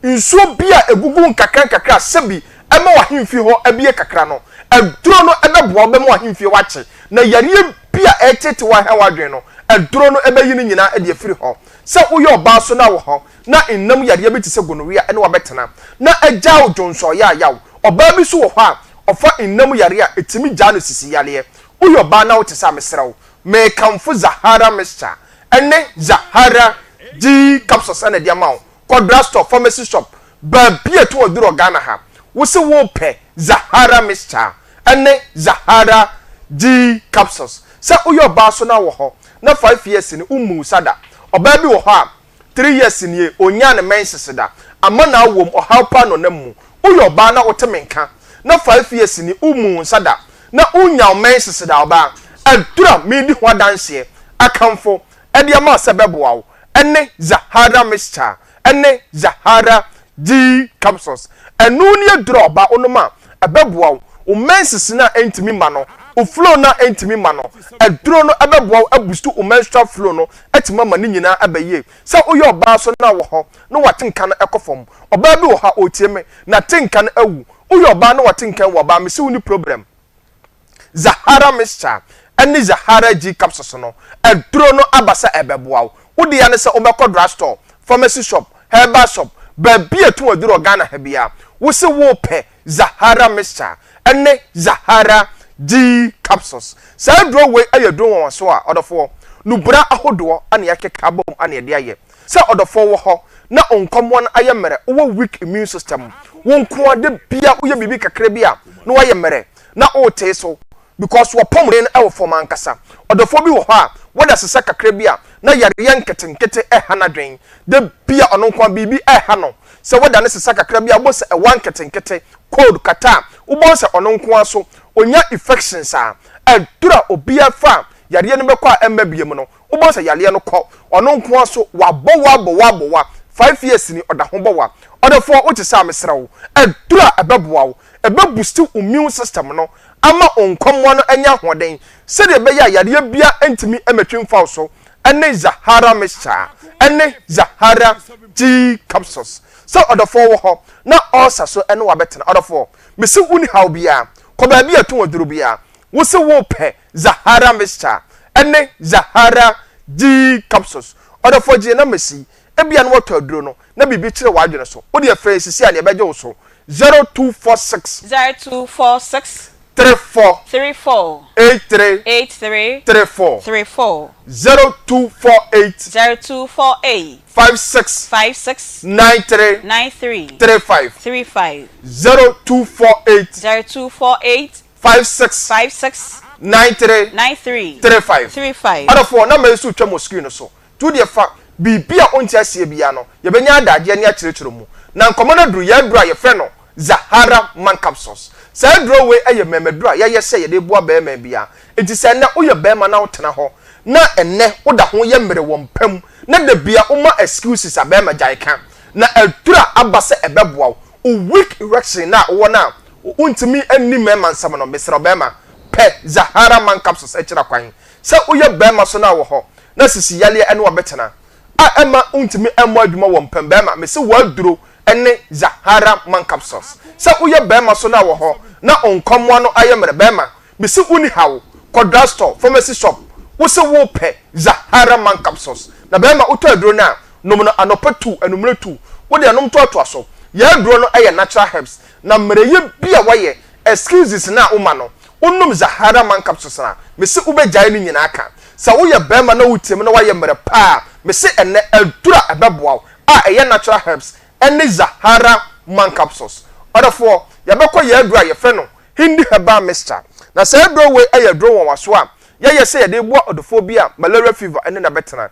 nsuo bi a ɛgugu nkakra nkakra a sɛbi ɛma w'ahemfie hɔ abie kakra no, aduro no bɛboa wo bɛma w'ahemfie hɔ akye, na yareɛ bi a ɛretete wo aha w'adwene no, aduro no bɛyi ne nyinaa de afiri hɔ. Sɛ woyɛ ɔbaa nso na wɔ hɔ na nna mu yareɛ bi te sɛ gonorrhea ne wo abɛtena na agyaa wo dwonsɔ yaayaw, ɔbaa bi nso wɔ hɔ a, Ɔfa nna mu yare a ɛtumi gyaa no sisi yareɛ. Woyɛ ɔbaa na wote saa a, mesrɛ wo, merekamfo Zahara Mixture ne Zahara G Capsules na ɛde ama wo. Kɔ drugstore, pharmacy shop, baabi a ɛtɔn aduro wɔ Ghana ha. Wose worepɛ Zahara Mixture ne Zahara G Capsules. Sɛ woyɛ ɔbaa nso na wɔ hɔ na five years ni wommuu sa da. Ɔbaa bi wɔ hɔ a, Three years nie, ɔnyaa ne menses da. Ama no awom, ɔhaw paa na ɔnam mu. Woyɛ ɔbaa na wote me nka, na five years ni, wommu wo nsa da, na wonnya wo menses da, ɔbaa. Aduru a meredi ho adanseɛ, akamfo, de ama wo sɛ ɛbɛboa wo, ne Zahara Mixture ne Zahara G Capsules. Ɛno ne aduru a ɔbaa wonom a, ɛbɛboa wo. Wo menses no a ɛntumi mma no, wo flow no a ɛntumi mma no, aduro no bɛboa wo abustu wo menstrual flow no atumi ama ne nyinaa aba yie. Sɛ woyɛ ɔbaa nso na wɔ hɔ na w'atenka no kɔ fam. Ɔbaa bi wɔ hɔ a ɔretie me, n'atenka no awu. Woyɛ ɔbaa na w'atenka awu ɔbaa, mese wonni problem. Zahara mixture ne Zahara G capsules no, aduro no aba sɛ ɛbɛboa wo. Wo dea ne sɛ wobɛkɔ drug store, pharmacy shop, herbal shop, baabi a ɛtɔn aduro wɔ Ghana ha biara. Wose wopɛ Zahara mixture ne Zahara G capsules. Saa aduro wei yɛ aduro nwanwasoɔ a ɔdɔfoɔ, nubra ahodoɔ na yɛakeka abom na yɛde ayɛ. Sɛ ɔdɔfoɔ wɔ hɔ na wo nkɔmmoa no ayɛ mmerɛ, wowɔ weak immune system, wo nko ara da biara woyɛ biribi kakra bi a na woayɛ mmerɛ na wotee so because w'apɔmuden no wɔ fam ankasa. Ɔdɔfoɔ bi wɔ hɔ a wada sesa kakra bi a na yareɛ nketenkete reha n'adwene, da biara ɔno nko ara biribi reha no. Sɛ wada no sesa kakra bi a wobɛhu sɛ ɛwa nketenkete, cold, kata a, wobɛhu sɛ ɔno nko ara so ɔnya infections a aduru a obiara fa a yareɛ no bɛkɔ a ɛmma biom no, Wobɛhu sɛ yareɛ no kɔ ɔno nko ara so, wabɔ wa bɔ wa bɔ wa, five years ni ɔda ho bɔ wa. Ɔdɔfoɔ wote saa a mesrɛ wo, aduro a ɛbɛboa wo, ɛbɛ boost wo immune system no ama wo nkɔmmoa no anya ahoɔden sɛdeɛ ɛbɛyɛ a yareɛ biara ntumi mmɛtwe mfa wo so ɛne Zahara mixture ɛne Zahara G capsules. Sɛ ɔdɔfoɔ wɔ hɔ na ulcer so ɛne wo abɛtena, ɔdɔfoɔ mese wonni haw biara, kɔ baabi a ɛtɔn aduro biara, wose wopɛ Zahara mixture ne Zahara G capsules. Ɔdɔfoɔ gye yɛn number si, ebia na woatɔ aduro no na biribi kyere w'adwene so. Wo deɛ frɛ yɛn sisi a na yɛbɛgye wo so 0246. 0246. 34. 34. 83. 83. 34. 34. 0248. 0248. 56. 56. 93. 93. 35. 35. 0248. 0248. 56. 56. 93. 93. 35. 35. Adɔfoɔ, number yi nso retwam wɔ screen no so. Nti wo deɛ fa biribi a wonte aseɛ biara no, yɛbɛnya adagyeɛ ne akyerɛkyerɛ mu. Na nkɔmmɔ no aduru yɛn aduro a yɛfrɛ no Zahara Man Capsules. Saa aduro wei yɛ mmɛmaduro a yɛayɛ sɛ yɛde reboa barima biara. Nti sɛ ɛnnɛ woyɛ barima na wotena hɔ na ɛnnɛ woda ho yɛ mmerɛ wɔ mpa mu na da biara woma excuses a, barima gyae ka. Na aduro a aba sɛ ɛbɛboa wo, wo weak erection no a wowɔ no a Wontumi nni mmarima nsam no, mesrɛ wo barima, pɛ Zahara Man Capsules akyira kwan. Sɛ woyɛ barima so na wɔ hɔ na sisi yareɛ ne wo abɛtena a ɛmma wontumi mmɔ adwuma wɔ mpam, barima, mese w'aduro ne Zahara Man Capsules. Sɛ woyɛ barima so na wɔ hɔ na wo nkɔmmoa no ayɛ mmerɛ, barima, mese wonni haw, kɔ drug store, pharmacy shop, wose wopɛ Zahara Man Capsules. Na barima, wotɔ aduro no a, nom no anɔpa tu, anwummerɛ tu, wode nom toatoa so. Yɛn aduro no yɛ natural herbs, Na mmerɛyɛ bi a wayɛ excuses no a woma no, wonom Zahara man capsules no a, mese wobɛgyae ne nyinaa ka. Sɛ woyɛ barima na wotie me na woayɛ mmerɛ paa a, mese ɛnnɛ aduru a ɛbɛboa wo a ɛyɛ natural herbs ne Zahara man capsules. Ɔdɔfoɔ, yɛbɛkɔ yɛn aduro a yɛfrɛ no Hindi herbal mixture. Na saa aduro wei yɛ aduro nwanwasoɔ a yɛyɛ sɛ yɛde reboa ɔdɔfoɔ bi a malaria fever ne no abɛtena.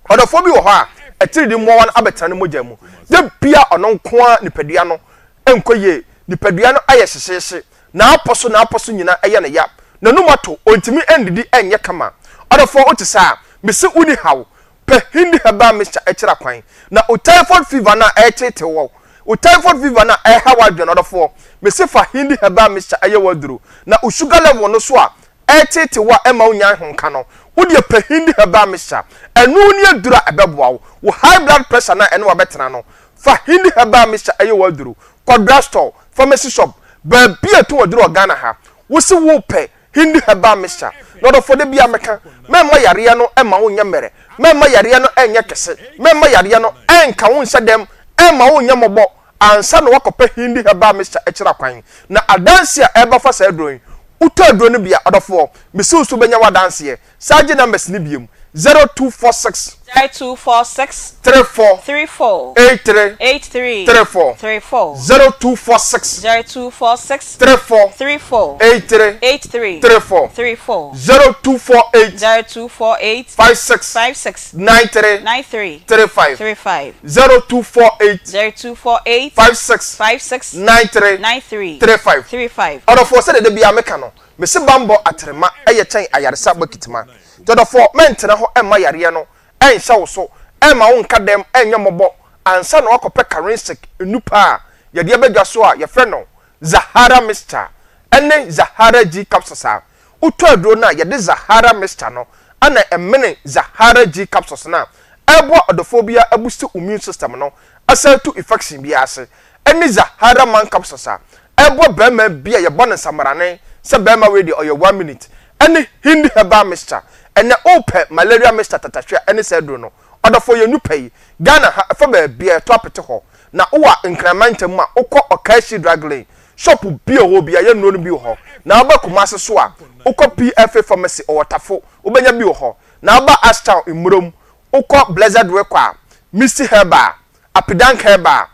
Ɔdɔfoɔ bi wɔ hɔ a, atiridii mmoawa no abɛtena ne mogya mu. Da biara ɔno nko ara nipadua no nkɔ yie, nipadua no ayɛ hyehyeehye, n'apɔ so n'apɔ so nyinaa yɛ no ya, n'anum ato, ɔntumi nnidi nyɛ kama. Ɔdɔfoɔ wote saa a, mese wonni haw. Pɛ Hindi herbal mixture kyerɛ kwan. Na wo typhoid fever no a ɛreteetew wo, wo typhoid fever no a ɛreha w'adwene no, ɔdɔfoɔ, mese fa Hindi herbal mixture yɛ w'aduro. Na wo sugar level no so a ɛreteetee wo a ɛmma wonnya ahomka no, wo deɛ pɛ Hindi herbal mixture. Ɛno ne aduro a ɛbɛboa wo. Wo high blood pressure no a ɛne wo abɛtena no, fa Hindi herbal mixture yɛ w'aduro. Kɔ drug store, pharmacy shop, baabi a yɛtɔn aduro wɔ Ghana ha, wose wopɛ Hindi herbal mixture. Na ɔdɔfoɔ, da biara meka, mɛmma yareɛ no mma wo nyɛ mmerɛ, mɛmma yareɛ no nyɛ kɛse, mɛmma yareɛ no nka wo nhyɛ dɛm, ɛmma wo nyɛ mmɔbɔ ansa na woakɔpɛ Hindi herbal mixture akyira kwan. Na adanseɛ a ɛreba fa saa aduro yi, wotɔ aduro no bi a, ɔdɔfoɔ, mese wo sɛ wobɛnya w'adanseɛ. Saa gye numbers no biom, 0246. 0246. 34. 34. 83. 83. 34. 34. 0246. 0246. 34. 34. 83. 83. 34. 34. 0248. 0248. 56. 56. 93. 93. 35. 35. 0248. 0248. 56. 56. 93. 93. 35. 35. Ɔdɔfoɔ sɛdeɛ da biara meka no, mese banbɔ atrema yɛ kyɛn ayaresa bɔkitima. Nti ɔdɔfoɔ, mɛntena hɔ mma yareɛ no nhyɛ wo so, ɛmma wo nka dɛm nyɛ mmɔbɔ ansa na woakɔpɛ Karensic nnupa a yɛde aba dwa so a yɛfrɛ no Zahara Mixture ne Zahara G Capsules a wotɔ aduro no a yɛde Zahara Mixture no na ɛmene Zahara G Capsules no a ɛboa ɔdɔfoɔ biara abusti immune system no asan atu infection biara ase ne Zahara Man Capsules a ɛboa barima bi a yɛbɔ no nsamarane sɛ barima wei deɛ ɔyɛ one minute ne Hindi Herbal Mixture. Ɛnɛ wopɛ malaria mixture tatahwe a ɛne saa aduro no. Ɔdɔfoɔ yɛn nupa yi, Ghana ha ɛfa baabi a ɛtɔ apete hɔ. Na wowɔ Nkran mantam mu a wokɔ Okaishie Drug Lane, shop bi a ɛwɔ hɔ biara yɛn nnuro no bi wɔ hɔ. Na woba Kumasi so a wokɔ PFA Pharmacy ɔwɔ Tafo wobɛnya bi wɔ hɔ. Na woba Ashtown Mmurom wokɔ Blessed Wekɔ a, Misty Herbal, Apidank Herbal,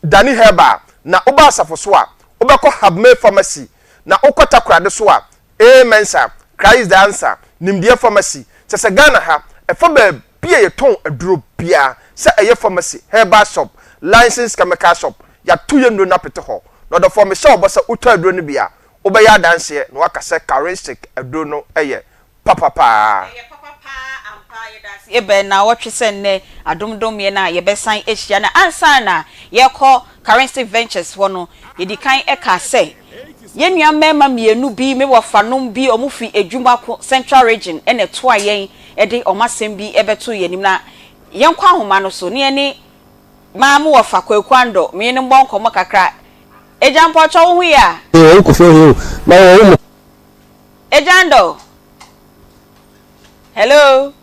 Dani Herbal, na woba Asafo so a, wobɛkɔ Habmay Pharmacy, na wokɔ Takoradi so a, A. Mensah, Christ the Answer, Nimdeɛ Pharmacy. Kyerɛ sɛ Ghana ha, ɛfa baabi a yɛtɔn aduro biara, sɛ ɛyɛ pharmacy, herbal shop, licensed chemical shop, yɛato yɛn nnuro no apete hɔ. Na ɔdɔfoɔ, mehyɛ wo bɔ sɛ wotɔ aduro no bi a, wobɛyɛ adanseɛ na woaka sɛ Karinsic aduro no yɛ papa paa. Ɛyɛ papa paa ampa yɛda ase Ebɛn naawɔtwe sɛ nnɛ adom dom yɛn a yɛbɛsan ahyia na ansa na yɛrekɔ Currency Ventures hɔ no yɛdi kan kaa sɛ yɛn nua mmarima mmienu bi me wɔfanom bi wɔn fi Adwumako Central Region na ɛtoa yɛn de wɔn asɛm bi bɛtoo yɛn anim na yɛnkɔ ahoma no so na yɛne maa me wɔfa Kwaku Andɔ me ne no mmɔ nkɔmmɔ kakra Agya mpakyɛw wo ho ye a? Wɔn kofi ho na wɔn mu. Agya Andɔ Hello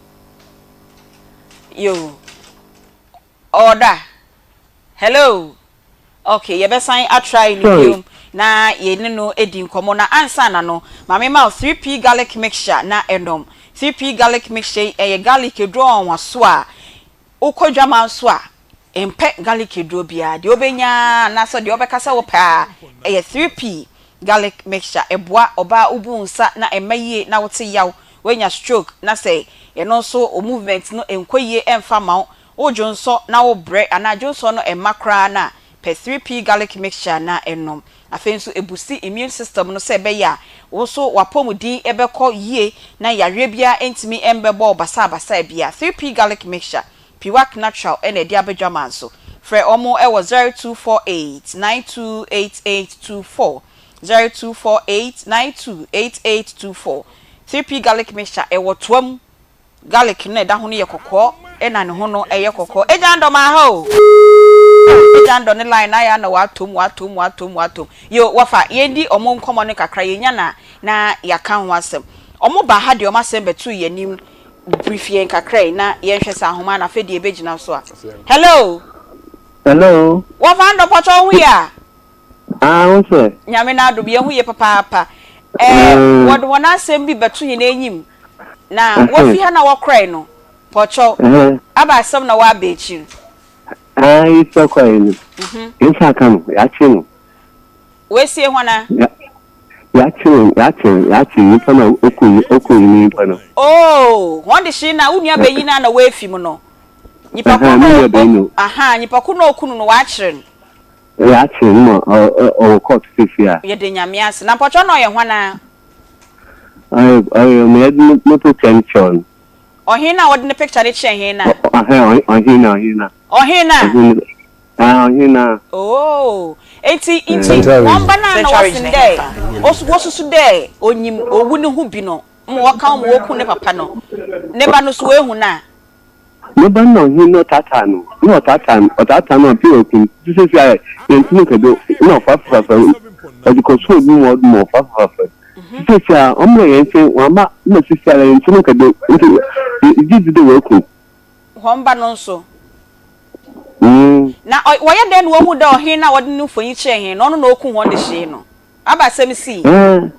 Yoo Ɔwɔ da Hello Ok yɛbɛsan a try no biom na yɛne no adi nkɔmmɔ na ansa na no ma me ma wo 3P garlic mixture na ɛnom 3P garlic mixture yi ɛyɛ garlic aduro nwanwaso a Wokɔ dwaman nso a, mpɛ garlic aduro biara. Deɛ wobɛnya ara anaasɛ deɛ wobɛka sɛ wopɛ ara, ɛyɛ 3P garlic mixture. Ɛboa ɔbaa wobu wo nsa na ɛmma yie na wote yaw, woanya stroke na sɛ ɛno nso wo movement no nkɔ yie ɛmfa mma wo, wodwonsɔ na wobrɛ anaa dwonsɔ no mma koraa no a, pɛ 3P garlic mixture na nom. Afei nso ɛbusti immune system no sɛ ɛbɛyɛ a wo nso w'apɔmuden bɛkɔ yie na yareɛ biara ntumi mbɛbɔ wo basaabasaa biara. 3P Garlic Mixture, Piwak Natural na ɛde aba dwaman so. Frɛ wɔn wɔ 0248 928824, 0248 928824. 3P Garlic Mixture, ɛwɔ toa mu. Garlic no a ɛda ho no yɛ kɔkɔɔ ɛna ne ho no ɛyɛ kɔkɔɔ. Agya Andɔ maa ha o. Agya Andɔ ne line no ayɛ a na watom watom watom watom. Yo wɔfa yɛndi ɔmo nkɔmɔ no kakra yɛnya no a na yɛaka ho asɛm. Ɔmo baa ha deɛ ɔmo asɛm bɛtoo yɛn anim brief yɛn kakra yi na yɛnhwɛ sɛ ahoma no afei deɛ ɛbɛgyina so a. Hello. Hello. Wɔfa Andɔ mpakyɛ wo ho yɛ a? Ah, wo sɛ. Nyame n'adom yɛn ho ye papaapa. Eh, wɔde wɔn asɛm bi bɛto yɛn enyim. Na wɔfi ha na wɔkɔrɛe no, pɔkyɛw, aba asɛm na wɔaba ekyir. Ah, yɛfi kɔrɛe no, yɛn nsa aka no, yɛakye no. Woesie hɔn a? Yɛakyer yɛakyer yɛakyer nyimpa no a okum okum nyimpa no. Oh, hɔn dehyee no a wo nuabanyin no a na oefi mu no, nyimpa kor Ɛhɛn, no me a nuabanyin no. ahaa, nyimpa kor no a oku no no, wɔakyer no. Yɛakyer no ma ɔwɔ court sesei a. Yɛda Nyame ase. Na mpɔkyɛw na ɔyɛ hwan a? Ɔyɛ ɔyɛ ma yɛdze no picture no kyerɛw no. Ɔhen no a wɔdze ne picture no kyerɛɛ hen no a? Ɔhɛn, ɔhen no, ɔhen no. Ɔhen no a? Ɔhen no. Ah, ɔhen no a. Oh, ntsi ntsi Central hɔn ba no a nna Central wɔsen Region dɛ hefa? osu wosusu dɛ onyim owu no ho bi no ma wɔka ho ma woku ne papa no, ne ba no so oehu no a? Ne ba no na ɔhen no ɔtaataa no, nna ɔtaataa no, ɔtaataa no ɔpɛ oku no, ntsi sesei a yenntum nka bio, nna ɔfafafafar, ɔdze kɔsoo obi ma ɔdze ma ɔfafafafar, ntsi sesei a ɔmbra hɛn nkyɛn, ɔammba, nna sesei ara yenntum nka bio, ntsi yɛgye dzi dɛ oeku no. Hɔn ba no so. Na wɔyɛ dɛn na wohun dɛ ɔhen no a wɔdze no mfonyin kyerɛɛ hɛn no, ɔno na okuu hɔn dehyee no? Abasɛm sii. Ɛɛ,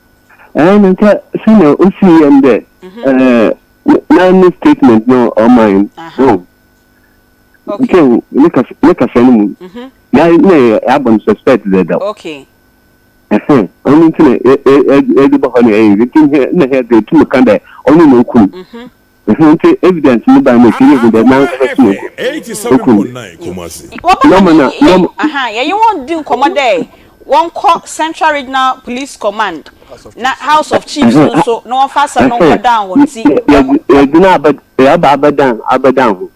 na nkyɛ sɛnea osii yɛ no dɛ, ɛɛ, na ne statement no a ɔmae no, oh, nkyɛ ne kasa, ne kasa no mu, na na yɛabɔ no suspect dadaw. Ɛhɛn, ɔno ntsi na yɛdze ba hɔ na yɛyɛ nti na hɛn dze yetum ka dɛ ɔno na okum. Ɛhɛn ntsi evidence no bae no ekyir no ehu dɛ nankasa so na okum no. Wɔbɛma Nɔɔma na nɔɔma. Aha, yɛnye hɔn dzi nkɔmbɔ dɛ wɔnkɔ Central Regional Police Command na House of Chiefs no so na wɔmfa asɛm no nkɔdan hɔn ntsi dɛm. Yɛdze no aba yɛaba abɛdan abɛdan ho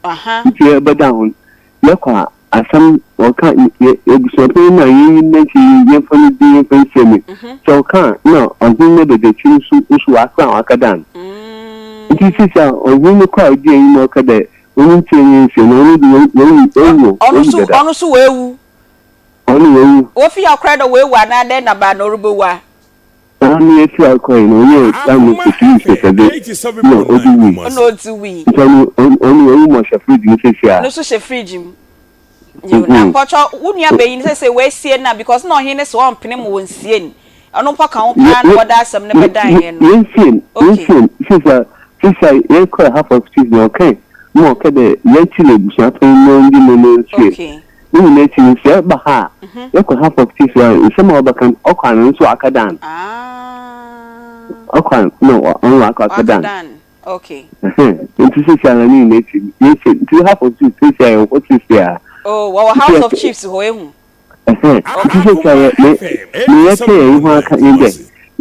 ntsi yɛbɛdan ho no yɛkɔ a Asɛm wɔka yɛ ebusuapanyin no a yenyim na nkyɛ yɛmfa no dzin yɛmfa nsie no, sɛ ɔka a nna ɔhen n'abadiakyir no so so ɔasan ɔakɛdan no. Ntsi sesei a ɔhen no kɔ a odzi enyim a ɔka dɛ ɔno ntsie nye nsie no, ɔno dze oewu oewu o, Ɔno oewu so dada. ɔno so oewu. Ɔno oewu. Wofi ha koraa dɛ oewu anaa dɛn na baa na orubowu a? Ɔno efi ha kɔe no ɔnyɛɛ saa no kosii sɛsɛdze na ɔdze wui. Nna ɔdze wui. Ntsi ɔno ɔno oewu ma ɔhyɛ fridge mu sesei a. No so hyɛ fridge mu. Nyew na mpɔkyɛw wo nua banyin sesei woesie no a because nna ɔhen no se ɔmmpene ma wonnsie no. Ɔno mpo ka ho paa na wɔde asɛm no bɛdan hɛn no. Yennsie no, Okay. yennsie no. Sesei a sesei a yɛkɔr half of chief no ɔkãe ma ɔkã dɛ yɛnkye no ebusua panyin na ɔngye no na onsie no. Okay. Ne nyina ekyir no sɛ yɛba ha a, yɛkɔ half of chief a nsɛm a ɔbɛka no ɔkɔ ano nso ɔakɛdan no. Ɔkɔ ano na ɔno ɔakɔ akɛdan no. Okay. Nti sisi ara ne nyina ekyir no yɛnsie no. Nti half of chief sisi a yɛwɔ hɔ sisi a. Oh, wɔwɔ house of chiefs hɔ ehu. Nti sisi a yɛ me me yɛtwe yɛn ho aka nye dɛ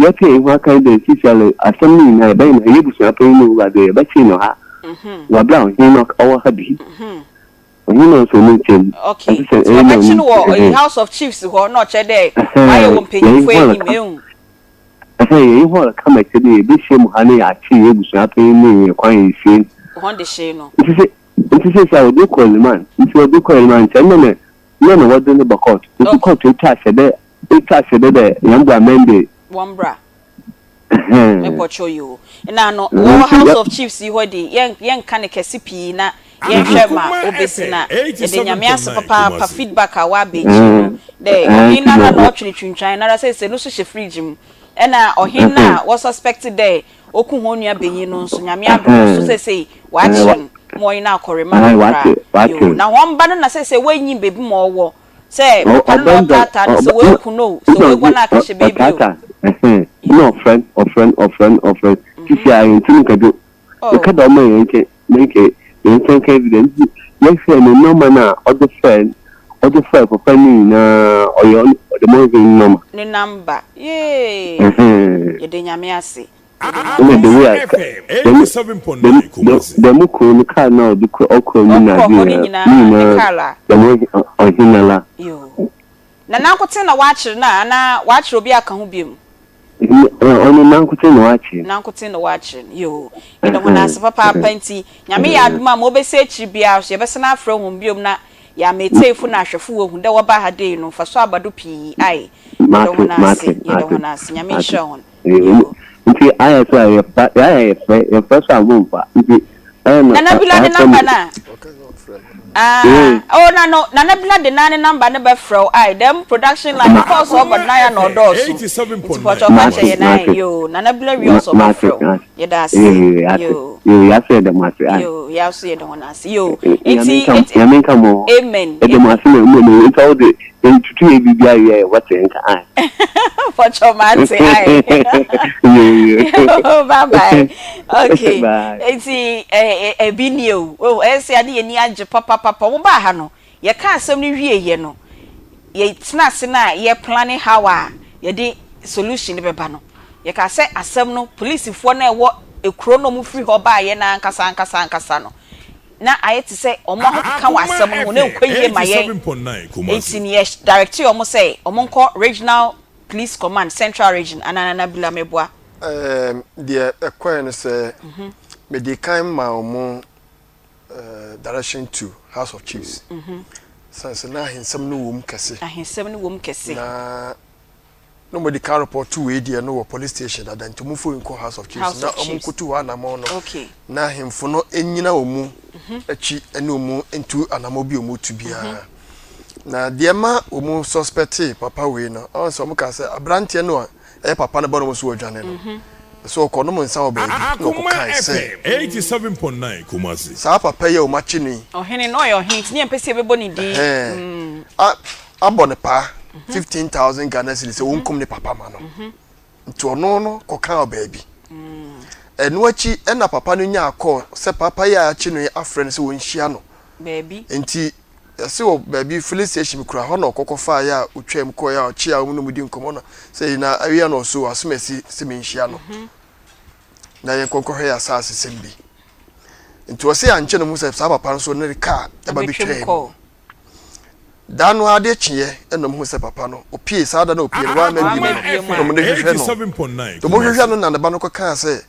yɛtwe yɛn ho aka nye dɛ sisi ara asɛm no nyina yɛbɛyɛ no ha yɛbusua panyin no wura dɛ yɛbɛkye no ha wɔ aber a ɔhen no ɔwɔ ha bi. Ɔhen na ɔsɔ ne nkyɛn. Okay, nti wɔbɛkye no wɔ House of Chiefs hɔ na ɔkyerɛ dɛ wɔayɛ wɔ mpanyimfo enyim, ehu. Ɛhɛn, yɛnye hɔn reka ma kyerɛ dɛ yebehyia mu ha na yɛakye hɛn ebusuapanyin no hɛn kwan esie no. Hɔn dehyee no. Ntsi sɛ, ntsi sesei a wɔdze kɔ remand, ntsi wɔdze kɔ remand nkyɛ nna na, nna na wɔdze no ba court, ntsi court etwa ahyɛ dɛ, etwa ahyɛ dɛ dɛ hɛn bra Monday. Wɔmbra. Mepɔkyɛw yi o. Nna no wɔwɔ House of Chiefs yi hɔ de, yɛn yɛnka no kɛse pii na yɛnhwɛ ma obesi na yɛda Nyame ase papaapa feedback a ɔaba ekyir no dɛ ɔhen noara na ɔtwe no twintwan noara sesei no so hyɛ fridge mu ɛna ɔhen no a wɔ suspect dɛ oku hɔn nua banyin no nso Nyame adom no so sesei wɔakyer no ma ɔnye no akɔ remand koraa yoo na hɔn ba no na sesei woenyim beebi ma ɔwɔ Sɛ papa no na ɔtaataa no, sɛ oeku no o, sɛ oeguan akɛhyɛ beebi o. Ɔtaataa ɛhɛn na ɔfrɛ no ɔfrɛ no ɔfrɛ no ɔfrɛ no sisi a yɛntum nka bio yɛka dɛ ɔmma yɛn nkyɛn na nka yɛn nsa nka evidence nti yɛhwɛɛ ne nɔma no a ɔde frɛɛ no ɔde frɛɛ papa no nyinaa ɔyɛ ɔno ɔde mo hɛn nɔma. Ne number yee Ɛhɛn. yɛda Nyame ase yɛda Ɛna Nyame the ase. way a dɛm dɛm dɛm kuro no car no a ɔde kɔ ɔkɔ mu na Ɔkɔ ade hɔ ne nyinaa nyinaa ne ne nyinaa car a. dɛm ɔhen la. Yoo. Na nankotsee na wɔakyer no a anaa wɔakyer obi aka ho biom? Ɔno nankotsee na wɔakyer no. Nankotsee na wɔakyer no. Yoo. Yɛda hɔn ase papaapa ntsi Nyame yɛ adom a ma obesi ekyir biara so yɛbɛsan afrɛ hɔn biom na yɛama etsiefo na ahwɛfo woehu dɛ wɔbaa ha dei no mfaso aba do pii ae. Yɛda Mate hɔn ase. mate Yɛda mate hɔn ase. Nyame mate. nhyira hɔn. Yoo. Nti ayɛ so a yɛfa yɛayɛ yɛfrɛ yɛfrɛ so a momfa nti ɛyɛ no Nana Bila ne ɛfrɛ number me. na. Ah, oh na no Nana Bila de na ne number ne bɛfrɛ wo ai dɛm production line Ma calls ɔba do na ya na ɔdɔɔso. Nti pɔtɔ fa kyɛ mate yɛ na mate yoo Nana Bila wie ɔsɛ mate ɔbɛfrɛ wo. mate. Yɛda ase. Yoo yɛase. Yoo. Yoo yɛase yɛda mo ase ae. Yoo yɛa nso yɛda wɔn ase. Yoo. Nyame Nti nka nti Nyame nka mo ho. Amen. Yɛda mo Amen. ase na mmom nti ɔwo de ntutu yɛ biribiara wie a yɛbɛte nka ae. Mpakyɛw mate ae. Yoo yoo. Yoo bye bye. Okay. Bye. Nti ɛ ɛ ɛbi nie o. Woahu ɛyɛ sɛ ade yɛn ani agye papapapa. Wɔn baa ha no yɛkaa asɛm no wieeɛ no yɛtena ase no a yɛ plane how a yɛde solution no bɛba no. Yɛkaa sɛ asɛm no, polisifoɔ no a ɛwɔ kuro no a wɔfiri hɔ baeɛ no ankasa ankasa ankasa no, na ayɛ te sɛ wɔn ahokeka wɔ Akoma asɛm no ho, na FM ɛnkɔ yie ma yɛn. 87.9 Enti Kumasi. no, yɛ directee wɔn sɛ wɔnkɔ Regional Police Command, Central Region, anaa Nana Bila meboa? Ɛɛm, deɛ ɛkɔɛ no sɛ, medii kan maa wɔn direction to House of Chiefs. Sane sɛ na ahensɛm no wɔ mu kɛse. Ahensɛm no wɔ mu kɛse. Na na wɔn adi kan report wei deɛ no wɔ police station dada nti wɔn fo nkɔ house of chiefs na wɔn nkotu hɔ anamɔn no na ahemfo no nyina wɔn mu mhm. akyi ne wɔn ntu anamɔn bi wɔn tu biara mhm. na deɛ ma wɔn suspect papa wei no ɔn sɛ wɔn ka sɛ aberanteɛ no a ɛyɛ papa no bɔ no so wɔdwane no mhm. so ɔkɔ nom nsa wɔ baabi na ɔkɔ kan sɛ saa papa yi a wɔn akyi no yi ɔhene na ɔyɛ ɔhene nti ne yɛn mpɛ sɛ yɛbɛbɔ ne din abɔ no paa 15000 Ghana cedis sɛ wɔnkum ne papa ma no nti ɔno no kɔkaa baabi ɛno akyi ɛna papa no nyaa kɔɔ sɛ papa yi a akyi no yi afrɛ no sɛ wɔnhyia no baabi nti yɛse wɔ baabi filling station kura hɔ na ɔkɔkɔ faa yɛ a ɔtwam kɔɔ yɛ a ɔkye a wɔn ne mu di nkɔmmɔ no sɛ na awia na ɔso asomasi sɛ menhyia no na yɛnkɔ nkɔhwɛ yɛ asaase sɛm bi nti ɔse ankyɛ no mu sɛ saa papa no so ne kaa ɛba bɛtwaa mu Da no ara adeɛ kyeeɛ na wɔhuu sɛ papa no, ɔpue, saa da no a ɔpue no, wamma bio no, na wɔde hwehwɛ no. Nti wɔhwehwɛ no na ne ba no kɔkaa sɛ,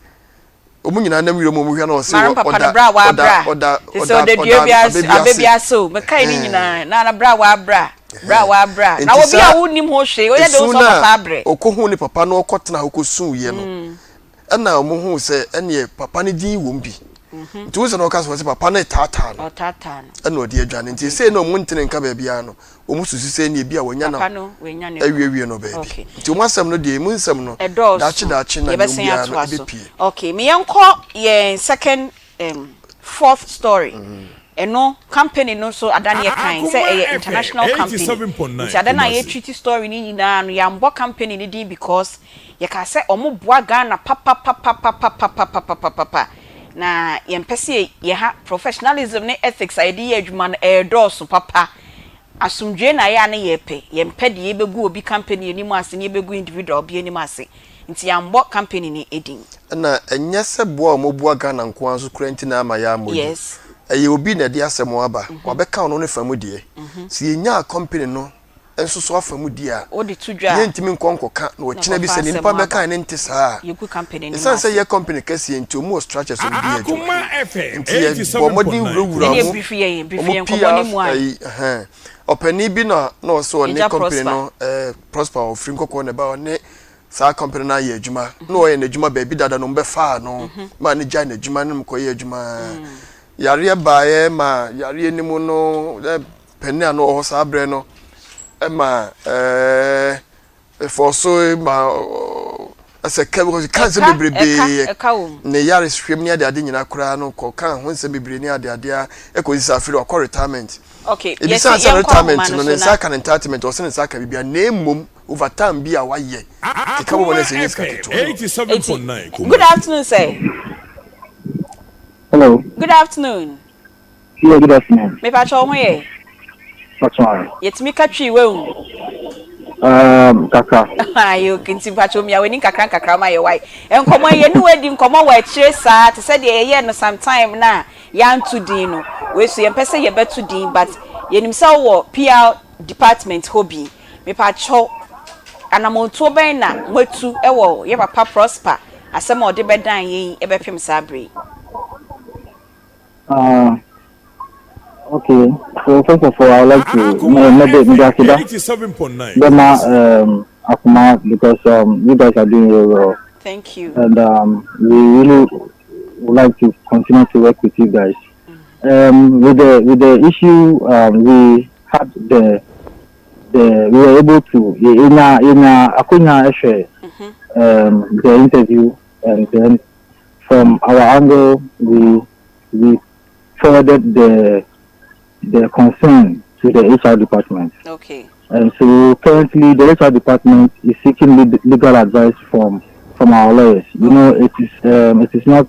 wɔn nyinaa nam wiram wɔhwehwɛ no, ɔse Mara papa no ɔda, bra ɔda, wabra ɔda, te sɛ ɔda, ɔda dua ɔda bi ase abɛ bi abɛ ase. bi ase o mekae ne Ɛhɛn. nyinaa na na bra wabra bra Ɛhɛn. wabra na Nti obi a saa wonnim ho hwee woyɛ de wo esu sɛ no ɔpapa a abrɛ. ɔkɔhuu ne papa no ɔkɔtena hɔ kɔsuiɛ no, Ɛna ɔmo huu sɛ ɛneɛ papa no din wom bi. Nti wohu sɛ na ɔka sɛ ɔse papa no retaataa no. Ɔtaataa no. Ɛna ɔde adwane. Nti sei na ɔmo ntene nka baabiara no, ɔmo susu sɛ ɛneɛ bi a wanya no Papa no wanya no. awiewie no baabi. Okay. Nti ɔmo asɛm no deɛ, emu nsɛm no, Ɛdɔɔso. daakye daakye na nea ɔmo Yɛbɛsan biara no atoa so. ɛbɛpue. Okay, me yɛnkɔ yɛn second um, fourth story. Ɛno company no nso ada no yɛkae sɛ Akoma ɛyɛ FM international company. 87.9 Nti ada no a Kumasi. yɛtreat story no nyinaa no yɛambɔ company no din because Yɛkaa sɛ ɔmo boa Ghana papapapapapapapapapa na yɛmpɛ sɛ yɛha professionalism ne ethics a yɛde yɛ adwuma no ɛɛdɔɔso papa. Asomdwoe na ɛyɛ a na yɛpɛ, yɛmpɛ deɛ yɛbɛgu obi company anim ase ne yɛbɛgu individual bi anim ase nti yɛambɔ company no din. Ɛna ɛnyɛ sɛ boa a wɔboa Ghana nko ara nso koraa nti na ama yɛammɔ din. Yes. Ɛyɛ obi na ɛde asɛm aba, wabɛka ɔno ne fa mu deɛ. Sɛ yɛnyaa company no nso so afa mu di a, Wode to dwa a, yɛntumi nkɔ nkɔka na ɔkyena bi na sɛ kɔfa ne nipa asɛm aba. bɛkae no nte saa a. Yɛgu company no mu Ɛsiane sɛ ase. yɛ company kɛseɛ nti, wɔn wɔ structures a wɔde yɛ adwuma. Akoma FM Nti yɛbɔ mmɔden 87.9 wurawura Ɛneɛ wɔn, brief yɛn, brief wɔn yɛn nkɔmmɔ no PR mu ae. ayi, ɛhɛn. Ɔpanin bi na na ɔsɛ ɔne Agya company Prosper. no, eh, Prosper ɔfiri Nkɔkɔɔ na ɛba, ɔne saa company no ayɛ adwuma. Na ɔyɛ n'adwuma baabi dada na wɔbɛfaa no maa no gyae n'adwuma no mu kɔyɛ adwuma. Yareɛ baeɛ ma yareɛ no mu no, eh, Panin a na ɔwɔ hɔ saa berɛ no ma ɛfɔɔ so ma ɛsɛ ka because ka nsɛm bebrebe ne yare hwɛm ne adeade nyinaa koraa no kɔ ka ho nsɛm bebree ne adeade a ɛkɔsi sɛ afei wakɔ retirement. Okay, Ebisa sɛ retirement no ne nsa aka ne entitlement ɔsɛ ne nsa aka biribiara na mmom over time bi a wayɛ keka bɔ ne sɛ nyɛ sika ketewa. Good afternoon sir. Hello. Good afternoon. Yeah, good afternoon. Me pa cho ho ye. Pacho. Yetumi ka twi wehu. Kakra. Ayo, nti pa cho mia wani nkakra nkakra ma ye wai. Nkɔmɔ ye ne wadi nkɔmɔ wɔ akyire saa te sɛ deɛ yɛyɛ no sometime na yɛanto din no. Wei so yɛmpɛ sɛ yɛbɛto din but yɛnim sɛ wowɔ PR department hɔ bi. Me pa cho anamontuo bɛn na moatu wɔ yɛ papa Prosper asɛm a ɔde bɛdan yɛn yi bɛpem saa bere yi? Ah, okay. So first of all, I would like to Akuma maybe FM Asida, 87.9 Bema Kumasi. Akuma because you guys are doing really well. Thank you. And we really would like to continue to work with you guys. With the issue we had the we were able to in Akunya the interview and then. from our angle, we we forwarded the the concern to the HR department. Okay. And so currently, the HR department is seeking legal advice from from our lawyers. You know, it is it is not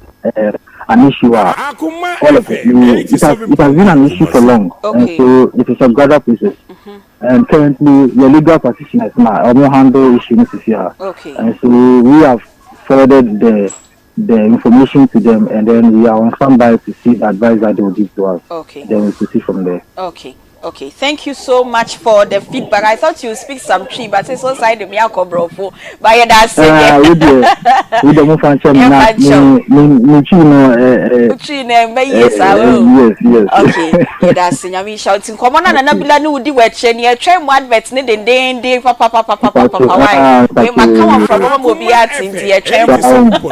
an issue. All of it, you, it has it has been an issue for long, okay. and so it is a gradual process. Mm-hmm. And currently, the legal practitioners now almost handle issue here. Okay. And so we have forwarded the the information to them, and then we are on standby to see the advice that they will give to us. Okay. Then we proceed from there. Okay. Okay, thank you so much for the feedback. I thought you speak some Twi, but it's also side me akobrofo. But yeah, that's it. Ah, we the we the mo fan chem na me me me Twi no eh eh. Twi na me yes ah. Yes, yes. Okay, yeah, that's it. Nyame shout nkɔmɔ na nana bila ne wodi w'akyɛ ne ɛtwɛn mu advert ne dendenden papa papa papa papa why we ma ka wɔn from wɔn obi ate nti ɛtwɛn mu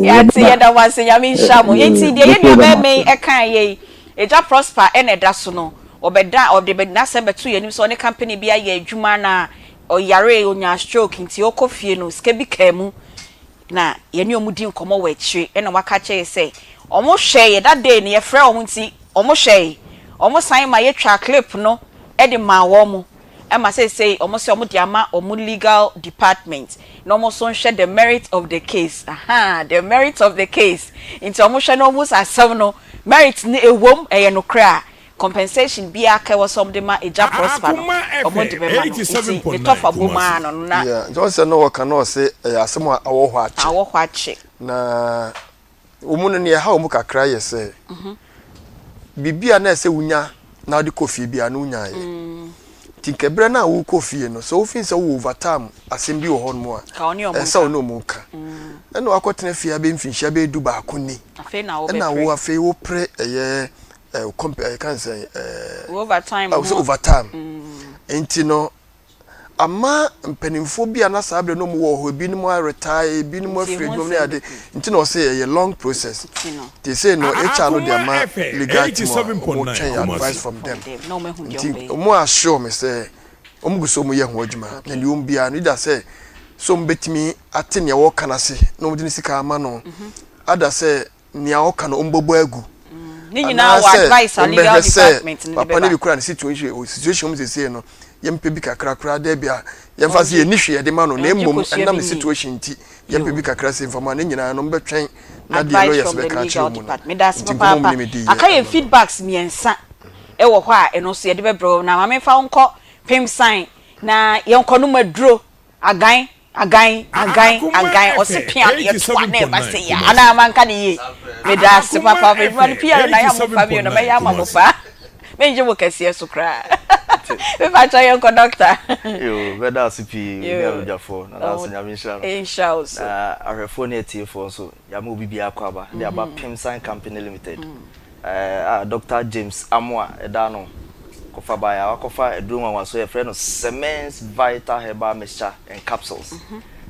yɛate yɛda wɔn ase nyame nhyira mo yɛnti deɛ yɛn nua bɛrima yi ɛka yɛ yi Agya Prosper na ɛda so no, ɔbɛda ɔde n'asɛm bɛto yɛn anim sɛ ɔne company bi ayɛ adwuma na ɔyaree, ɔnyaa stroke nti ɔkɔ fie no sika bi kaa mu na yɛne wɔn di nkɔmmɔ wɔ akyire ɛna waka akyerɛ yɛ sɛ wɔn hwɛɛ yɛ that day no yɛfrɛ wɔn nti wɔn hwɛɛ wɔn san ma yɛtwaa clip no de maa wɔn Ɛma seesei wɔn sɛ wɔn de ama wɔn legal department na wɔn nso nhwɛ the merit of the case ahaa the merit of the case nti wɔn hwɛ na wɔn hu sɛ asɛm no merit no ɛwom ɛyɛ nokorɛ a compensation biara ka ɛwɔ sɛ wɔn de ma Agya Prosper no wɔn de bɛma no nti ne tɔfa bom ara no no na Yeah, nti ɔn sɛ na ɔka na ɔse ɛyɛ asɛm a awɔ hɔ akyɛ. Awɔ hɔ akyɛ. Na wɔn no nea ɛha wɔn kakra yɛ sɛ biribi a na ɛsɛ wonya na wode kɔ fie biara no wonyaeɛ. Nti nka berɛ no a wokɔ fie no sɛ wofin sɛ wowɔ overtime asɛm bi wɔ hɔnom a ɛsɛ sɛ wo ne wɔn ka. Ɛna wakɔtena fie abɛyɛ mfinhyia bɛyɛ du baako ni ɛna wo afei wopere ɛyɛ ɛɛ ɛka nsɛn ɛɛ overtime nti no ama mpanimfoɔ bi a na saa berɛ no wɔn wɔ hɔ, ebinom aretire, ebinom afiri adwuma mu ne ade, nti na ɔse ɛyɛ long process. Nti sei no HR no de ama legal team a wɔtwɛn advice from them. Nti wɔn assure me sɛ wɔn gu so wɔyɛ ho adwuma na deɛ wɔn biara no either sɛ sɛ wɔn bɛtumi ate nea wɔka no ase na wɔde ne sika ama no, ada sɛ nea ɔka no ɔmbɔbɔ agu anaasɛ ɔmbɛhwɛ sɛ papa no bi kura ne situation situation mu sesei no yɛmpɛ bi kakra koraa dɛ bi a yɛmfa sɛ yɛnni hwee yɛde ma no na mmom ɛnam ne situation nti yɛmpɛ bi kakra sɛ mfa ma ne nyinaa no mbɛtwɛn na deɛ lawyers bɛka akyerɛ mu no nti nkɔmmɔ mu ne medi yɛ aka yɛn feedbacks mmiɛnsa ɛwɔ hɔ a ɛno nso yɛde bɛbrɛ wo na maame fa wo nkɔ pem sign na yɛnkɔ no maduro Agan, agan, agan, agan, ɔse pia no yɛtoa na ɛba sɛ yia anaa manka ne yie? Meda ase papaapa adwuma no PR na ayɛ a mofa bio no mɛyɛ ama mo paa mengye mo kɛseɛ so koraa mepakyɛw yɛnkɔ doctor. Yoo mɛda ase pii wo ne abadwafoɔ nana ase nyame nhyira no Nhyira wo so. Na ahwɛfoɔ ne atiefoɔ nso yɛama obi biara akɔ aba de aba Pimsan Company Limited a Dɔkta James Amoah da ano kɔfa baeɛ a wakɔfa aduro nwanwasoɔ a yɛfrɛ no Semens Vital Herbal Mixture and Capsules.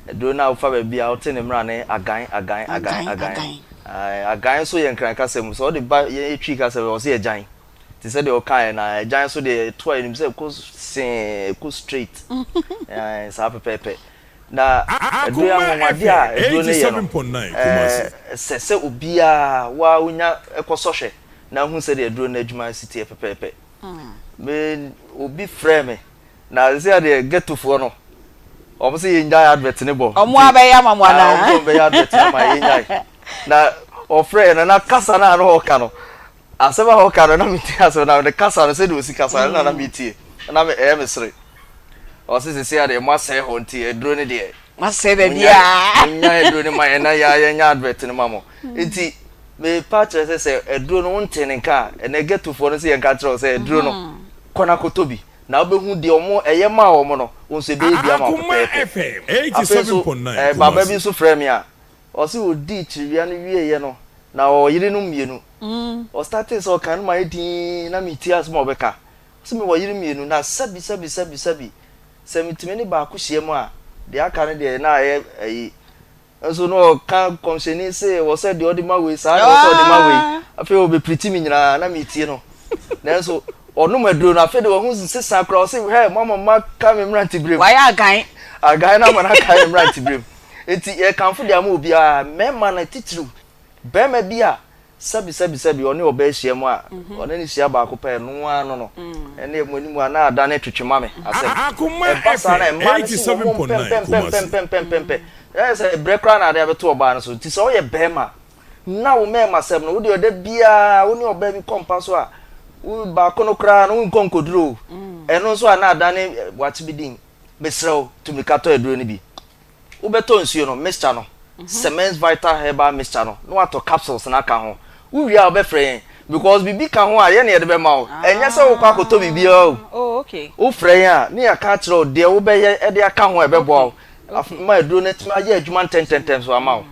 Aduro no a wofa baabi a wote ne mmara ne agan, agan, agan, agan. Agan nso yɛ Nkran kasa mu. Sɛ wode ba yɛn Twi kasa mu a, wɔse agyan. Te sɛ deɛ ɔkaeɛ no ara, agyan nso deɛ ɛto a yɛnim sɛ ɛkɔ see, ɛkɔ straight. Saa pɛpɛɛpɛ. Na aduro yi anwanwadeɛ a aduro no yɛ no, ɛsɛ sɛ obiara wo ara wonya kɔ sɔhwɛ na hu sɛdeɛ aduro no adwuma si teɛ pɛpɛɛpɛ. Me obi frɛɛ me na sɛ adeɛ ghettofoɔ no wɔn sɛ yɛn gyae advert ne bɔ. Wɔn abɛyɛ ama mo anaa? Wɔn sɛ wɔn bɛyɛ advert ama yɛn gyae. Na ɔfrɛ yɛn no na kasa no a na ɔka no asɛm a ɔka no na metie asɛm na ne kasa no sɛdeɛ ɔsi kasa no na na metie na ɛyɛ me sere. Ɔse sesei a deɛ moasɛe hɔ nti aduro no deɛ Moasɛe baabiaa. Monya aduro no ma yɛn na yɛa yɛnya advert no ma mo. Nti mepa kyerɛ sɛ sɛ aduro no wontee ne nka a, ɛnɛ ghettofoɔ no sɛ yɛnka nkyerɛ wo sɛ aduro no kɔ na kɔtɔ bi na wobɛhu deɛ ɔmo ɛyɛ maa wɔn no wo nso ɛbɛyɛ bi ama wo pɛpɛɛpɛ. Afei nso eh, baaba bi nso frɛɛ me a ɔse ɔdii kyiriwia no wieeɛ no na ɔwɔ yerenom mmienu. Ɔstartee sɛ ɔka no mayɛ dinn na metie asɛm a ɔbɛka. Ɔse mewɔ yere mmienu na sɛbi sɛbi sɛbi sɛbi sɛ metumi ne baako hyia mu a deɛ aka no deɛ na ayɛ ayi nso na ɔka kɔmhyɛni se wɔ sɛ deɛ ɔde ma wei saa na wɔ sɛ ɔde ma wei afei ɔbɛpirikyi me nyinaa na metie no nanso ɔnom aduro no afei de wahu sesa koraa ɔse hwɛ mama ma ka me mmeranteberem wayɛ agan agan no ama no aka me mmeranteberem nti yɛkamfo de ama obiara mmarima no titiriw. Barima bi a sɛbi sɛbi sɛbi ɔne ɔbaa hyia mu a, ɔne no hyia baako pɛ, ɛno ara no no, ɛnneɛ mo anim a na adane twetwe ma me asɛm. Ɛba saa na mmaa no se wɔn mpɛmpɛmpɛmpɛmpɛmpɛmpɛ. Ɛyɛ sɛ brɛ koraa na ade abɛto ɔbaa no so. Nti sɛ woyɛ barima na wo mmarimasɛm no, wo deɛ da biara wo ne ɔbaa bi kɔ mpa so a, wo baako no koraa no wonkɔ nkɔduru o. Ɛno nso a na adane wakye bi din. Mesrɛ wo, tu mmirika tɔ aduro no bi. Wobɛtɔ nsuo no, mixture no, Semens Vital Herbal Mixture no, na woatɔ capsules no aka ho. Wowie a wobɛfrɛ yɛn because biribi ka ho a yɛn na yɛde bɛma wo. Ɛnyɛ sɛ wokɔ akɔtɔ biribiara o. Oh, okay. Wofrɛ yɛn a, ne yɛaka akyerɛ wo deɛ wobɛyɛ de aka ho a ɛbɛboa wo ma aduro no atumi ayɛ adwuma ntɛntɛntɛm so ama wo.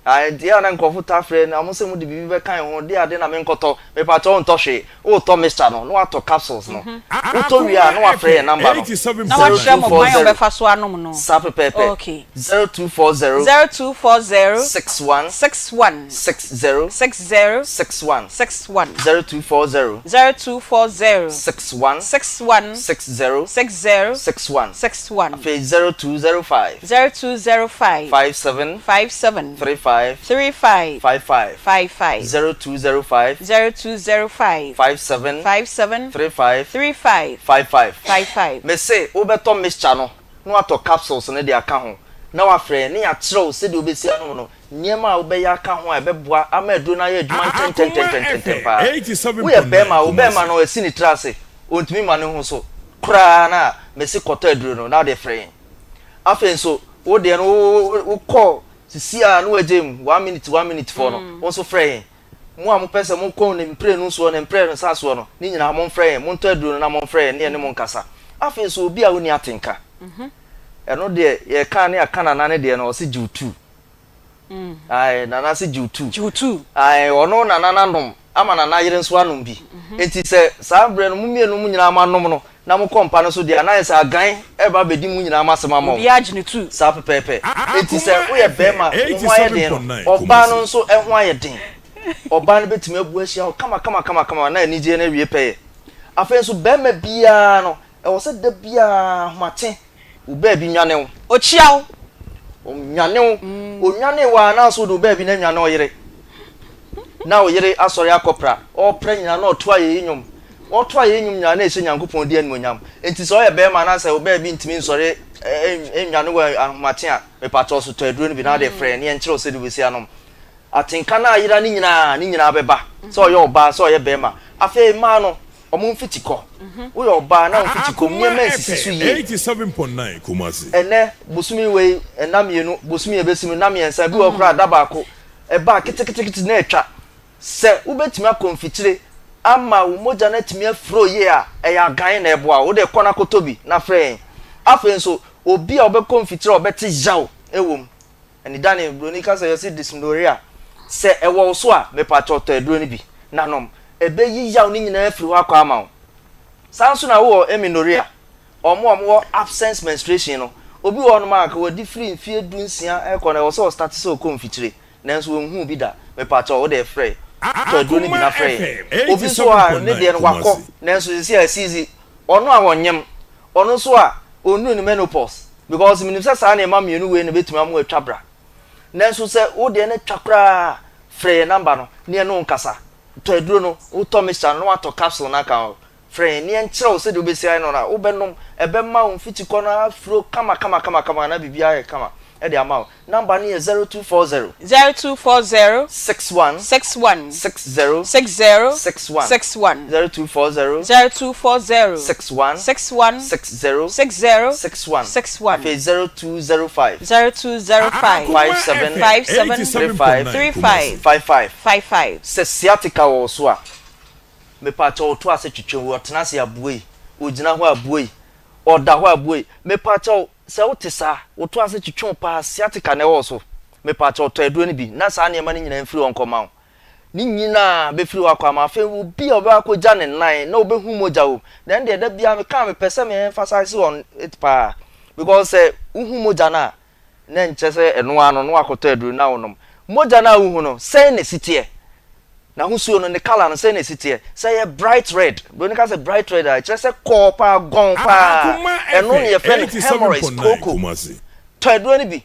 Ah, nti a na nkurɔfo taa frɛ na wɔn sɛ mo de biribi bɛka yɛn ho, de ade na menkɔtɔ. Mepakyɛw wontɔ hwee. Wotɔ mixture no, na woatɔ capsules no. Wotɔ wie a, na woafrɛ yɛn number no. Na wakyerɛ mo kwan a wɔbɛfa so anom no. Saa pɛpɛɛpɛ. Okay. 0240. 0240. 61. 61. 60. 60. 61. 61. 0240. 0240. 61. 61. 60. 60. 61. 61. Afei 0205. 0205. 57. 57. 35. 35. 55. 55. 0205. 0205. 57. 57. 35. 35. 55. 55. Mese wobɛtɔ mixture no na woatɔ capsules no de aka ho na woafrɛ yɛn na yɛakyerɛ wo sɛdeɛ wobɛsi anom no, nneɛma a wobɛyɛ aka ho a ɛbɛboa ama aduro no ayɛ adwuma ntɛntɛntɛntɛntɛm paa. Woyɛ barima a, wo barima no asi ne tiri ase, ɔntumi mma ne ho so koraa no a, mese kɔtɔ aduro no na wode frɛ yɛn. Afei nso, wo deɛ no, wokɔ sisi a na wagyae mu, one minute, one minute foɔ no, wo nso frɛ yɛn. Mo a mopɛ sɛ mokɔ ne mprenu soɔ ne mprɛnsa soɔ no, ne nyinaa momfrɛ yɛn, montɔ aduro no na momfrɛ yɛn ne yɛne mo nkasa. Afei nso, obi a ɔnni atenka, ɛno deɛ yɛka ne aka Nana ne deɛ no, ɔse gye wo tuu. Ae, Nana se gye wo tuu. Gye wo tuu. Ae, ɔno Nana no anom ama Nana yere nso anom bi. Enti sɛ saa berɛ no mo mmienu mo nyinaa moanom no na mokɔ mpa no so deɛ a, na ayɛ sɛ agan reba abɛdi mo nyinaa mo asɛm ama wo. Obiara gye ne tuu. Saa pɛpɛɛpɛ. Enti sɛ woyɛ barima, wo ho ayɛ den no, ɔbaa no nso ho ayɛ den. Ɔbaa no bɛtumi abu ahyia wo kama kama kama kama na anigyeɛ no awie pɛyɛ. Afei nso barima biara no, ɛwɔ sɛ da biara ahomakye Wo baabi nwane wo. Okyia wo. Ɔnwane wo. Ɔnwane wo ara na nso wode wo baabi no anwane ɔyere. Na wo yere asɔre akɔpra. Ɔrepra nyinaa na ɔto ayeyi nnwom. Ɔto ayeyi nnwom nyinaa na ɛhyɛ Nyankopɔn din animuonyam. Enti sɛ ɔyɛ barima na sɛ wo baabi ntumi nsɔre nnwane wo ahomakye a, mepakyɛw so tɔ aduro no bi na wode frɛ yɛn na yɛnkyerɛ wo sɛdeɛ wobɛsi anom. Atenka no a ayera no nyinaa, ne nyinaa bɛba. Sɛ ɔyɛ ɔbaa, sɛ ɔyɛ barima. Afei mmaa no, Wɔn mfitikɔ. Woyɛ ɔbaa na wo mfitikɔ mu nneɛma nsisi so yie. Ɛnnɛ, bosome wei nna mmienu, bosome a ɛbɛsi mu nna mmiɛnsa, ebi wɔ hɔ koraa a da baako. Ɛba a ketekete na atwa. Sɛ wobɛtumi akɔ mfikyire ama wo mogya no atumi aflow yie a, ɛyɛ agan na ɛboa wo. Wo deɛ kɔ na kɔtɔ bi na frɛ yɛn. Afei nso, obi a ɔbɛkɔ mfikyire a ɔbɛte yaw wɔ mu. Anidane, Buroni ka sɛ yɛse dysmenorrhea. Sɛ ɛwɔ wo so a, mepakyɛw tɔ aduro no bi na nom. Ɛbɛyi yaw no nyinaa afiri hɔ akɔ ama wo. Saa nso na wowɔ amenorrhea, wɔn a wɔwɔ absence menstruation no. Obi wɔ hɔnom a, anka wadi firi mfeɛ dunsia rekɔ no, ɛwɔ sɛ ɔstarte sɛ ɔkɔ mfikyire, nanso ɔnhuu bi da. Mepakyɛw, wo deɛ frɛ, tɔ aduro no bi na frɛ yɛn. Obi nso wɔ hɔ a, ne deɛ no wakɔ, nanso seesei asiizi. Ɔno a ɔnyem, ɔno nso a ɔnnuu ne menopause. Because menim sɛ saa nneɛma mmienu wei na ɛbɛtumi ama watwa bra. Nanso sɛ wo deɛ no atwa koraa a, frɛ yɛn number no na yɛne wo nkasa. Tɔ aduro no, wotɔ mixture no na woatɔ capsule no aka ho. Frɛ yɛn na yɛnkyerɛ wo sɛdeɛ wobɛsi ayɛ no na wobɛnom. Ɛbɛma wo mfikyikɔ no afuro kama kama kama kama na biribiara ayɛ kama de ama wo. Number no yɛ 0240. 0240. 61. 61. 60. 60. 61. 61. 0240. 0240. 61. 61. 60. 60. 61. 61. Afei 0205. 0205. 57. 57. 35. 35. 55. 55. Sɛ sciatica wɔ wo so a, mepaakyɛw ɔto ase twetwe wo, ɔtena ase a buei, ogyina hɔ a buei, ɔda hɔ a buei. Mepaakyɛw Sɛ wote saa, wo to ase twetwe wo paa, sciatica na ɛwɔ wo so, mepaakyɛw tɔ aduro no bi na saa nneɛma no nyinaa mfiri hɔ nkɔma wo. Ne nyinaa bɛfiri hɔ akɔ ama wo. Afei obi a ɔbɛkɔ akɔgya ne nan na ɔbɛhu mogya wɔ mu, na ɛno deɛ da biara meka a mepɛ sɛ me emphasize on it paa because sɛ wohu mogya no a na ɛnkyɛ sɛ ɛno ara no na wakɔtɔ aduro na wonom. Mogya no a wohu no, sɛn na ɛsi teɛ? N'ahosuo no, ne colour no, sɛn na ɛsi teɛ? Sɛ ɛyɛ bright red, buroni ka sɛ bright red a, ɛkyerɛ sɛ kɔɔ paa, gɔn paa. Ɛno na yɛfrɛ no hemorrhoids, kooko. Tɔ aduro no bi,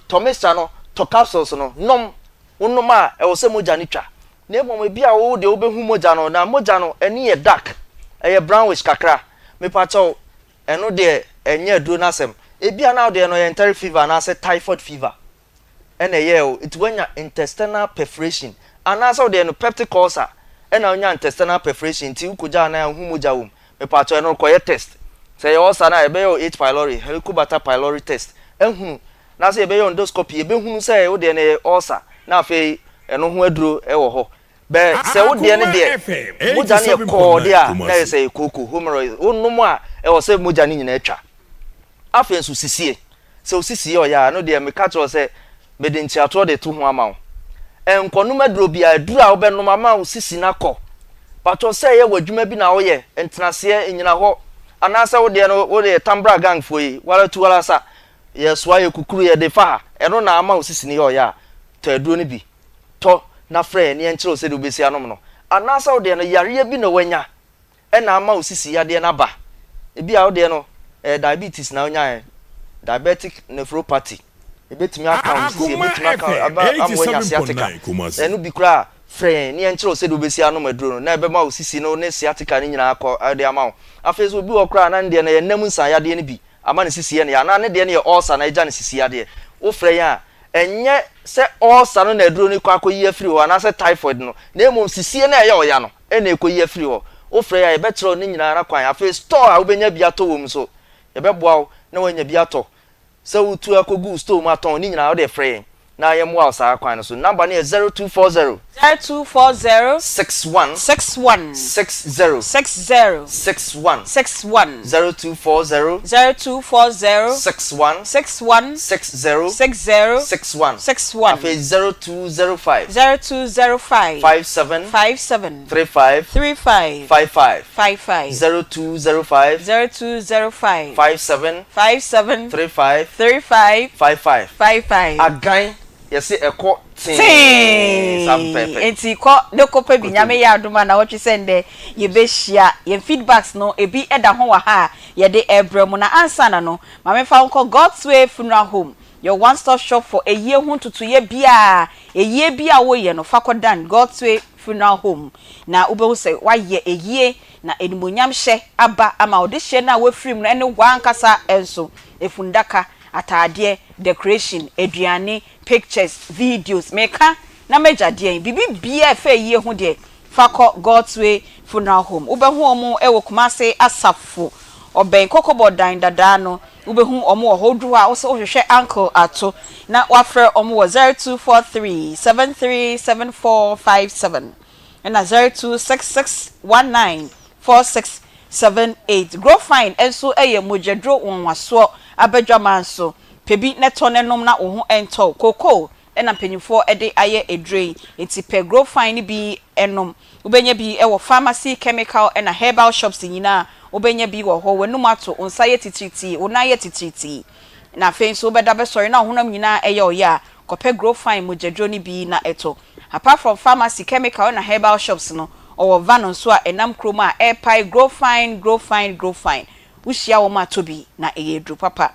tɔ mixture no, tɔ capsules no, nom. Wonom a, ɛwɔ sɛ mogya no twa. Na mmom ebi a wo deɛ wobɛhu mogya no, na mogya no ani yɛ dark, ɛyɛ brownish kakra. Mepakyɛw, ɛno deɛ ɛnyɛ aduro no asɛm. Ebia na wo deɛ no ɛyɛ enteric fever anaasɛ typhoid fever ɛna ɛyɛɛ wo, nti woanya intestinal perforation. Anaasɛ wo deɛ no peptic ulcer ɛna wonya intestinal perforation nti wokɔgya anan a wohu mogya wɔ mu. Mepakyɛw, ɛno kɔyɛ test. Sɛ ɛyɛ ulcer no a, yɛbɛyɛ wo H pylori, Helicobacter pylori test ahunu Na sɛ yɛbɛyɛ endoscopy, yɛbɛhunu sɛ wo deɛ no ɛyɛ ulcer, na afei ɛno ho aduro wɔ hɔ. Bɛ sɛ wo deɛ no deɛ, mogya no yɛ kɔɔ deɛ a, na ɛyɛ sɛ ɛyɛ kooko, hemorrhoids. Wonom a, ɛwɔ sɛ mogya no nyinaa twa. Afei nso sisie. Sɛ wo sisi yɛ ɔya a, ɛno deɛ meka kyerɛ wo sɛ mede nkyeatoɔ de to ho ama wo. Nkɔnom aduro biara, aduro a wobɛnom ama wo sisi no akɔ. Patrɔ sɛ ɛyɛ w'adwuma bi na woyɛ, ntenaseɛ, nnyina hɔ, anaasɛ wo deɛ no wode tambra gang foɔ yi, wara tu wara sa. Yɛsoa, yɛkukuru, yɛde fa ha. Ɛno na ama wo sisi no yɛ ɔya a, tɔ aduro no bi. Tɔ na frɛ yɛn na yɛnkyerɛ wo sɛdeɛ wobɛsi anom no. Anaasɛ wo deɛ no, yareɛ bi na woanya na ama wo sisi yadeɛ no aba. Ebia wo deɛ no, ɛyɛ diabetes na wonyaeɛ, diabetic nephropathy. Ɛbɛtumi aka wo sisi, ɛbɛtumi aka aba ama woanya sciatica. Ɛno bi koraa a, frɛ yɛn na yɛnkyerɛ wo sɛdeɛ wobɛsi anom aduro no, na ɛbɛma wo sisi no ne sciatica no nyinaa akɔ de ama wo. Afei nso, obi wɔ hɔ koraa a, na ne deɛ no, ɛyɛ nna mu nsa yadeɛ no bi. ama ne sisi yɛ no ya anaa ne deɛ no yɛ ulcer na agya ne sisi yadeɛ. Wofrɛ yɛn a, ɛnyɛ sɛ ulcer no na aduro no kɔ akɔyi afiri hɔ anaasɛ typhoid no, na mmom sisie no a ɛyɛ ɔya no na ɛkɔyi afiri hɔ. Wofrɛ yɛn a, yɛbɛkyerɛ wo ne nyinaa ara kwan. Afei store a wobɛnya bi atɔ wɔ mu nso, yɛbɛboa wo na woanya bi atɔ. Sɛ wotu akɔgu wo store mu atɔn, ne nyinaa wode frɛ yɛn. na yɛmmoa wo saa kwan no so. Number no yɛ 0240. 0240. 61. 61. 60. 60. 61. 61. 0240. 0240. 61. 61. 60. 60. 61. 61. Afei 0205. 0205. 57. 57. 35. 35. 55. 55. 0205. 0205. 57. 57. 35. 35. 55. 55. Agan yɛse ɛkɔ tee saa pɛpɛɛpɛ. Enti kɔ ne kɔpɛ bi. Nyame yɛ adom a nawɔtwe sɛ ndɛ yɛbɛhyia. Yɛn feedbacks no ebi da ho wɔ ha a yɛde rebrɛ mo. Na ansa na no, ma memfa wo nkɔ God's Way Funeral Home, your one stop shop for ayie ho ntotoeɛ biara. Ayie biara a woreyɛ no, fa kɔdan God's Way Funeral Home na wobɛhu sɛ woayɛ ayie na animuonyamhyɛ aba ama wo dehyeɛ no a woafiri mu no ne w'ankasa nso. Efundaka, ataadeɛ, decoration, aduane, pictures, videos, meka na m'agya deɛn, biribi biara a ɛfa ayie ho deɛ, fa kɔ God's Way Funeral Home. Wobɛhu wɔn wɔ Kumasi Asafo, ɔbɛn Kɔkɔbɔ dan dadaa no, wobɛhu wɔn wɔ hɔ. Woduru hɔ a, wose wohwehwɛ Uncle Ato na woafrɛ wɔn wɔ 0243 737457 ɛna 0266 1946 78. Growfine nso yɛ mogyaduro nwanwasoɔ abadwaman so. Pɛ bi na tɔ na nom na wo ho ntɔ wo. Kookoo na mpanyinfoɔ de ayɛ aduro yi, nti pɛ Growfine no bi nom. Wobɛnya bi wɔ pharmacy, chemical ɛna herbal shops nyinaa wobɛnya bi wɔ hɔ. W'anum ato, wo nsa yɛ titiritii, wo nan yɛ titiritii, na afei nso wobɛda bɛsɔre na wo honam nyinaa yɛ wo ya a, kɔpɛ Growfine mogyaduro no bi na tɔ. Apart from pharmacy, chemical ɛna herbal shops no, ɔwɔ van nso a ɛnam kurom a ɛrepae grow fine, grow fine, grow fine. Wohyia wɔn a tɔ bi na ɛyɛ aduru papa.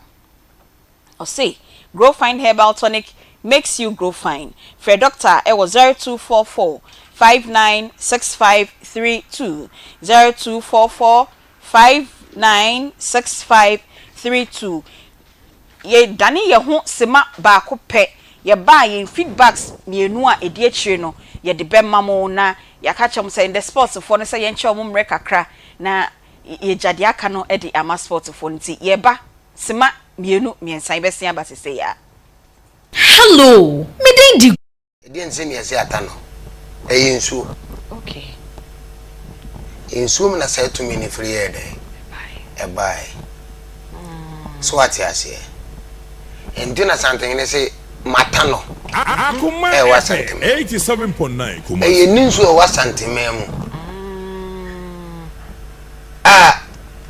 Ɔse, Grow Fine Herbal Tonic makes you grow fine. Frɛ dɔkta ɛwɔ 0244 596532, 0244 596532. Yɛdane yɛn ho sima baako pɛ, yɛba a yɛn feedbacks mienu a ɛdi akyire no yɛde bɛma mo na yɛaka akyerɛ mo sɛ ndɛ sports foɔ no sɛ yɛnkyɛ wɔn mmerɛ kakra na yɛgya deɛ aka no de ama sports foɔ no nti yɛba sima mienu miɛnsa yɛbɛsen aba sesei ara. Hello, me din de. Ɛdeɛn nti na yɛse ata no? Ɛyɛ nsuo. Nsuo mu na saa tumi no firi yɛɛ dɛn? Ɛbaeɛ. So wate aseɛ? Ɛnti na Santehene se mata no Akoma ɛwɔ FM Asanteman. 87.9 Ɛyɛ Kumasi. ne nsuo a ɛwɔ Asanteman mu a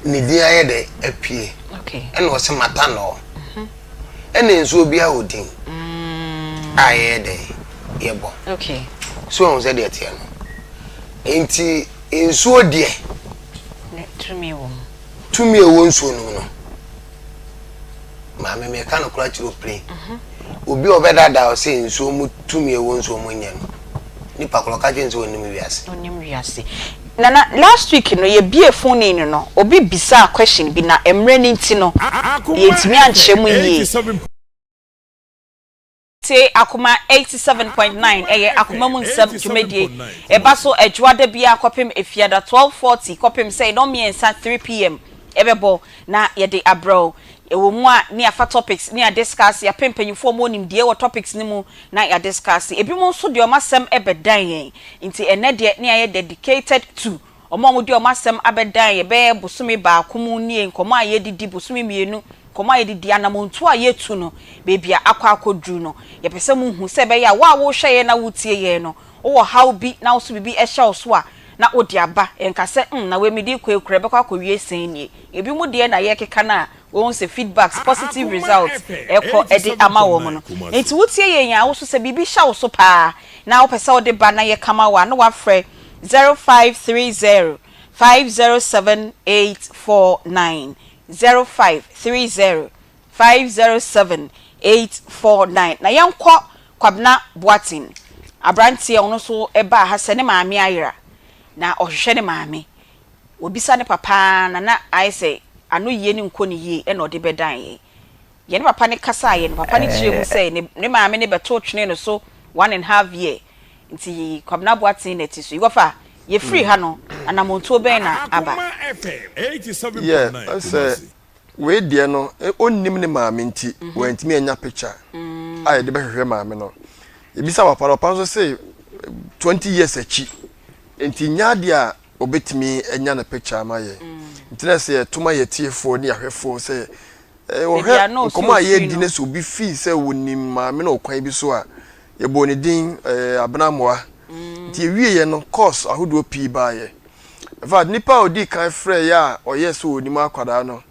ne din ayɛ dɛn? Apue. Ɛna ɔse mata no. Ɛna nsuo biara wɔ din a yɛyɛ dɛn yɛbɔ. So wahu sɛdeɛ ɛteɛ no? Nti nsuo deɛ tumi wɔ mu. Tumi a ɛwɔ nsuo no mu no. Maame meka nokorɛ akyerɛ wo plen. Obi a ɔbɛdaadaa wo sɛ nsuo mu tumi a ɛwɔ nsuo mu nyɛ no, nipa korɔ ka kyerɛ no sɛ ɔnnim wiase. Ɔnnim wiase. Nana, last week no yɛbuee phone in no, obi bisaa question bi na mmerɛ no nti no, yɛntumi ankyerɛ mu yie. Tie Akoma 87.9, ɛyɛ Akoma mu nsɛm dwumadie. Ɛba so Adwoada biara kɔpem Efiada 12:40 kɔpem sɛ nnɔnmiɛnsa 3:00 pm ɛbɛbɔ na yɛde abrɛ wo. Ɛwɔ mu a ne yɛafa topics ne yɛadiscuss, yɛapɛ mpanyinfoɔ a wɔwɔ nimdeɛ wɔ topics no mu na yɛadiscuss. Ebinom nso deɛ wɔn asɛm bɛdan yɛn nti ɛnnɛ deɛ ne yɛayɛ dedicated to wɔn a wɔde wɔn asɛm abɛdan yɛn bɛyɛ bosome baako mu nie, nkɔmmɔ a yɛdidi bosome mmienu Nkɔmmɔ a yɛde di, anammɔntuo a yɛtu no, baabi a akɔ akɔduru no, yɛpɛ sɛ mohu sɛ ɛbɛyɛ a wo a worehwɛ yɛn na woretie yɛn no, wowɔ haw bi na wo nso biribi hyɛ wo so a, na wode aba. Yɛnka sɛ, hmm, na wei mede rekɔ yi koraa, ɛbɛkɔ akɔwie sɛn nie. Ebinom deɛ na yɛrekeka no a, woahu sɛ feedbacks, positive results rekɔ de ama wɔn no. Enti wotie yɛn a, wo nso sɛ biribi hyɛ wo so pa ara na wopɛ sɛ wode ba na yɛka ma wo a, na woafrɛ 0530 507 849. 0530 507 849 Na yɛnkɔ Kwabena Boateng, aberanteɛ a ɔno nso baa ha sɛ ne maame ayera na ɔhwehwɛ ne maame. Wabisa ne papa ara na na ayɛ sɛ ano yie no nkɔ ne yie ɛna ɔde bɛdan yɛn. Yɛne papa no kasaeɛ no, papa no kyerɛɛ mu sɛ ne ne maame no bɛtoo twenee no so one and half year nti Kwabena Boateng na ɛte so yi. Wɔfa, yɛfiri ha no, anammɔntuo bɛn na aba? Yeah, sɛ wei deɛ no, ɔnnim ne maame nti, wantumi anya picture a yɛde bɛhwehwɛ maame no. Yɛbisa papa no, papa nso se 20 years akyi, nti nyɛ adeɛ a ɔbɛtumi anya ne picture ama yɛn. Nti na sɛ yɛto ma yɛtiefoɔ ne yɛahwɛfoɔ sɛ Wɔhwɛ nkɔmmɔ a yɛredi no sɛ obi fii sɛ wɔnim maame no wɔ kwan bi so a, yɛbɔɔ ne din Abena Amoah. Nti yɛwieeɛ no, course ahodoɔ pii baeɛ. In fact, nipa a ɔdii kan frɛeɛ a ɔyɛɛ sɛ ɔnim akwadaa no,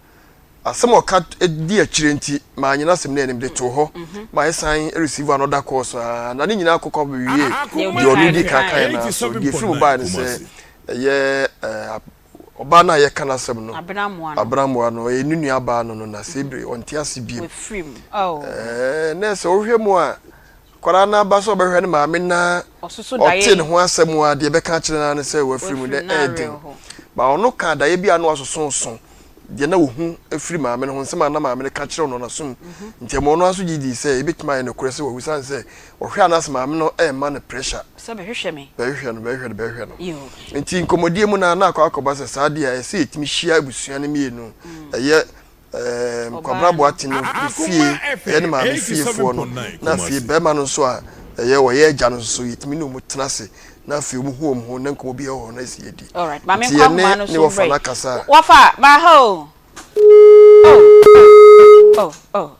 asɛm a ɔka di akyire nti, mannye n'asɛm no anni, mede too hɔ ma yɛsan receive another course a, na ne nyinaa kɔkɔ bɛwiee deɛ ɔno dii kan kaeɛ no ara so. Deɛ ɛfiri mu baeɛ ne sɛ, ɛyɛ Ɔbaa no a yɛka n'asɛm no, Abenamoa no, ɔyɛ ne nuabaa no no, na saa bere ɔnte ase bio. Ɛɛ, na sɛ wohwɛ mu a, akwadaa no aba sɛ ɔbɛhwɛ ne maame na ɔte ne ho asɛm a, deɛ ɛbɛka akyerɛ no ara ne sɛ wafiri mu, na ɛyɛ den. Ba ɔno ka daeɛ bi a na wasosonso deɛ na ɔhu firi maame no ho, nsɛm a na maame no ka kyerɛ no n'asom. Nti ɛma ɔno ara nso gye dii sɛ ebetumi ayɛ nokorɛ sɛ wawu, sane sɛ ɔhwɛ a na asɛ maame no rema no pressure. Sɛ bɛhwehwɛ me. Bɛhwehwɛ no, bɛhwehwɛ no, bɛhwehwɛ no. Nti nkɔmmɔdie mu no ara na akɔ akɔba sɛ saa deɛ a ɛsɛ yɛtumi hyia abusua no mmienu, ɛyɛ ɛɛm Kwabena Boateng no ne fie, ɛyɛ ne maame fiefoɔ no, na afei barima no nso a ɛyɛ ɔyɛ agya no nso so yɛtumi ne wɔn tena ase na afei wɔn hu wɔn ho na nkɔmmɔ bi wɔ hɔ na ɛsɛ yɛdi. Alright, maame Nti nkɔ yɛne ahoma no ne so wɔfa mbrɛ. no akasa a. Wɔfa, ba ha o. Oh, oh, oh, oh.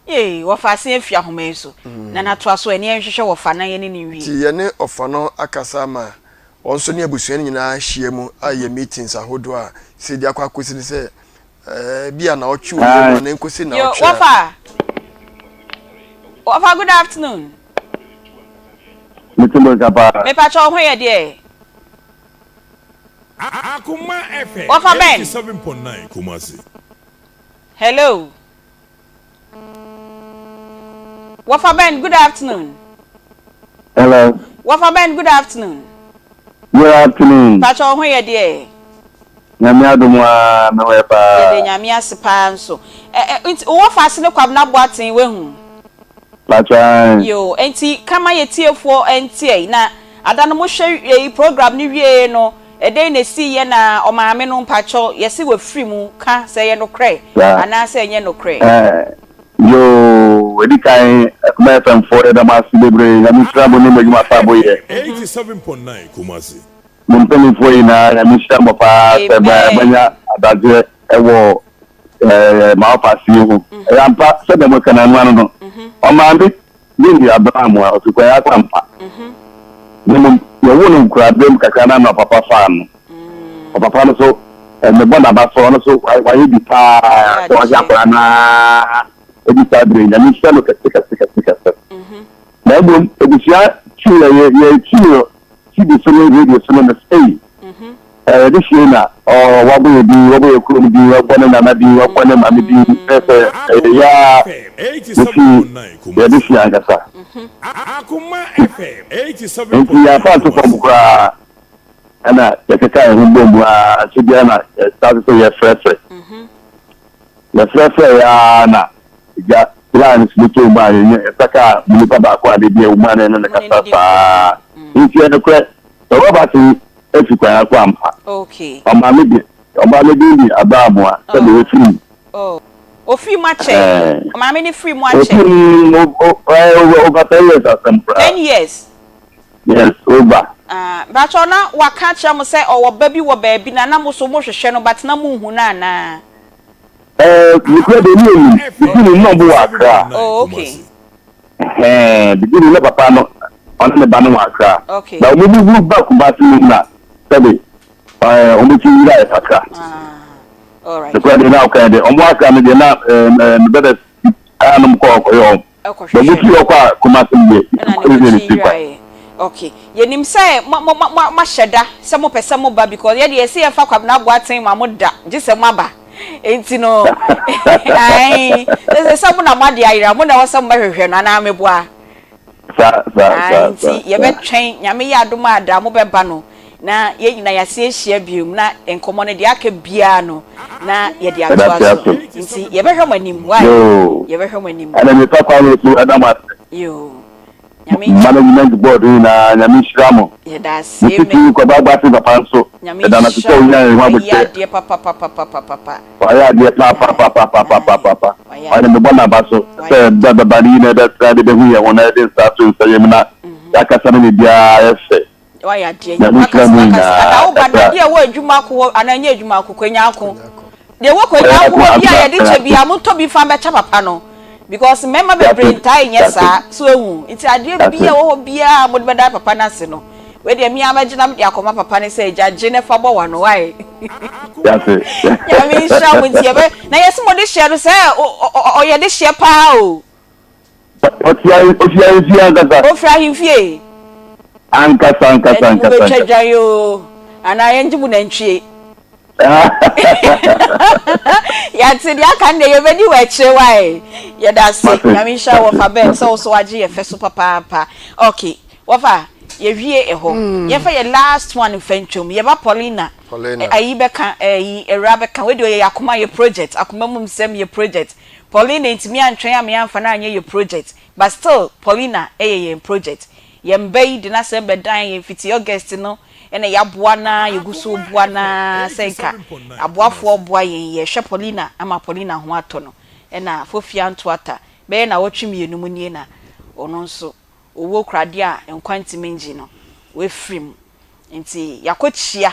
Yei, wɔfa asen afi ahoma yi so. Na na toa so ɛ, ne yɛnhwehwɛ wɔfa na yɛne no nwie. Nti yɛne ɔfa no akasa ama wɔn nso ne abusua no nyinaa ahyia mu ayɛ meetings ahodoɔ a sɛ deɛ akɔ akɔsi ne sɛ ɛɛ bi a naɔtwe wɔ mu anaa nkosi Yo, naɔtwe a. wɔfa! Wɔfa, good afternoon. Mete mo nka paa. Mepakyɛ wo ho yɛ deɛ? Wɔfa bɛn? Hello. Wɔfa Ben, good afternoon. Hello. Wɔfa Ben, good afternoon. Good afternoon. Pakyɛ wo ho yɛ deɛ? Nyame adom aa me ho yɛ paa. Yɛda Nyame ase paa nso. Ɛ ɛ nti wo wɔfa ase ne Kwabena Boateng wahu? Pakyɛ ae. Yoo, nti ka ma yɛ tiefoɔ nteɛ na ada no mo hwɛ yei program no wieɛ no Ɛdɛn na esii yɛ na ɔmaame no mpakyɛw yɛse wafiri mu ka sɛ ɛyɛ nokorɛ Saa anaa sɛ ɛnyɛ nokorɛ. eh yoo edi kan Akuma FM foɔ yɛda mo ase bebree Nyame nhyira mo ne mo adwuma pa a mo yɛ. Mo mpaninfoɔ nyinaa Nyame nhyira mo paa sɛ moanya adagyeɛ ɛwɔ eh m'aɔfase yi ho. Ɛyɛ ampa sɛdeɛ mo ka no ano ano no ɔmaame Ne nuabaa mu a ɔte kwae asampa. Na mmom yɛwoo no nkuraberem kakra na na ɔpapa faa no. Ɔpapa no so mebɔ n'aba so, ɔno nso wayɛ bi paa sɛ wahwɛ akwadaa no ara ɛdi saa berɛ yi. Nyame nhyira no kɛse kɛse kɛse kɛse. Na mmom abusua tii yɛ yɛtii no TV so ne radio so no mese ei. Ɛɛ de hyia na wabɔ yɛ din, wabɔ yɛ kurom din, wabɔ ne nana din, wabɔ ne maame din, na sɛ ɛyɛ yɛ a yɛfi yɛde hyia ankasa. Nti yɛamfa anto fam koraa ɛna yɛkeka yɛn ho bɔ mu ara nso biara na yɛstarte sɛ yɛfrɛfrɛ. Yɛfrɛfrɛ yɛ ara na gya line no so bɛtɔ mu a yɛnya yɛsa kaa mu nipa baako a da bi a ɛwɔ mu a na yɛne no kasa saa. Nti ɛnokorɛ sɛ Robert afi kwan akɔ ampa. Okay. Ɔmaame de, ɔbaa no din de Abaamoa sɛdeɛ wafiri mu. Oh. Ofiri mu akyɛ. Ɛɛ. Ɔmaame no firi mu akyɛ. Ofiri mu o o ɛɛ over ten years asɛm koraa. Ten years. Yes, over. Ah, mpakyɛw na waka akyerɛ mo sɛ ɔwɔ ba bi wɔ baabi na na mo so mo hwehwɛ no but na mo nhu no anaa? Ɛɛ, nokorɛ deɛ ne yɛnim, beginning na ɔmo wɔ Accra. Oh, okay. Ɛhɛn, beginning na papa no ɔne ne ba no wɔ Accra. Okay. Na ɔmo bi ba Kumasi no na sɛbe ɛɛ ɔmo ti yira yɛ kakra. Ah, alright. Nokorɛ deɛ na ɔka deɛ ɔmo Accra no deɛ na ɛɛ ɛɛ me brothers anom kɔ ɔkɔyɛ ɔmo. Ɛkɔhwehwɛ. Na ɔmo fi hɔ kɔ a Kumasi no deɛ Ɛna ne yɛn mo ne ti ti kwan. yira yɛ. Okay. Yɛnim sɛ mo mo mo moahyɛ da sɛ mopɛ sɛ moba because yɛdeɛ yɛse yɛmfa Kwabena Boateng ma mo da gye sɛ moaba. Enti no, ae, sɛ sɛ mo na mo ade ayera, mo na ɛwɔ sɛ mobɛhwehwɛ no anaa meboa? Sa, sa, Ae, sa, nti sa, sa. yɛbɛtwɛn, Nyame yɛ adom a da a mobɛba no, na yɛn nyinaa yɛase ahyia biom, na nkɔmmɔ no deɛ aka biara no, na yɛde Yɛda atoa ase so. aso. Nti yɛbɛhwɛ mo anim, wai? Yoo. Yɛbɛhwɛ mo anim. Ɛna mefa kwan wei so ɛda mo ase. Yoo. Nyame nhyira. Management board nyinaa Nyame nhyira mo. Yɛda ase Me amen. titiriw Kwabaa Boateng papa nso Nyame yɛda no ase sɛ nhyira wo onyaa yɛn ho wayɛ aboterɛ. adeɛ papapapapapapa. Wayɛ adeɛ paapaapaapaapaapa. Wayɛ Ɔne adeɛ. mebɔ n'aba so Wayɛ sɛ adeɛ. da bɛba no yi na yɛbɛtra de bɛhu yɛn ho na yɛde nsa ato nsa yam na yɛakasa na biribiara ayɛ fɛ. Wayɛ adeɛ Nyame nhyira wakasa mo wakasa nyinaa. ana wo ba no Ɛkra. adeɛ ɛwɔ adwuma ko hɔ anaa ɛnyɛ adwuma ko Kwanyaako deɛ ɛwɔ Kwanyaako hɔ bi a yɛde kyɛ bi a motɔ bi fa bɛkyɛ papa no because mmarima bebree ntaa nyɛ saa so ehu nti adeɛ bi a ɛwɔ hɔ biara mode bɛda papa no ase no wei deɛ me ara mɛgye na mede akɔma papa no sɛ agya gye na fa bɔ w'ano wae Nyame nhyira mo nti yɛbɛ na yɛse mode hyɛ no sɛ ɔyɛ de hyɛ paa o. Ɔte ahe, ofi ahemfie ankasa. Ofiri ahemfie. Ankasa, ankasa, Ɛne mo ankasa. bɛtwa dwan oo, anaa yɛngye mo nantwie. Yɛate deɛ aka no deɛ yɛbɛdi wɔ akyire wae. Yɛda ase. Mate, Nyame nhyira wo mate, wɔfa Ben mate. sɛ wo so wagye yɛ fɛ so papaapa. Ok, wɔfa yɛwie ɛhɔ. Yɛmfa yɛ last one mfa ntwam. Yɛba Paulina. Paulina. Ayi bɛka, ayi awuraa bɛka. Wei deɛ ɔyɛ yɛ akoma yɛ project. Akoma mu nsɛm yɛ project. Paulina ntumi antwɛn ama yɛamfa no anyɛ yɛ project but still Paulina yɛ yɛn project. Yɛn ba yi de n'asɛm bɛdan yɛn fiti August no na yɛaboa no ara yɛgu so reboa no ara sɛ nka aboafoɔ reboa yɛn yɛrehwɛ Paulina ama Paulina ho atɔ no ɛna Fofia Ntoata bɛyɛ nawɔtwe mmienu mu nie na ɔno nso owuo kora adeɛ a nkwa ntumi ngye no wafiri mu nti yɛakɔkyia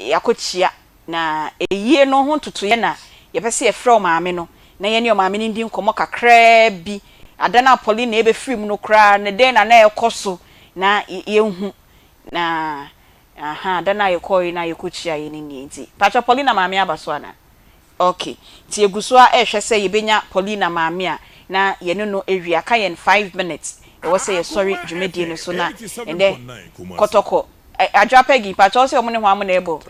yɛakɔkyia Na ayie no ho ntotoeɛ na yɛpɛ sɛ yɛfrɛ ɔmaame no na yɛne ɔmaame no ndi nkɔmmɔ kakraa bi. Ada no a Pauline rebɛfiri mu no koraa no, dɛn na na ɛrekɔ so na yɛnhu. Na aha, da no a yɛkɔeɛ no a yɛkɔkyiaeɛ no nie. Nti, pakyɛ Paulina maame aba so anaa? Ok, nti yɛgu so ara rehwɛ sɛ yɛbɛnya Paulina maame a na yɛne no awie. Aka yɛn five minutes, ɛwɔ sɛ yɛsɔre dwumadie no so na ɛnnɛ kɔtɔkɔ Adwoa Peggy, mpakyɛ wo se ɔmo ne hwan mo na ɛbɔ?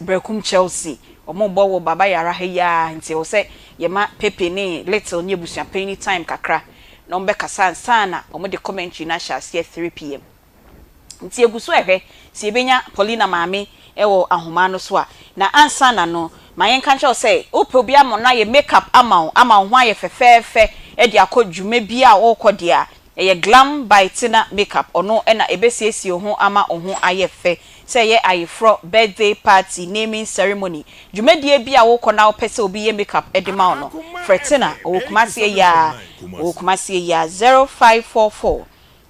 Berekum Chelsea. Ɔmo bɔ wɔ Baba Yara ha yi ara nti ɛwɔ sɛ yɛma Pepe ne Little ne abusuapanyin no time kakra na ɔmo bɛkasa ansa na ɔmo de commentary no ahyɛ aseɛ 3pm. Nti yɛgu so ɛhwɛ sɛ yɛbɛnya Paulina maame wɔ ahoma no so a. Na ansa na no, ma yɛnka nkyerɛ wo sɛ wopɛ obi ama no ayɛ make up ama wo ama wo ho ayɛ fɛfɛɛfɛ de akɔ dwuma bi a worekɔ deɛ a, Ɛyɛ Glam by Tina makeup, ɔno na ɛbɛsiesie wo ho ama wo ho ayɛ fɛ. Sɛ ɛyɛ ayeforɔ, birthday party, naming ceremony, dwumadie bi a wokɔ na wopɛ sɛ obi yɛ makeup de ma wo no, frɛ Tina, ɔwɔ Kumasi ayi ara, ɔwɔ Kumasi ayi ara, 0544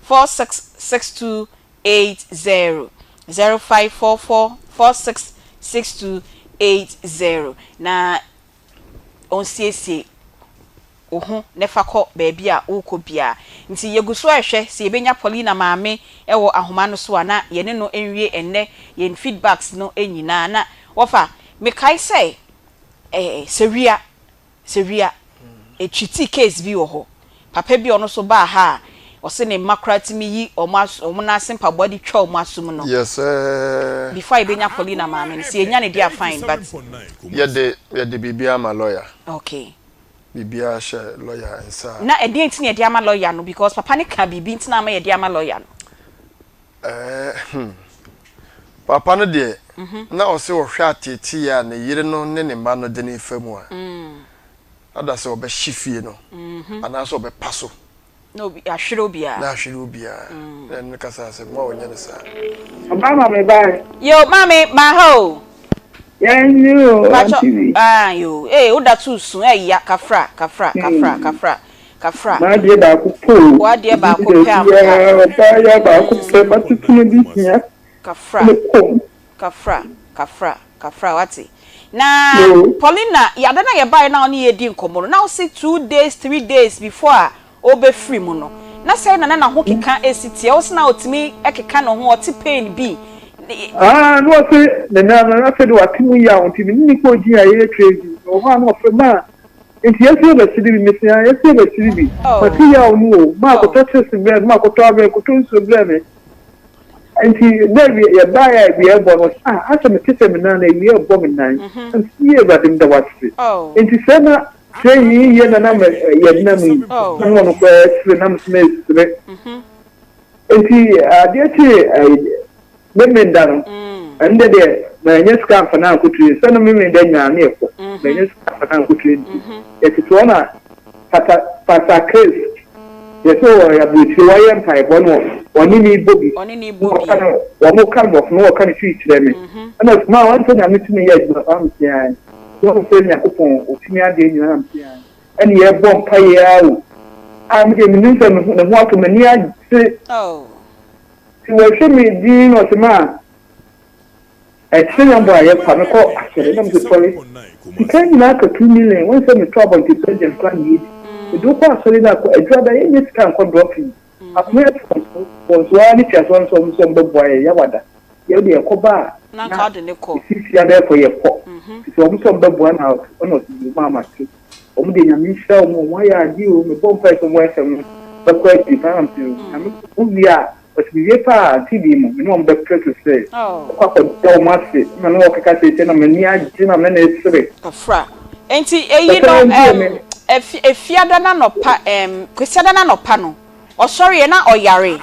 466280, 0544 466280, na ɔnsiesie wo ho na fa kɔ baabi a worekɔ biara. Nti yɛgu so rehwɛ sɛ yɛbɛnya Paulina maame wɔ ahoma no so a na yɛne no nwie ɛnnɛ yɛn feedbacks no nyinaa. Na wɔfa, mekae sɛ eh, Sewia, Sewia, treaty case bi wɔ hɔ. Papa bi a ɔno nso baa ha a, ɔse ne mma koraa tumi yi wɔn aso wɔn nan ase mpaboa de twa wɔn aso mu no. Yes eh. Before a yɛbɛnya Paulina maame no, sɛ yɛnya no deɛ a fine but. Yɛde yɛde biribiara ama lawyer. Okay. Biribiara hyɛ lawyer nsa. Na ɛdeɛn nti na yɛde ama lawyer no because papa no kaa biribi nti na ama yɛde ama lawyer no. Ɛɛ hmm. Papa no deɛ, na ɔse ɔhwɛ ateeteeɛ a ne yere no ne ne mma no de no refa mu a, ada sɛ ɔbɛhye fie no anaasɛ ɔbɛpa so. Na obi, ahwere obiara. Na ahwere obiara. Na ɛno no kasaa sɛ, mma ɔnyɛ no saa. Ɔbaa ma me bae. Yo, maame, ma ha o. Yɛn ni o, auntie bi. Ah, yo, ee, wo da to su, ɛya, kafra, kafra, kafra, kafra. Kafra. M'adeɛ baako pɛ o. W'adeɛ baako pɛ ampa. Baabiara ɔbaa yi baako pɛ m'asetena bi hia Kafra. ne kɔm. Kafra, kafra, kafra wate. Na Paulina, yada no a yɛbaeɛ no a wo ne yɛredi nkɔmmɔ no, na wose 2 days, 3 days before a ɔrebɛfiri mu no, na sɛn na na n'ahokeka si teɛ? Wose na ɔtumi keka ne ho, ɔte pain bi. Ah, na ɔse ne nan no, afei de wate mu yaw nti me ne no kɔɔ gym a yɛyɛ training. Mewɔ hɔ a na ɔfrɛ me, maa Nti yɛsi yɛbɛsere bi, mese aa yɛsi yɛbɛsere bi, mate yaw no o, maa kɔtɔ chips brɛ me, maa kɔtɔ abɛn, kɔtɔ nsuo brɛ me. Nti na awie yɛbaeɛ a awia ɛbɔ no, ɔse ah asɛ mete sɛ me nan no awia ɛbɔ me nan. Mese yie Awurade meda wo ase. Nti sɛ na sɛ yi yɛ na na yɛ nam yi, na na ɔno koraa ɛsere na me nso mesere. Nti adeɛ kyee Memenda no, ɛno deɛ deɛ manya sika amfa no ankɔ train, sɛ no Memenda nyinaa ne yɛkɔ, manya sika amfa no ankɔ train nti, yɛtete hɔ na Pata, Pastor Chris, yɛsɛ wɔ aburokyire, wayɛ mpaebɔ no ɔne me bɔ bi, na ɔka no, wɔn ka no borɔfo na wɔka no twi kyerɛ me, ɛna ɔsɛ maa wɔn sɛ Nyame tumi yɛ adwuma paa, mese ae, wɔn sɛ Nyankopɔn ɔtumi adeɛ nyinaa, mese ae, ɛne yɛbɔ mpaeɛ ara o, a me deɛ menim sɛ ne ho atɔ, m'ani agye. Nti wɔhwɛ me dinn na ɔse maa ɛkyerɛ nyɛ bɔ a yɛfa me kɔ asɔre na mese sɔre sika nyinaa ka 2 million wɔn sɛ metɔ abɔnten gyan kora na yɛdi mede wokɔ asɔre no akɔ adwuada yɛnyɛ sika nkɔ dropping akoma yɛ wɔn so wɔn so ara ne tua so wɔn so wɔn so wɔn bɛboa yɛ yawada yɛ de ɛkɔ ba a na esisi ada ɛkɔ yɛ kɔ sɛ wɔn so wɔn bɛboa na ɔna ɔse yi maa ma te wɔn deɛ Nyame nhyira wɔn, wɔn ayɛ adeɛ o, mebɔ mpaeɛ sɛ wɔn asɛm no bɛkɔ akyiri paa na mese Nyame wo wie a, ɔse mewie paa a TV mu me ne wɔn bɛpere so sɛ mɛkɔ akɔda wɔn ase na ne wɔkeka seesei na m'ani agye na me ne resere. Afra. Enti eyi no ɛm Efiada no anɔpa ɛm Kwasiada no anɔpa no Ɔsɔreɛ na ɔyare.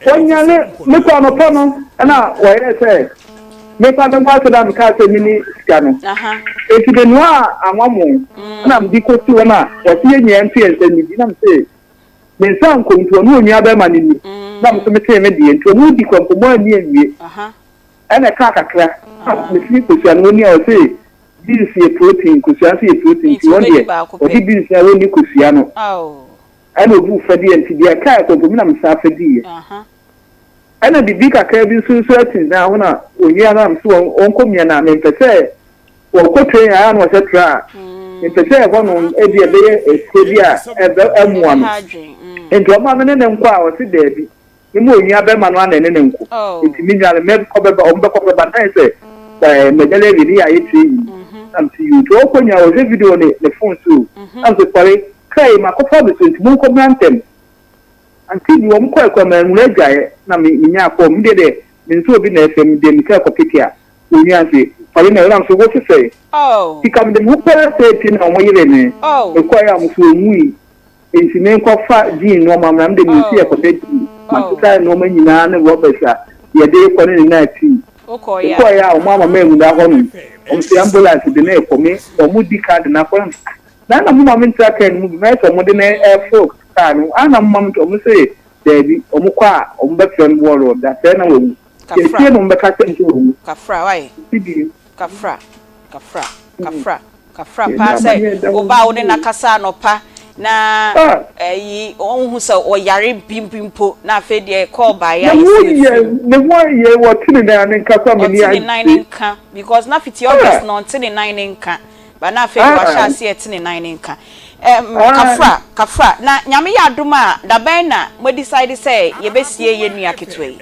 Ɔnyane me kɔ anɔpa no na wɔyɛɛ sɛ memfa no nkɔ asɔre a mekaa sɛ menni sika no. Enti menoaa anwamoo na mede kɔsi hɔ na wɔse yɛn nyinaa nto yɛn nsa nnidi na mese me nsa nkɔ nti ɔne onua bɛrima no nni na me nso metee me deɛ nti wɔn di kɔ nkɔmmɔ anni anwie ɛna ɛkaa kakra na mefiri kosua no wɔni a wɔse beans yɛ protein kosua nso yɛ protein nti wɔn deɛ wɔde beans na wɔnni kosua no. Ɛna obuu fɛdeɛ nti deɛ ɛkaa kɔmpo me na mesan fɛdiiɛ. Ɛna biribi kakra bi nso nso asi na ho na onua no a mese wɔn wɔnkɔ mia na mempɛ sɛ wɔkɔ train a na wɔhyɛ tra a mempɛ sɛ ɛhɔ no ebi ɛbɛyɛ ekuro bi a ɛbɛ ɛmoa no. Nti ɔma me ne ne nkɔ a ɔse daabi. Me mu onua bɛrima no ara na ɛne no nko. Enti me nua no, mɛkɔ bɛba, wɔn bɛkɔ bɛba. Na ayɛ sɛ ɛɛ mɛgyale awie ne yɛ ayɛ training. Na mese yoo. Nti ɔkɔ nyinaa ɔhwɛ video wɔ ne ne phone so o. Na mese sɔre, kra yi makɔfa abɛsuo nti monkɔ mmra ntɛm. Ante bi wɔn kɔɛ koraa manwura adwaeɛ na me menyaa call. Me deɛ deɛ me nso obi na ɛfrɛ me deɛ mekra kɔ peke a onua se sɔre na ɛna mese wo se sɛe. Sika mede me ho pɛɛ sɛ pie na wɔn yere me. Mekɔɛ a wɔn se wɔnwui. Enti menkɔfa jean nnoɔma mmra, me de mensi ɛkɔda jean, masesa nnoɔma nyinaa ne rubbers a yɛde rekɔ ne ne naa tii. Mekɔeɛ a wɔn ama manwura hɔ nom, wɔn se ambulance de no rekɔ, me wɔn di kan de no akɔ na mese ah na na moma mentra car no mu bi, mayɛ sɛ wɔn de no reforo car no, ah na moma mentra, wɔn se daabi, wɔn kɔ a wɔn bɛfrɛ no wɔrɔ da sɛɛ na wawu, nti akyire na wɔn bɛka kyerɛ me sɛ wawu. Kafra, wayɛ. Nti deɛ. Kafra, kafra, kafra. Kafra paa sɛ wo ba a wo ne no akasa anɔpa na ayi ɔnhu sɛ ɔyare bi mpo na afei deɛ call baeɛ a yɛsi efiri mu. Ne ho ayɛ wɔte ne nan ne nka so a m'ani Ɔte ne nan ne nka because na fiti August na ɔnte ne nan ne nka but na afei deɛ wahyɛ aseɛ ɛte ne nan ne nka. Ɛm Kafra Kafra na Nyame yɛ adom a dabɛn na mo decide sɛ yɛbɛsie yɛn nua ketewa yi?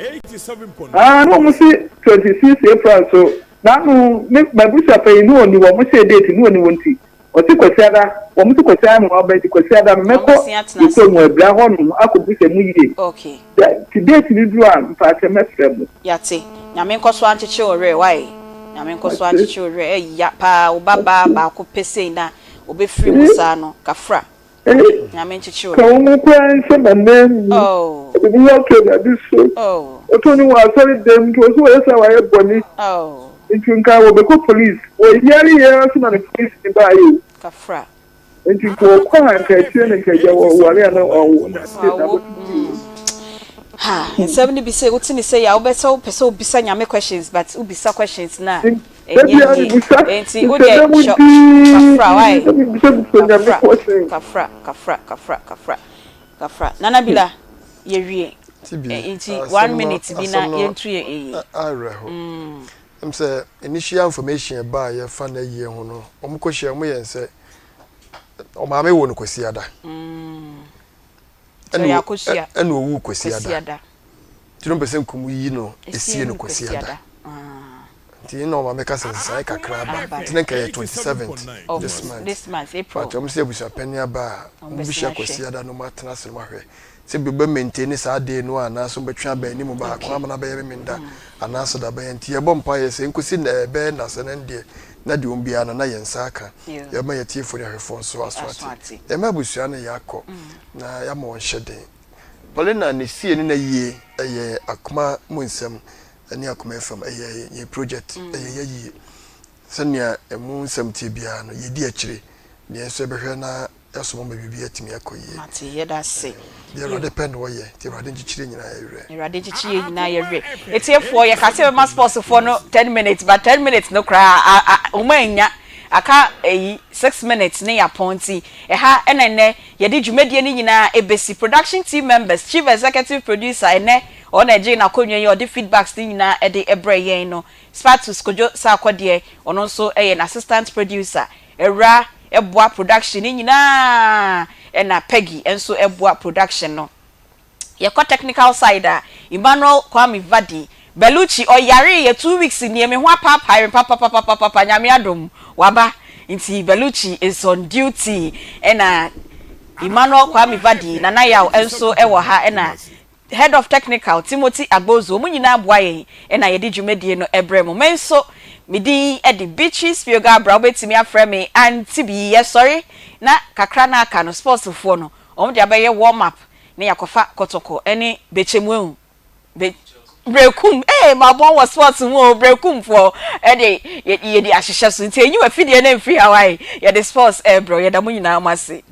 Ah na wɔn se 26 April so N'ano me m'abusuapanyin no onni hɔ, wɔhyɛɛ date no onni hɔ nti. Ɔse Kwasiada, wɔn se Kwasiada na wɔaba nti Kwasiada no mɛkɔ Wɔbɛsen atena ase. kurom abira hɔ nom akɔbisa mu yie. Okay. Sɛ nti date no duru a mpakyɛ mɛfrɛ mo. Yate. Nyame nkɔso ankyekye wo werɛ wai. Nyame nkɔso Mate. ankyekye wo werɛ. Ɛya paa wo ba baa Mate. baako pɛ sei na ɔbɛfiri mu Eh. saa no. Kafra. Eh. Nyame nkyekye wo Ka werɛ. wɔn koraa nhyɛ m'anan mu. Oh. Ɔde me ato Awurade so. Oh. Ɔtoo no wɔ asɔre dɛm nti ɔse wɔyɛ saa wayɛ bɔne. Oh. Nti nka wɔbɛkɔ police. Wɔyare yɛ ara so na ne police ni baeɛ o. Kafra. Nti nka ɔkɔ a nka akyire no nka agya wɔware a na ɔwo na Wawo n'abɔto bio. mm. Ha nsɛm no bi sei wote ne sei a wobɛ sɛ wopɛ sɛ wobisa Nyame questions but wobisa questions no a Da ɛnyɛ biara yie mebisa nti mehyɛ wodeɛ da mu hyɛ dinn kafra why na mebisabisa Nyame kafra questions. kafra kafra kafra kafra kafra Nana Bila yɛwie Tibi, nti asɛm one no minute bi na asɛm no yɛntu yɛn eyi awerɛho. mm. Ɛm sɛ initial information ɛbaa yɛfa n'ayie ho no, wɔn kɔhyia wɔn yɛn sɛ ɔmaame woo no Kwasiada. Mm. Sɛ Ɛna ɔyɛ o- akosua. ɛna owuu Kwasiada. Kwasiada. Nti na ɔmpɛ sɛ nka wɔyi no Esie esie no no Kwasiada. Kwasiada. Ah. Nti na ɔmaame ka sɛ nsesaeɛ kakra aba. Aba. Nti na nka ɛyɛ 27th Of this month. this month, April. But wɔn sɛ abusuapanin aba a, Wɔn wɔn bɛsen bɛhyia ahwɛ. Kwasiada na wɔn atena ase na wɔn ahwɛ sɛ bi wɔbɛ maintain saa day no a anaasɛ wɔn bɛtwe aba anim baako ama no abɛyɛ Memenda anaasɛ da bɛn. Nti yɛbɔ mpaeɛ sɛ nkosi na ɛbɛyɛ nnasɛ no deɛ na deɛ wɔn biara no na yɛn nsa aka. Yɛbɛma yɛn atiefoɔ ne ahwɛfoɔ nso aso ate. Yɛma abusua no yɛakɔ na yɛama wɔn hyɛden. Paulina ne sie ne n'ayie ɛyɛ akoma mu nsɛm ne akoma fam ɛyɛ yɛn project ɛyɛ yɛn ayie sɛnea ɛmu nsɛm teɛ biara no yɛdi akyire na yɛn nso yɛbɛhwɛ na yɛasom ama biribi atumi akɔ yie. Mate, yɛda ase. Deɛ Awurade pɛ na ɔyɛ, nti Awurade nkyekyere yɛn nyinaa yɛ werɛ. Awurade nkyekye yɛn nyinaa yɛ werɛ. Atiefoɔ, yɛka sɛ yɛbɛma sportsfoɔ no ten minutes, but ten minutes no koraa a, a, wɔn annya. Aka ɛyi, six minutes ne yɛapɔn nti, ɛha na ɛnnɛ yɛde dwumadie no nyinaa ɛbɛsi. Production team members, Chief Executive Producer, ɛnnɛ ɔno na ɛgyee n'akonnwa yi a ɔde feedbacks no nyinaa de brɛɛ yɛn no, Spatus Kojo Sarkodie, ɔno nso yɛ n'assistant producer. Awuraa boa production no nyinaa ɛna Peggy nso boa production no. Yɛkɔ technical side a, Emmanuel Kwame Vadi, Bellucci, ɔyaree yɛ 2 weeks nie, me ho apaapae me papapapapapa, Nyame adom waba nti Bellucci is on duty ɛna Emmanuel Kwame Vadi, Nana Yaw nso wɔ ha ɛna Head of Technical, Timothy Agbozu, wɔn nyinaa boa yɛn na yɛde dwumadie no brɛ mo. Me nso, me din de Beatrice Pioga-Abrah, wobɛtumi afrɛ me Auntie Bee. Yɛsɔre na kakra no a aka no, sportsfoɔ no, wɔn de abɛyɛ warm up na yɛakɔfa kɔtɔkɔ ne bɛkyɛmu ahu. Be, Berekum, ee mabɔn wɔ sports mu o, Berekumfoɔ de yɛde ahyehyɛ so. Nti ɛnyi w'afidie no mfiri ha wae, yɛde sports rebrɛ wo. Yɛda mo nyinaa mo ase.